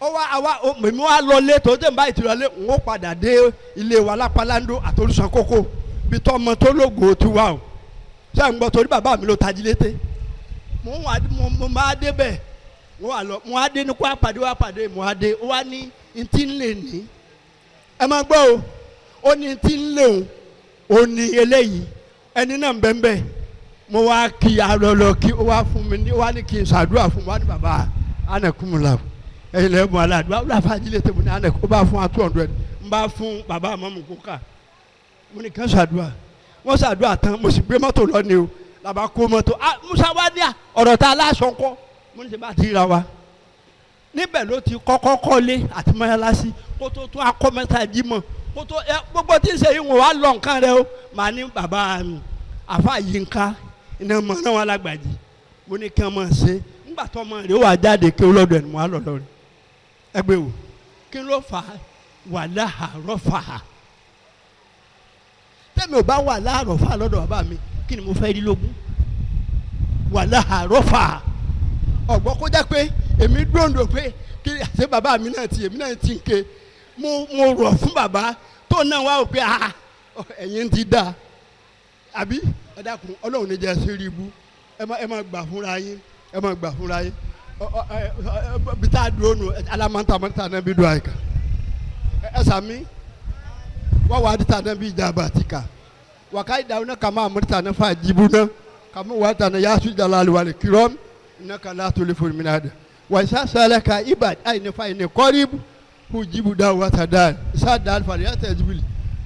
Ó wá àwa mèmí wá lọlé tó dé báyìí tìrọlé n ó padà dé ilé wa lápálándó àtolùsàn kókó bí tọ́ ọmọ tó lógo ti wá o. Ṣé à ń gbọ́ torí bàbá mi ló tají létè. Mo wà mo máa dé bẹ́ẹ̀ mo wà lọ mo á dé ní kó àpàdé wá pàdé mo á dé. Ó wá ní ntí ń lè ní ẹ máa gbọ́ o. Ó ní ntí ń lè o ó ní eléyìí ẹni náà ń bẹ́ẹ̀ bẹ́ẹ̀. Mo wá kí arọ lọ kí ó wá fún mi ní ó wá ní kí n ṣàdúrà fún wa ní bàbá anakumula ẹyin lẹ́yìn mọ́ aládùúgbò àwọn afájílẹ̀ tẹ̀mú ní anẹ ó bá fún wa 200 n bá fún bàbá àmọ́mù kó kà mo ní kàn ṣàdúrà. Wọ́n ṣàdúrà tán mo sì gbé mọ́tò lọ ni o làbá kó mọ́tò. Ah Musa wá ní à ọ̀rọ̀ tá a láṣọ ńkọ́. Mo ní sẹ́ bá ti ra wa níbẹ̀ ló ti kọ́kọ́ kọ́lé àti mọ́yálásí kó tó tún akọ́ mẹ́ta jí mọ́ kó tó ẹ gbogbo tí ń ṣe yìí wọ́n wá lọ nǹkan rẹ o. Màá ní bàbá mi àfa Yínká iná mọ̀ náà wà lágbàjì. Mo ní kí wọ́n máa ṣe ńgbà tó ọmọ rẹ̀ ó wà jáde kí ó lọ́dọ̀ ẹ̀ ní mo á lọ́dọ̀ rẹ̀ ẹgbẹ́ wò kí ló fà á wà láàárọ̀ fà á. Tẹ́mi ò bá wà láàárọ̀ fà á lọ́dọ̀ bàbá mi kí ni mo fẹ́ rí lógún wà láàárọ̀ fà á. Ọ̀gbọ́n kó jẹ́ pé èmi dòǹdò pé kí àṣẹ bàbá mi náà ti èmi náà ti ń ké mo rọ̀ fún bàbá tó náà wá wò pé ah ẹ̀yin ti dá àbí ẹ dákun Ọlọ́run ní jẹ́ sí rí ibú. Ẹ má gbà fúnra yín ẹ má gbà fúnra yín bi taa dúró nu alamanta manta náà bi dùn àyíká ẹ sàmí wọ́n wà á di ta náà bi ìjàmbá ti kà wà ká ìdáwó náà kàmá àmúta náà fà jìbù náà kàmú wà á ta náà yasú jala wàlẹ̀ kìrọ́m iná kà látò lè fò mí náà dẹ wà ìsá sálẹ̀ ká ibà àyìn ní fa ìní kọ́ríbù kó jìbù dá wà tá dáa ìsá dáa fà yà tẹ̀ jìbìlì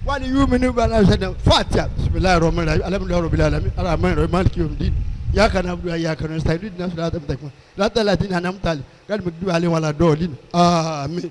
wà ní yúmi ní bala sẹ́dẹ̀ fàtíà bisimilayi rọ̀mọ́ rẹ̀ alhamdulilayi rabbil alamin arahman rahim maliki yawmiddin iyyaka na'budu wa iyyaka nasta'in ihdinas siratal mustaqim siratal ladzina an'amta alaihim ghayril maghdubi alaihim waladdallin àmín.